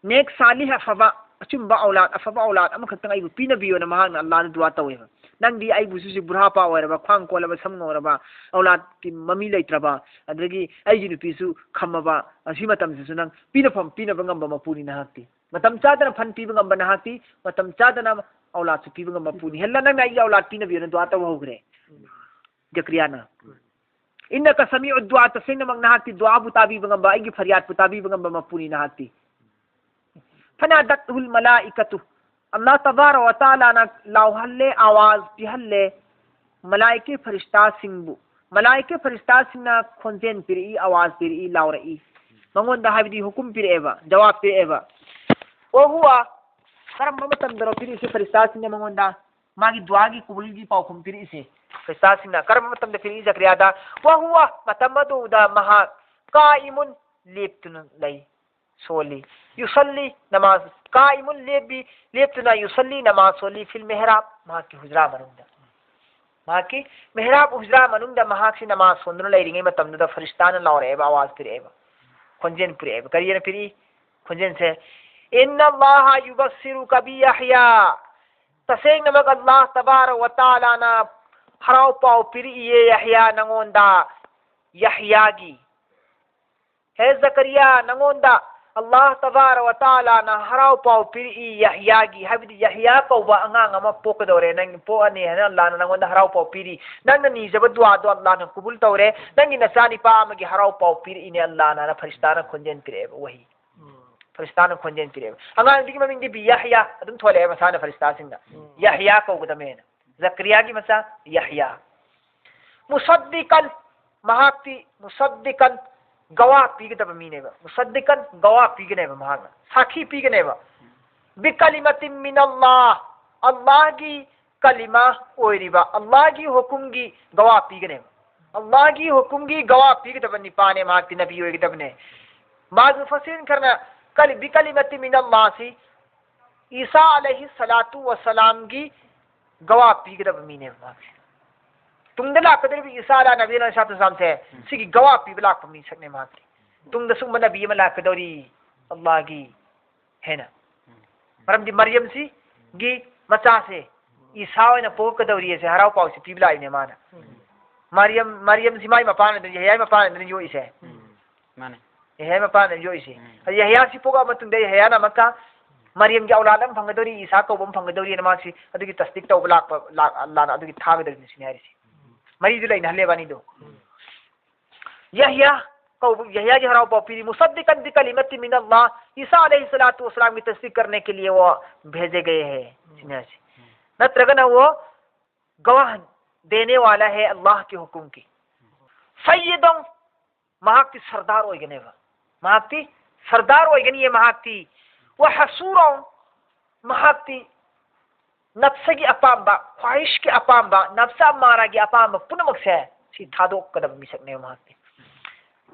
ꯅꯦꯛ ꯁꯥꯂꯤꯍ, ꯑꯐꯕ, ꯑꯆꯨꯝꯕ ꯑꯧꯂꯥꯗ, ꯑꯐꯕ ꯑꯧꯂꯥꯗ ꯑꯃꯈꯛꯇꯪ ꯑꯩꯕꯨ ꯄꯤꯅꯕꯤꯌꯣꯅ ꯃꯍꯥꯛꯅ ꯑꯜꯂꯥꯗ ꯗꯨꯋꯥ ꯇꯧꯋꯦꯕ꯫ ꯅꯪꯗꯤ ꯑꯩꯕꯨꯁꯨ ꯍꯧꯖꯤꯛ ꯕꯨꯔꯍꯥꯄꯥ ꯑꯣꯏꯔꯕ, ꯈ꯭ꯋꯥꯡ ꯀꯣꯜꯂꯕ, ꯁꯝ ꯉꯧꯔꯕ, ꯑꯧꯂꯥꯗꯀꯤ ꯃꯃꯤ ꯂꯩꯇ꯭ꯔꯕ, ꯑꯗꯨꯗꯒꯤ ꯑꯩꯒꯤ ꯅꯨꯄꯤꯁꯨ ꯈꯝꯃꯕ, ꯑꯁꯤ ꯃꯇꯝꯁꯤꯁꯨ ꯅꯪ ꯄꯤꯅꯐꯝ ꯄꯤꯅꯕ ꯉꯝꯕ ꯃꯄꯨꯅꯤ ꯅꯍꯥꯛꯇꯤ꯫ ꯃꯇꯝ ꯆꯥꯗꯅ ꯐꯟ ꯄꯤꯕ ꯉꯝꯕ ꯅꯍꯥꯛꯇꯤ, ꯃꯇꯝ ꯆꯥꯗꯅ ꯑꯧꯂꯥꯗꯁꯨ ꯄꯤꯕ ꯉꯝꯕ ꯃꯄꯨꯅꯤ꯫ ꯍꯦꯜꯂ ꯅꯪꯅ ꯑꯩꯒꯤ ꯑꯧꯂꯥꯗ ꯄꯤꯅꯕꯤꯌꯣꯅ ꯗꯨꯋꯥ ꯇꯧꯕ ꯍꯧꯈ꯭ꯔꯦ ꯖꯀꯔꯤꯌꯥꯅ꯫ ꯏꯟꯅꯀ ꯁꯃꯤꯎ ꯗꯨꯋꯥ, ꯇꯁꯦꯡꯅꯃꯛ ꯅꯍꯥꯛꯇꯤ ꯗꯨꯋꯥꯕꯨ ꯇꯥꯕꯤꯕ ꯉꯝꯕ, ꯑꯩꯒꯤ ꯐꯔꯤꯌꯥꯗꯄꯨ ꯇꯥꯕꯤꯕ ꯉꯝꯕ ꯃꯄꯨꯅꯤ ꯅꯍꯥꯛꯇꯤ꯫ ꯐꯅꯥꯗꯠꯍꯨꯜ ꯃꯂꯥꯏꯀꯇꯨ, ꯑꯜꯂꯥꯍ ꯇꯕꯥꯔꯛ ꯋ ꯇꯥꯂꯥꯅ ꯂꯥꯎꯍꯜꯂꯦ, ꯑꯋꯥꯖ ꯄꯤꯍꯜꯂꯦ ꯃꯂꯥꯏꯀꯦ ꯐꯔꯤꯁꯇꯥꯁꯤꯡꯕꯨ꯫ ꯃꯂꯥꯏꯀꯦ ꯐꯔꯤꯁꯇꯥꯁꯤꯡꯅ ꯈꯣꯟꯖꯦꯜ ꯄꯤꯔꯛꯏ, ꯑꯋꯥꯖ ꯄꯤꯔꯛꯏ, ꯂꯥꯎꯔꯛꯏ꯫ ꯃꯉꯣꯟꯗ ꯍꯥꯏꯕꯗꯤ ꯍꯨꯀꯨꯝ ꯄꯤꯔꯛꯑꯦꯕ, ꯖꯋꯥꯕ ꯄꯤꯔꯛꯑꯦꯕ꯫ ꯋꯍꯨꯋ, ꯀꯔꯝꯕ ꯃꯇꯝꯗꯔꯣ ꯄꯤꯔꯛꯏꯁꯦ ꯐꯔꯤꯁꯇꯥꯁꯤꯡꯅ ꯃꯉꯣꯟꯗ? ꯃꯥꯒꯤ ꯗꯨꯋꯥꯒꯤ ꯀꯕꯨꯜꯒꯤ ꯄꯥꯎꯈꯨꯝ ꯄꯤꯔꯛꯏꯁꯦ ꯐꯔꯤꯁꯇꯥꯁꯤꯡꯅ꯫ ꯀꯔꯝꯕ ꯃꯇꯝꯗ ꯄꯤꯔꯛꯏ ꯖꯀꯔꯤꯌꯥꯗ? ꯋꯍꯨꯋ, ꯃꯇꯝ ꯑꯗꯨꯗ ꯃꯍꯥꯛ ꯀꯥꯏꯃꯨꯟ, ꯂꯦꯞꯇꯨꯅ ꯂꯩ꯫ ꯁꯣꯜꯂꯤ꯫ ꯌꯨꯁꯜꯂꯤ, ꯅꯃꯥꯖ꯫ ꯀꯥꯏꯃꯨꯟ, ꯂꯦꯞꯄꯤ, ꯂꯦꯞꯇꯨꯅ, ꯌꯨꯁꯜꯂꯤ, ꯅꯃꯥꯖ ꯁꯣꯜꯂꯤ, ꯐꯤꯜ ꯃꯦꯍꯔꯥꯕ, ꯃꯍꯥꯛꯀꯤ ꯍꯨꯖ꯭ꯔꯥ ꯃꯅꯨꯡꯗ꯫ ꯃꯍꯥꯛꯀꯤ ꯃꯦꯍꯔꯥꯕ, ꯍꯨꯖ꯭ꯔꯥ ꯃꯅꯨꯡꯗ ꯃꯍꯥꯛꯁꯤ ꯅꯃꯥꯖ ꯁꯣꯟꯗꯨꯅ ꯂꯩꯔꯤꯉꯩ ꯃꯇꯝꯗꯨꯗ ꯐꯔꯤꯁꯇꯥꯅ ꯂꯥꯎꯔꯛꯑꯦꯕ, ꯑꯋꯥꯖ ꯄꯤꯔꯛꯑꯦꯕ, ꯈꯣꯟꯖꯦꯜ ꯄꯤꯔꯛꯑꯦꯕ꯫ ꯀꯔꯤ ꯍꯥꯏꯅ ꯄꯤꯔꯛꯏ? ꯈꯣꯟꯖꯦꯜꯁꯦ, "ꯏꯟꯅ ꯑꯜꯂꯥꯍ ꯌꯨꯕꯁꯤꯔꯨꯀ ꯕꯤ ꯌꯥꯍꯌꯥ, ꯇꯁꯦꯡꯅꯃꯛ ꯑꯜꯂꯥꯍ ꯇꯕꯥꯔꯛ ꯋ ꯇꯥꯂꯥꯅ ꯍꯔꯥꯎ ꯄꯥꯎ ꯄꯤꯔꯛꯏꯌꯦ ꯌꯍꯌꯥ ꯅꯉꯣꯟꯗ꯫ ꯌꯍꯌꯥꯒꯤ, ꯍꯦ ꯖꯀꯔꯤꯌꯥ, ꯅꯉꯣꯟꯗ ꯑꯜꯂꯥꯍ ꯇꯕꯥꯔꯛ ꯋ ꯇꯥꯂꯥꯅ ꯍꯔꯥꯎ ꯄꯥꯎ ꯄꯤꯔꯛꯏ ꯌꯍꯌꯥꯒꯤ, ꯍꯥꯏꯕꯗꯤ ꯌꯍꯌꯥ ꯀꯧꯕ ꯑꯉꯥꯡ ꯑꯃ ꯄꯣꯛꯀꯗꯧꯔꯦ, ꯅꯪ ꯄꯣꯛꯑꯅꯤ ꯍꯥꯏꯅ ꯑꯜꯂꯥꯍꯅ ꯅꯉꯣꯟꯗ ꯍꯔꯥꯎ ꯄꯥꯎ ꯄꯤꯔꯤ꯫ ꯅꯪꯅ ꯅꯤꯖꯕ ꯗꯨꯋꯥꯗꯣ ꯑꯜꯂꯥꯍꯅ ꯀꯕꯨꯜ ꯇꯧꯔꯦ, ꯅꯪꯒꯤ ꯅꯆꯥꯅꯤꯄꯥ ꯑꯃꯒꯤ ꯍꯔꯥꯎ ꯄꯥꯎ ꯄꯤꯔꯛꯏꯅꯦ ꯑꯜꯂꯥꯍꯅ ꯐꯔꯤꯁꯇꯥꯅ ꯈꯣꯟꯖꯦꯜ ꯄꯤꯔꯛꯑꯦꯕ, ꯋꯥꯍꯤ꯫ ꯐꯔꯤꯁꯇꯥꯅ ꯈꯣꯟꯖꯦꯜ ꯄꯤꯔꯛꯑꯦꯕ꯫ ꯑꯉꯥꯡꯗꯨꯒꯤ ꯃꯃꯤꯡꯗꯤ ꯕꯤ ꯌꯍꯌꯥ ꯑꯗꯨꯝ ꯊꯣꯜꯂꯛꯑꯦ ꯃꯁꯥꯅ ꯐꯔꯤꯁꯇꯥꯁꯤꯡꯅ꯫ ꯌꯍꯌꯥ ꯀꯧꯒꯗꯕꯅꯦꯅ꯫ ꯖꯀꯔꯤꯌꯥꯒꯤ ꯃꯆꯥ ꯌꯍꯌꯥ꯫ ꯃꯨꯁꯗꯤꯀꯟ, ꯃꯍꯥꯛꯇꯤ ꯃꯨꯁꯗꯤꯀꯟ, ꯒꯋꯥ ꯄꯤꯒꯗꯕ ꯃꯤꯅꯦꯕ꯫ ꯃꯨꯁꯗꯤꯀꯟ, ꯒꯋꯥ ꯄꯤꯒꯅꯦꯕ ꯃꯍꯥꯛꯅ, ꯁꯥꯈꯤ ꯄꯤꯒꯅꯦꯕ꯫ ꯕꯤꯀꯂꯤꯃꯥꯇꯤꯝ ꯃꯤꯅꯜꯂꯥꯍ, ꯑꯜꯂꯥꯍꯒꯤ ꯀꯂꯤꯃꯥ ꯑꯣꯏꯔꯤꯕ, ꯑꯜꯂꯥꯍꯒꯤ ꯍꯨꯀꯨꯝꯒꯤ ꯒꯋꯥ ꯄꯤꯒꯅꯦꯕ꯫ ꯑꯜꯂꯥꯍꯒꯤ ꯍꯨꯀꯨꯝꯒꯤ ꯒꯋꯥ ꯄꯤꯒꯗꯕ ꯅꯤꯄꯥꯅꯦ, ꯃꯍꯥꯛꯇꯤ ꯅꯕꯤ ꯑꯣꯏꯒꯗꯕꯅꯦ꯫ ꯃꯥꯒꯤ ꯃꯨꯐꯁꯤꯔꯤꯟ ꯈꯔꯅ ꯀꯂꯤ-, ꯕꯤꯀꯂꯤꯃꯥꯇꯤꯝ ꯃꯤꯅꯜꯂꯥꯍꯁꯤ ꯏꯁꯥ ꯑꯂꯩꯍꯤ ꯁꯂꯥꯇꯨ ꯋꯁꯂꯥꯝꯒꯤ ꯒꯋꯥ ꯄꯤꯒꯗꯕ ꯃꯤꯅꯦꯕ ꯃꯍꯥꯛꯁꯦ꯫ ꯇꯨꯡꯗ ꯂꯥꯛꯀꯗꯧꯔꯤꯕ ꯏꯁꯥ ꯑꯂꯥ ꯅꯕꯤ ꯑꯂꯥ ꯁꯂꯥꯇꯨ ꯋꯁꯂꯥꯝꯁꯦ, ꯎꯝ꯫ ꯁꯤꯒꯤ ꯒꯋꯥ ꯄꯤꯕ ꯂꯥꯛꯄ ꯃꯤꯁꯛꯅꯦ ꯃꯍꯥꯛꯁꯦ꯫ ꯇꯨꯡꯗ ꯁꯨꯝꯕ ꯅꯕꯤ ꯑꯃ ꯂꯥꯛꯀꯗꯧꯔꯤ ꯑꯜꯂꯥꯍꯒꯤ ꯍꯦꯟꯅ꯫ ꯎꯝ꯫ ꯃꯔꯝꯗꯤ ꯃꯔꯤꯌꯝꯁꯤꯒꯤ ꯃꯆꯥꯁꯦ ꯏꯁꯥ ꯑꯣꯏꯅ ꯄꯣꯛꯀꯗꯧꯔꯤ ꯑꯁꯦ ꯍꯔꯥꯎ ꯄꯥꯎꯁꯦ ꯄꯤꯕ ꯂꯥꯛꯏꯅꯦ ꯃꯥꯅ꯫ ꯎꯝ꯫ ꯃꯔꯤꯌꯝ, ꯃꯔꯤꯌꯝꯁꯤ ꯃꯥꯏ ꯃꯄꯥꯅ, ꯌꯍꯌꯥ ꯃꯄꯥꯅ ꯌꯣꯛꯏꯁꯦ꯫ ꯎꯝ꯫ ꯃꯥꯅꯦ꯫ ꯌꯍꯌꯥ ꯃꯄꯥꯅ ꯌꯣꯛꯏꯁꯦ꯫ ꯎꯝ꯫ ꯑꯗ ꯌꯍꯌꯥꯁꯤ ꯄꯣꯛꯂꯛꯑ ꯃꯇꯨꯡꯗ ꯌꯍꯌꯥꯅ ꯑꯃꯨꯛꯀ ꯃꯔꯤꯌꯝꯒꯤ ꯑꯧꯂꯥꯗ ꯑꯃ ꯐꯪꯒꯗꯧꯔꯤ, ꯏꯁꯥ ꯀꯧꯕ ꯑꯃ ꯐꯪꯒꯗꯧꯔꯤꯅ ꯃꯥꯁꯤ ꯑꯗꯨꯒꯤ ꯇꯁꯗꯤꯛ ꯇꯧꯕ ꯂꯥꯛꯄ, ꯂꯥꯛ-, ꯂꯥꯛꯅ ꯑꯗꯨꯒꯤ ꯊꯥꯒꯗꯧꯔꯤꯅꯤ ꯁꯤꯅꯤ ꯍꯥꯏꯔꯤꯁꯦ꯫ ꯃꯔꯤꯗꯨ ꯂꯩꯅꯍꯜꯂꯦꯕ ꯑꯅꯤꯗꯣ꯫ ꯌꯍꯌꯥ ꯀꯧꯕ, ꯌꯍꯌꯥꯒꯤ ꯍꯔꯥꯎ ꯄꯥꯎ ꯄꯤꯔꯤ, "ꯃꯨꯁꯗꯤꯀꯟ ꯕꯤꯀꯂꯤꯃꯥꯇꯤꯝ ꯃꯤꯅꯜꯂꯥꯍ, ईसा अलैहिस्सलातु वस्सलाम की तस्दीक करने के लिए वो भेजे गए हैं", ꯁꯤꯅꯤ ꯍꯥꯏꯁꯦ꯫ ꯅꯠꯇ꯭ꯔꯒꯅ वो गवाह देने वाला है अल्लाह के हुक्म की। सैयदों, ꯃꯍꯥꯛꯇꯤ ꯁꯔꯗꯥꯔ ꯑꯣꯏꯒꯅꯦꯕ꯫ ꯃꯍꯥꯛꯇꯤ ꯁꯔꯗꯥꯔ ꯑꯣꯏꯒꯅꯤꯌꯦ ꯃꯍꯥꯛꯇꯤ꯫ ꯋ ꯍꯁꯨꯔꯣ, ꯃꯍꯥꯛꯇꯤ ꯅꯞꯁꯒꯤ ꯑꯄꯥꯝꯕ, ꯈ꯭ꯋꯥꯍꯤꯁꯀꯤ ꯑꯄꯥꯝꯕ, ꯅꯞꯁ ꯑꯃꯥꯔꯥꯒꯤ ꯑꯄꯥꯝꯕ ꯄꯨꯝꯅꯃꯛꯁꯦ ꯁꯤ ꯊꯥꯗꯣꯛꯀꯗꯕ ꯃꯤꯁꯛꯅꯦꯕ ꯃꯍꯥꯛꯇꯤ꯫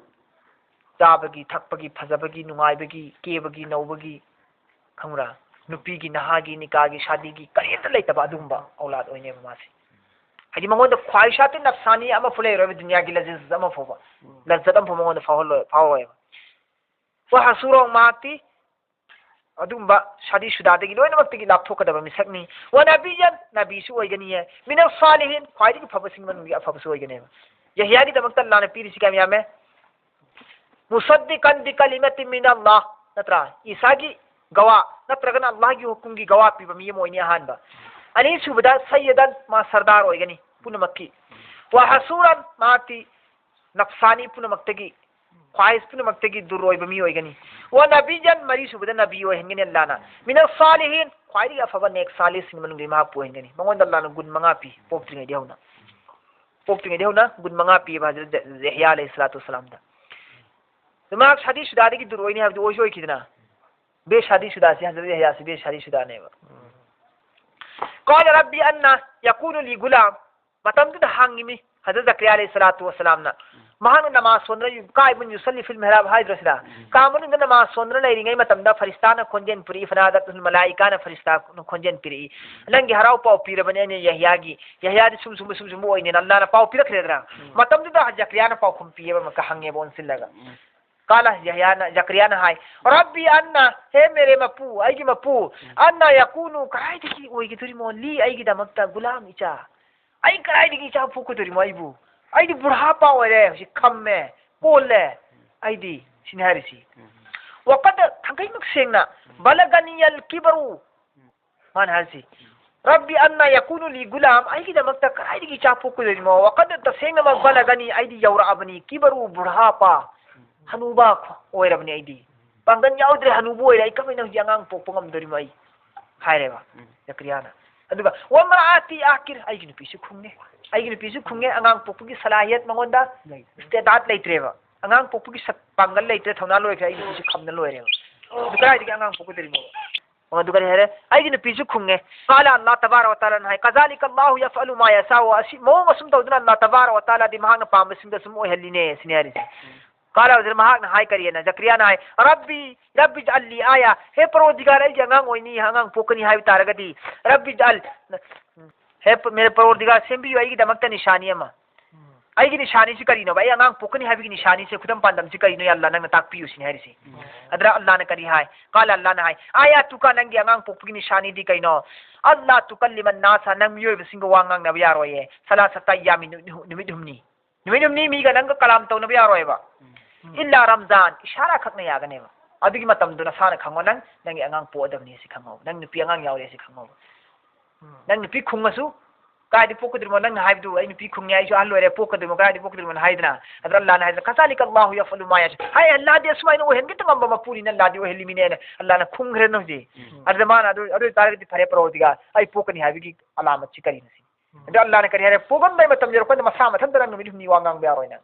ꯆꯥꯕꯒꯤ, ꯊꯛꯄꯒꯤ, ꯐꯖꯕꯒꯤ, ꯅꯨꯡꯉꯥꯏꯕꯒꯤ, ꯀꯦꯕꯒꯤ, ꯅꯧꯕꯒꯤ, ꯈꯪꯕ꯭ꯔꯥ? ꯅꯨꯄꯤꯒꯤ, ꯅꯍꯥꯒꯤ, ꯅꯤꯀꯥꯒꯤ, ꯁꯥꯗꯤꯒꯤ ꯀꯔꯤꯝꯇ ꯂꯩꯇꯕ ꯑꯗꯨꯒꯨꯝꯕ ꯑꯧꯂꯥꯗ ꯑꯣꯏꯅꯦꯕ ꯃꯥꯁꯦ꯫ ꯍꯥꯏꯗꯤ ꯃꯉꯣꯟꯗ ꯈ꯭ꯋꯥꯍꯤꯁꯥꯇꯤ ꯅꯞꯁꯥꯅꯤ ꯑꯃꯐꯥꯎ ꯂꯩꯔꯣꯏꯕ, ꯗꯨꯅꯤꯌꯥꯒꯤ ꯂꯖꯤꯖ ꯑꯃ ꯐꯥꯎꯕ, ꯎꯝ꯫ ꯂꯖꯠ ꯑꯃꯐꯥꯎ ꯃꯉꯣꯟꯗ ꯐꯥꯎꯍꯜꯂꯣꯏ, ꯐꯥꯎꯔꯣꯏꯕ꯫ ꯋ ꯍꯁꯨꯔꯣ, ꯃꯍꯥꯛꯇꯤ ꯑꯗꯨꯒꯨꯝꯕ ꯁꯥꯗꯤ ꯁꯨꯗꯥꯗꯒꯤ ꯂꯣꯏꯅꯃꯛꯇꯒꯤ ꯂꯥꯞꯊꯣꯛꯀꯗꯕ ꯃꯤꯁꯛꯅꯤ꯫ ꯋꯥ ꯅꯕꯤꯌꯟ, ꯅꯕꯤꯁꯨ ꯑꯣꯏꯒꯅꯤꯌꯦ꯫ ꯃꯤꯅ ꯁꯥꯂꯤꯍꯤꯟ, ꯈ꯭ꯋꯥꯏꯗꯒꯤ ꯐꯕꯁꯤꯡ ꯃꯅꯨꯡꯒꯤ ꯑꯐꯕꯁꯨ ꯑꯣꯏꯒꯅꯦꯕ꯫ ꯌꯍꯌꯥꯒꯤꯗꯃꯛꯇ ꯑꯜꯂꯥꯅ ꯄꯤꯔꯤꯁꯤ ꯀꯌꯥꯝ ꯌꯥꯝꯃꯦ? ꯃꯨꯁꯗꯤꯀꯟ ꯕꯤꯀꯂꯤꯃꯥꯇꯤꯟ ꯃꯤꯅ ꯑꯜꯂꯥꯍ, ꯅꯠꯇ꯭ꯔꯥ? ꯏꯁꯥꯒꯤ ꯒꯋꯥ ꯅꯠꯇ꯭ꯔꯒꯅ ꯑꯜꯂꯥꯍꯒꯤ ꯍꯨꯀꯨꯝꯒꯤ ꯒꯋꯥ ꯄꯤꯕ ꯃꯤ ꯑꯃ ꯑꯣꯏꯅꯤ ꯑꯍꯥꯟꯕ꯫ ꯑꯅꯤꯁꯨꯕꯗ ꯁꯩꯌꯗꯟ, ꯃꯥ ꯁꯔꯗꯥꯔ ꯑꯣꯏꯒꯅꯤ ꯄꯨꯝꯅꯃꯛꯀꯤ꯫ ꯋꯥ ꯍꯁꯨꯔꯟ, ꯃꯍꯥꯛꯇꯤ ꯅꯐꯁꯥꯅꯤ ꯄꯨꯝꯅꯃꯛꯇꯒꯤ, ꯈ꯭ꯋꯥꯍꯤꯁ ꯄꯨꯝꯅꯃꯛꯇꯒꯤ ꯗꯨꯔ ꯑꯣꯏꯕ ꯃꯤ ꯑꯣꯏꯒꯅꯤ꯫ ꯋꯥ ꯅꯕꯤꯌꯟ, ꯃꯔꯤꯁꯨꯕꯗ ꯅꯕꯤ ꯑꯣꯏꯍꯟꯒꯅꯤ ꯑꯜꯂꯥꯅ꯫ ꯃꯤꯅ ꯁꯥꯂꯤꯍꯤꯟ, ꯈ꯭ꯋꯥꯏꯗꯒꯤ ꯑꯐꯕ ꯅꯦꯛ ꯁꯥꯂꯤꯁꯤꯡ ꯃꯅꯨꯡꯗꯒꯤ ꯃꯍꯥꯛꯄꯨ ꯑꯣꯏꯍꯟꯒꯅꯤ꯫ ꯃꯉꯣꯟꯗ ꯑꯜꯂꯥꯅ ꯒꯨꯟ ꯃꯉꯥ ꯄꯤ, ꯄꯣꯛꯇ꯭ꯔꯤꯉꯩꯗꯒꯤ ꯍꯧꯅ꯫ ꯄꯣꯛꯇ꯭ꯔꯤꯉꯩꯗꯒꯤ ꯍꯧꯅ ꯒꯨꯟ ꯃꯉꯥ ꯄꯤꯕ ꯍꯖꯔꯠ ꯌꯍꯌꯥ ꯑꯂꯩꯍꯤ ꯁꯂꯥꯇꯨ ꯋꯁꯂꯥꯝꯗ꯫ ꯑꯗꯨ ꯃꯍꯥꯛ ꯁꯥꯗꯤ ꯁꯨꯗꯥꯗꯒꯤ ꯗꯨꯔ ꯑꯣꯏꯅꯤ ꯍꯥꯏꯕꯗꯨ ꯑꯣꯏꯁꯨ ꯑꯣꯏꯈꯤꯗꯅ꯫ ꯕꯦ ꯁꯥꯗꯤ ꯁꯨꯗꯥꯁꯤ, ꯍꯖꯔꯠ ꯌꯍꯌꯥꯁꯤ ꯕꯦ ꯁꯥꯗꯤ ꯁꯨꯗꯥꯅꯦꯕ꯫ ꯀꯥꯂ ꯔꯕꯤ ꯑꯟꯅ ꯌꯀꯨꯅꯨ ꯂꯤ ꯒꯨꯂꯥꯝ꯫ ꯃꯇꯝꯗꯨꯗ ꯍꯪꯉꯤꯃꯤ ꯍꯖꯔꯠ ꯖꯀꯔꯤꯌꯥ ꯑꯂꯩꯍꯤ ꯁꯂꯥꯇꯨ ꯋꯁꯂꯥꯝꯅ꯫ ꯃꯍꯥꯛꯅ ꯅꯃꯥꯖ ꯁꯣꯟꯗꯨꯅ, ꯀꯥꯏꯃꯨꯟ ꯌꯨꯁꯜꯂꯤ ꯐꯤꯜ ꯃꯤꯍꯔꯥꯕ ꯍꯥꯏꯗ꯭ꯔꯣ ꯁꯤꯗ? ꯀꯥ ꯃꯅꯨꯡꯗ ꯅꯃꯥꯖ ꯁꯣꯟꯗꯨꯅ ꯂꯩꯔꯤꯉꯩ ꯃꯇꯝꯗ ꯐꯔꯤꯁꯇꯥꯅ ꯈꯣꯟꯖꯦꯜ ꯄꯨꯔꯛꯏ, ꯐꯅꯥꯗꯠ ꯃꯂꯥꯏꯀꯥꯅ ꯐꯔꯤꯁꯇꯥ ꯈꯣꯟꯖꯦꯜ ꯄꯤꯔꯛꯏ꯫ ꯅꯪꯒꯤ ꯍꯔꯥꯎ ꯄꯥꯎ ꯄꯤꯔꯕꯅꯤ ꯑꯩꯅ ꯌꯍꯌꯥꯒꯤ, ꯌꯍꯌꯥꯗꯤ ꯁꯨꯝ ꯁꯨꯝꯕ ꯁꯨꯝ ꯁꯨꯝꯕ ꯑꯣꯏꯅꯦꯅ ꯑꯜꯂꯥꯅ ꯄꯥꯎ ꯄꯤꯔꯛꯈ꯭ꯔꯦꯗꯅ꯫ ꯃꯇꯝꯗꯨꯗ ꯖꯀꯔꯤꯌꯥꯅ ꯄꯥꯎꯈꯨꯝ ꯄꯤꯌꯦꯕ ꯑꯃꯨꯛꯀ ꯍꯪꯉꯦꯕ ꯑꯣꯟꯁꯤꯜꯂꯒ꯫ ꯀꯥꯂ ꯌꯍꯌꯥꯅ, ꯖꯀꯔꯤꯌꯥꯅ ꯍꯥꯏ, ꯔꯕꯤ ꯑꯟꯅ, ꯍꯦ ꯃꯦꯔꯦ ꯃꯄꯨ, ꯑꯩꯒꯤ ꯃꯄꯨ, ꯑꯟꯅ ꯌꯀꯨꯅꯨ, ꯀꯗꯥꯏꯗꯒꯤ ꯑꯣꯏꯒꯗꯣꯔꯤꯃꯣ, ꯂꯤ, ꯑꯩꯒꯤꯗꯃꯛꯇ, ꯒꯨꯂꯥꯝ, ꯏꯆꯥ? ꯑꯩ ꯀꯗꯥꯏꯗꯒꯤ ꯏꯆꯥ ꯄꯣꯛꯀꯗꯣꯔꯤꯃꯣ ꯑꯩꯕꯨ? ꯑꯩꯗꯤ ꯕꯨꯔꯍꯥꯄꯥ ꯑꯣꯏꯔꯦ, ꯍꯧꯖꯤꯛ ꯈꯝꯃꯦ, ꯀꯣꯜꯂꯦ꯫ ꯑꯩꯗꯤ ꯁꯤꯅꯤ ꯍꯥꯏꯔꯤꯁꯤ꯫ ꯋꯥꯀꯗ, ꯊꯥꯡꯈꯩꯃꯛ ꯁꯦꯡꯅ, ꯕꯂꯒꯅꯤꯌꯜ ꯀꯤꯕꯔꯨ꯫ ꯃꯥꯅ ꯍꯥꯏꯔꯤꯁꯤ, ꯔꯕꯤ ꯑꯟꯅ ꯌꯀꯨꯅꯨ ꯂꯤ ꯒꯨꯂꯥꯝ, ꯑꯩꯒꯤꯗꯃꯛꯇ ꯀꯗꯥꯏꯗꯒꯤ ꯏꯆꯥ ꯄꯣꯛꯀꯗꯣꯏꯅꯣ? ꯋꯥꯀꯗ, ꯇꯁꯦꯡꯅꯃꯛ, ꯕꯂꯒꯅꯤ, ꯑꯩꯗꯤ ꯌꯧꯔꯛꯑꯕꯅꯤ, ꯀꯤꯕꯔꯨ ꯕꯨꯔꯍꯥꯄꯥ, ꯍꯅꯨꯕ ꯑꯣꯏꯔꯕꯅꯤ ꯑꯩꯗꯤ꯫ ꯄꯥꯡꯒꯜ ꯌꯥꯎꯗ꯭ꯔꯦ, ꯍꯅꯨꯕ ꯑꯣꯏꯔꯦ, ꯑꯩ ꯀꯃꯥꯏꯅ ꯍꯧꯖꯤꯛ ꯑꯉꯥꯡ ꯄꯣꯛꯄ ꯉꯝꯗꯣꯔꯤꯃꯣ ꯑꯩ? ꯍꯥꯏꯔꯦꯕ ꯎꯝ꯫ ꯖꯀꯔꯤꯌꯥꯅ꯫ ꯑꯗꯨꯒ, "ꯋꯥ ꯃꯔꯥꯇꯤ ꯑꯥꯀꯤꯔ", ꯑꯩꯒꯤ ꯅꯨꯄꯤꯁꯨ ꯈꯨꯡꯉꯦ꯫ ꯑꯩꯒꯤ ꯅꯨꯄꯤꯁꯨ ꯈꯨꯡꯉꯦ, ꯑꯉꯥꯡ ꯄꯣꯛꯄꯒꯤ ꯁꯂꯥꯍꯤꯌꯠ ꯃꯉꯣꯟꯗ ꯂꯩꯇ꯭ꯔꯦ꯫ ꯁ꯭ꯇꯦꯗꯥꯠ ꯂꯩꯇ꯭ꯔꯦꯕ꯫ ꯑꯉꯥꯡ ꯄꯣꯛꯄꯒꯤ ꯁꯛ ꯄꯥꯡꯒꯜ ꯂꯩꯇ꯭ꯔꯦ, ꯊꯧꯅꯥ ꯂꯣꯏꯈ꯭ꯔꯦ, ꯑꯩꯒꯤ ꯅꯨꯄꯤꯁꯨ ꯈꯝꯅ ꯂꯣꯏꯔꯦꯕ꯫ ꯑꯗꯨ ꯀꯗꯥꯏꯗꯒꯤ ꯑꯉꯥꯡ ꯄꯣꯛꯀꯗꯣꯔꯤꯅꯣ? ꯑꯣ, ꯑꯗꯨ ꯀꯔꯤ ꯍꯥꯏꯔꯦ? "ꯑꯩꯒꯤ ꯅꯨꯄꯤꯁꯨ ꯈꯨꯡꯉꯦ"꯫ ꯀꯥꯂ ꯑꯜꯂꯥꯍ ꯇꯕꯥꯔꯛ ꯋ ꯇꯥꯂꯥꯅ ꯍꯥꯏ, "ꯀꯖꯥꯂꯤꯀ ꯑꯜꯂꯥꯍꯨ ꯌꯐꯑꯂꯨ ꯃꯥ ꯌꯁꯥꯎ", ꯑꯁꯤ ꯃꯑꯣꯡ ꯑꯁꯨꯝ ꯇꯧꯗꯨꯅ ꯑꯜꯂꯥꯍ ꯇꯕꯥꯔꯛ ꯋ ꯇꯥꯂꯥꯗꯤ ꯃꯍꯥꯛꯅ ꯄꯥꯝꯕꯁꯤꯡꯗ ꯁꯨꯝ ꯑꯣꯏꯍꯜꯂꯤꯅꯦ ꯁꯤꯅꯤ ꯍꯥꯏꯔꯤꯁꯦ꯫ ꯀꯥꯂ ꯍꯧꯖꯤꯛ ꯃꯍꯥꯛꯅ ꯍꯥꯏ ꯀꯔꯤꯑꯅ? ꯖꯀꯔꯤꯌꯥꯅ ꯍꯥꯏ, "ꯔꯕꯤ, ꯔꯕꯤ ꯏꯖꯑꯜ ꯂꯤ ꯑꯥꯌꯥ", ꯍꯦ ꯄꯔꯣꯗꯤꯒꯥꯔ, ꯑꯩꯒꯤ ꯑꯉꯥꯡ ꯑꯣꯏꯅꯤ, ꯑꯉꯥꯡ ꯄꯣꯛꯀꯅꯤ ꯍꯥꯏꯕ ꯇꯥꯔꯒꯗꯤ, "ꯔꯕꯤ ꯏꯖꯑꯜ", ꯍꯦ ꯄ-, ꯃꯦꯔꯦ ꯄꯔꯣꯗꯤꯒꯥꯔ, ꯁꯦꯝꯕꯤꯌꯨ ꯑꯩꯒꯤꯗꯃꯛꯇ ꯅꯤꯁꯥꯅꯤ ꯑꯃ꯫ ꯑꯩꯒꯤ ꯅꯤꯁꯥꯅꯤꯁꯤ ꯀꯔꯤꯅꯣꯕ? ꯑꯩ ꯑꯉꯥꯡ ꯄꯣꯛꯀꯅꯤ ꯍꯥꯏꯕꯒꯤ ꯅꯤꯁꯥꯅꯤꯁꯦ, ꯈꯨꯗꯝ ꯄꯥꯟꯗꯝꯁꯤ ꯀꯔꯤꯅꯣ? ꯌꯥ ꯑꯜꯂꯥ, ꯅꯪꯅ ꯇꯥꯛꯄꯤꯌꯨ ꯁꯤꯅꯤ ꯍꯥꯏꯔꯤꯁꯤ꯫ ꯑꯗꯨꯗ ꯑꯜꯂꯥꯅ ꯀꯔꯤ ꯍꯥꯏ? ꯀꯥꯂ ꯑꯜꯂꯥꯅ ꯍꯥꯏ, ꯑꯥꯌꯥꯇꯨꯀ, ꯅꯪꯒꯤ ꯑꯉꯥꯡ ꯄꯣꯛꯄꯒꯤ ꯅꯤꯁꯥꯅꯤꯗꯤ ꯀꯩꯅꯣ? ꯑꯜꯂꯥ ꯇꯨꯀꯜꯂꯤꯃꯟ ꯅꯥꯁ, ꯅꯪ ꯃꯤꯑꯣꯏꯕꯁꯤꯡꯒ ꯋꯥ ꯉꯥꯡꯅꯕ ꯌꯥꯔꯣꯏꯌꯦ꯫ ꯁꯂꯥꯁꯥꯇ ꯑꯌꯥꯃꯤꯟ, ꯅꯨ-, ꯅꯨꯃꯤꯠ ꯍꯨꯝꯅꯤ꯫ ꯅꯨꯃꯤꯠ ꯍꯨꯝꯅꯤ ꯃꯤꯒ ꯅꯪꯒ ꯀꯂꯥꯝ ꯇꯧꯅꯕ ꯌꯥꯔꯣꯏꯕ꯫ ꯏꯜꯂꯥ ꯔꯝꯖꯥꯟ, ꯏꯁꯥꯔꯥ ꯈꯛꯅ ꯌꯥꯒꯅꯦꯕ꯫ ꯑꯗꯨꯒꯤ ꯃꯇꯝꯗꯨ ꯅꯁꯥꯅ ꯈꯪꯉꯣ, ꯅꯪ, ꯅꯪꯒꯤ ꯑꯉꯥꯡ ꯄꯣꯛꯑꯗꯕꯅꯤ ꯁꯤ ꯈꯪꯉꯣ꯫ ꯅꯪ ꯅꯨꯄꯤ ꯑꯉꯥꯡ ꯌꯥꯎꯔꯦ ꯁꯤ ꯈꯪꯉꯣ꯫ ꯅꯪ ꯅꯨꯄꯤ ꯈꯨꯡꯉꯁꯨ, ꯀꯥꯏꯗꯤ ꯄꯣꯛꯀꯗꯣꯏꯅꯣ? ꯅꯪꯅ ꯍꯥꯏꯕꯗꯨ, "ꯑꯩ ꯅꯨꯄꯤ ꯈꯨꯡꯉꯦ, ꯑꯩꯁꯨ ꯑꯍꯜ ꯑꯣꯏꯔꯦ, ꯄꯣꯛꯀꯗꯣꯏꯅꯣ, ꯀꯥꯏꯗꯤ ꯄꯣꯛꯀꯗꯣꯏꯅꯣ?" ꯍꯥꯏꯗꯅ꯫ ꯑꯗ ꯑꯜꯂꯥꯅ ꯍꯥꯏꯗꯅ, "ꯀꯖꯥꯂꯤꯀ ꯑꯜꯂꯥꯍꯨ ꯌꯐꯑꯂꯨ ꯃꯥ ꯌꯁꯥ"꯫ ꯍꯥꯏ, ꯑꯜꯂꯥꯗꯤ ꯑꯁꯨꯃꯥꯏꯅ ꯑꯣꯏꯍꯟꯒꯦꯇ ꯉꯝꯕ ꯃꯄꯨꯅꯤꯅ ꯑꯜꯂꯥꯗꯤ ꯑꯣꯏꯍꯜꯂꯤꯃꯤꯅꯦꯅ ꯑꯜꯂꯥꯅ ꯈꯨꯡꯈ꯭ꯔꯦꯅ ꯍꯧꯖꯤꯛ꯫ ꯑꯗꯨꯗ ꯃꯥꯅ ꯑꯗꯨ, ꯑꯗꯨ ꯑꯣꯏꯇꯥꯔꯒꯗꯤ ꯐꯔꯦ, ꯄꯔꯣꯗꯤꯒꯥ, ꯑꯩ ꯄꯣꯛꯀꯅꯤ ꯍꯥꯏꯕꯒꯤ ꯑꯂꯥꯃꯠꯁꯤ ꯀꯔꯤꯅꯣ ꯁꯤ? ꯑꯗꯣ ꯑꯜꯂꯥꯅ ꯀꯔꯤ ꯍꯥꯏꯔꯦ? ꯄꯣꯛꯑꯝꯗꯥꯏ ꯃꯇꯝ ꯌꯧꯔꯛꯄꯗ ꯃꯁꯥ ꯃꯊꯟꯇ ꯅꯪ ꯅꯨꯃꯤꯠ ꯍꯨꯝꯅꯤ ꯋꯥ ꯉꯥꯡꯕ ꯌꯥꯔꯣꯏ ꯅꯪ꯫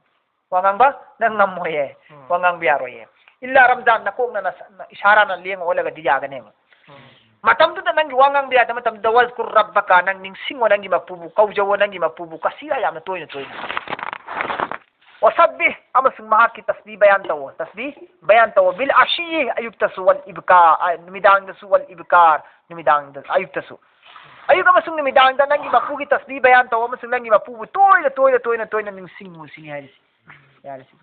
ꯋꯥ ꯉꯥꯡꯕ ꯅꯪ ꯉꯝꯃꯣꯏꯌꯦ꯫ ꯎꯝ꯫ ꯋꯥ ꯉꯥꯡꯕ ꯌꯥꯔꯣꯏꯌꯦ꯫ ꯏꯜꯂꯥ ꯔꯝꯖꯥꯟ, ꯅꯀꯣꯛꯅ ꯅꯁ-, ꯅ-, ꯏꯁꯥꯔꯥꯅ ꯂꯦꯡ ꯑꯣꯠꯂꯒꯗꯤ ꯌꯥꯒꯅꯦꯕ꯫ ꯎꯝ꯫ ꯃꯇꯝꯗꯨꯗ ꯅꯪꯒꯤ ꯋꯥ ꯉꯥꯡꯕ ꯌꯥꯗꯕ ꯃꯇꯝꯗꯨꯗ ꯋꯥꯖꯀꯨꯔ ꯔꯕꯀ, ꯅꯪ ꯅꯤꯡꯁꯤꯡꯉꯣ ꯅꯪꯒꯤ ꯃꯄꯨꯕꯨ, ꯀꯧꯖꯧꯋꯣ ꯅꯪꯒꯤ ꯃꯄꯨꯕꯨ, ꯀꯁꯤꯔ, ꯌꯥꯝꯅ ꯇꯣꯏꯅ ꯇꯣꯏꯅ꯫ ꯋꯁꯕꯤꯍ, ꯑꯃꯁꯨꯡ ꯃꯍꯥꯛꯀꯤ ꯇꯁꯕꯤ ꯕꯌꯥꯟ ꯇꯧꯋꯣ꯫ ꯇꯁꯕꯤ ꯕꯌꯥꯟ ꯇꯧꯋꯣ꯫ ꯕꯤꯜ ꯑꯁꯤꯌꯤ, ꯑꯌꯨꯛꯇꯁꯨ, ꯋꯜ ꯏꯕꯀꯥ, ꯑ, ꯅꯨꯃꯤꯗꯥꯡꯗꯁꯨ, ꯋꯜ ꯏꯕꯀꯥꯔ, ꯅꯨꯃꯤꯗꯥꯡꯗ, ꯑꯌꯨꯛꯇꯁꯨ꯫ ꯑꯌꯨꯛ ꯑꯃꯁꯨꯡ ꯅꯨꯃꯤꯗꯥꯡꯗ ꯅꯪꯒꯤ ꯃꯄꯨꯒꯤ ꯇꯁꯕꯤ ꯕꯌꯥꯟ ꯇꯧ ꯑꯃꯁꯨꯡ ꯅꯪꯒꯤ ꯃꯄꯨꯕꯨ ꯇꯣꯏꯅ, ꯇꯣꯏꯅ, ꯇꯣꯏꯅ, ꯇꯣꯏꯅ ꯅꯤꯡꯁꯤꯡꯉꯨ ꯁꯤꯅꯤ ꯍꯥꯏꯔꯤꯁꯤ꯫ ꯌꯥꯔꯦ ꯁꯤ꯫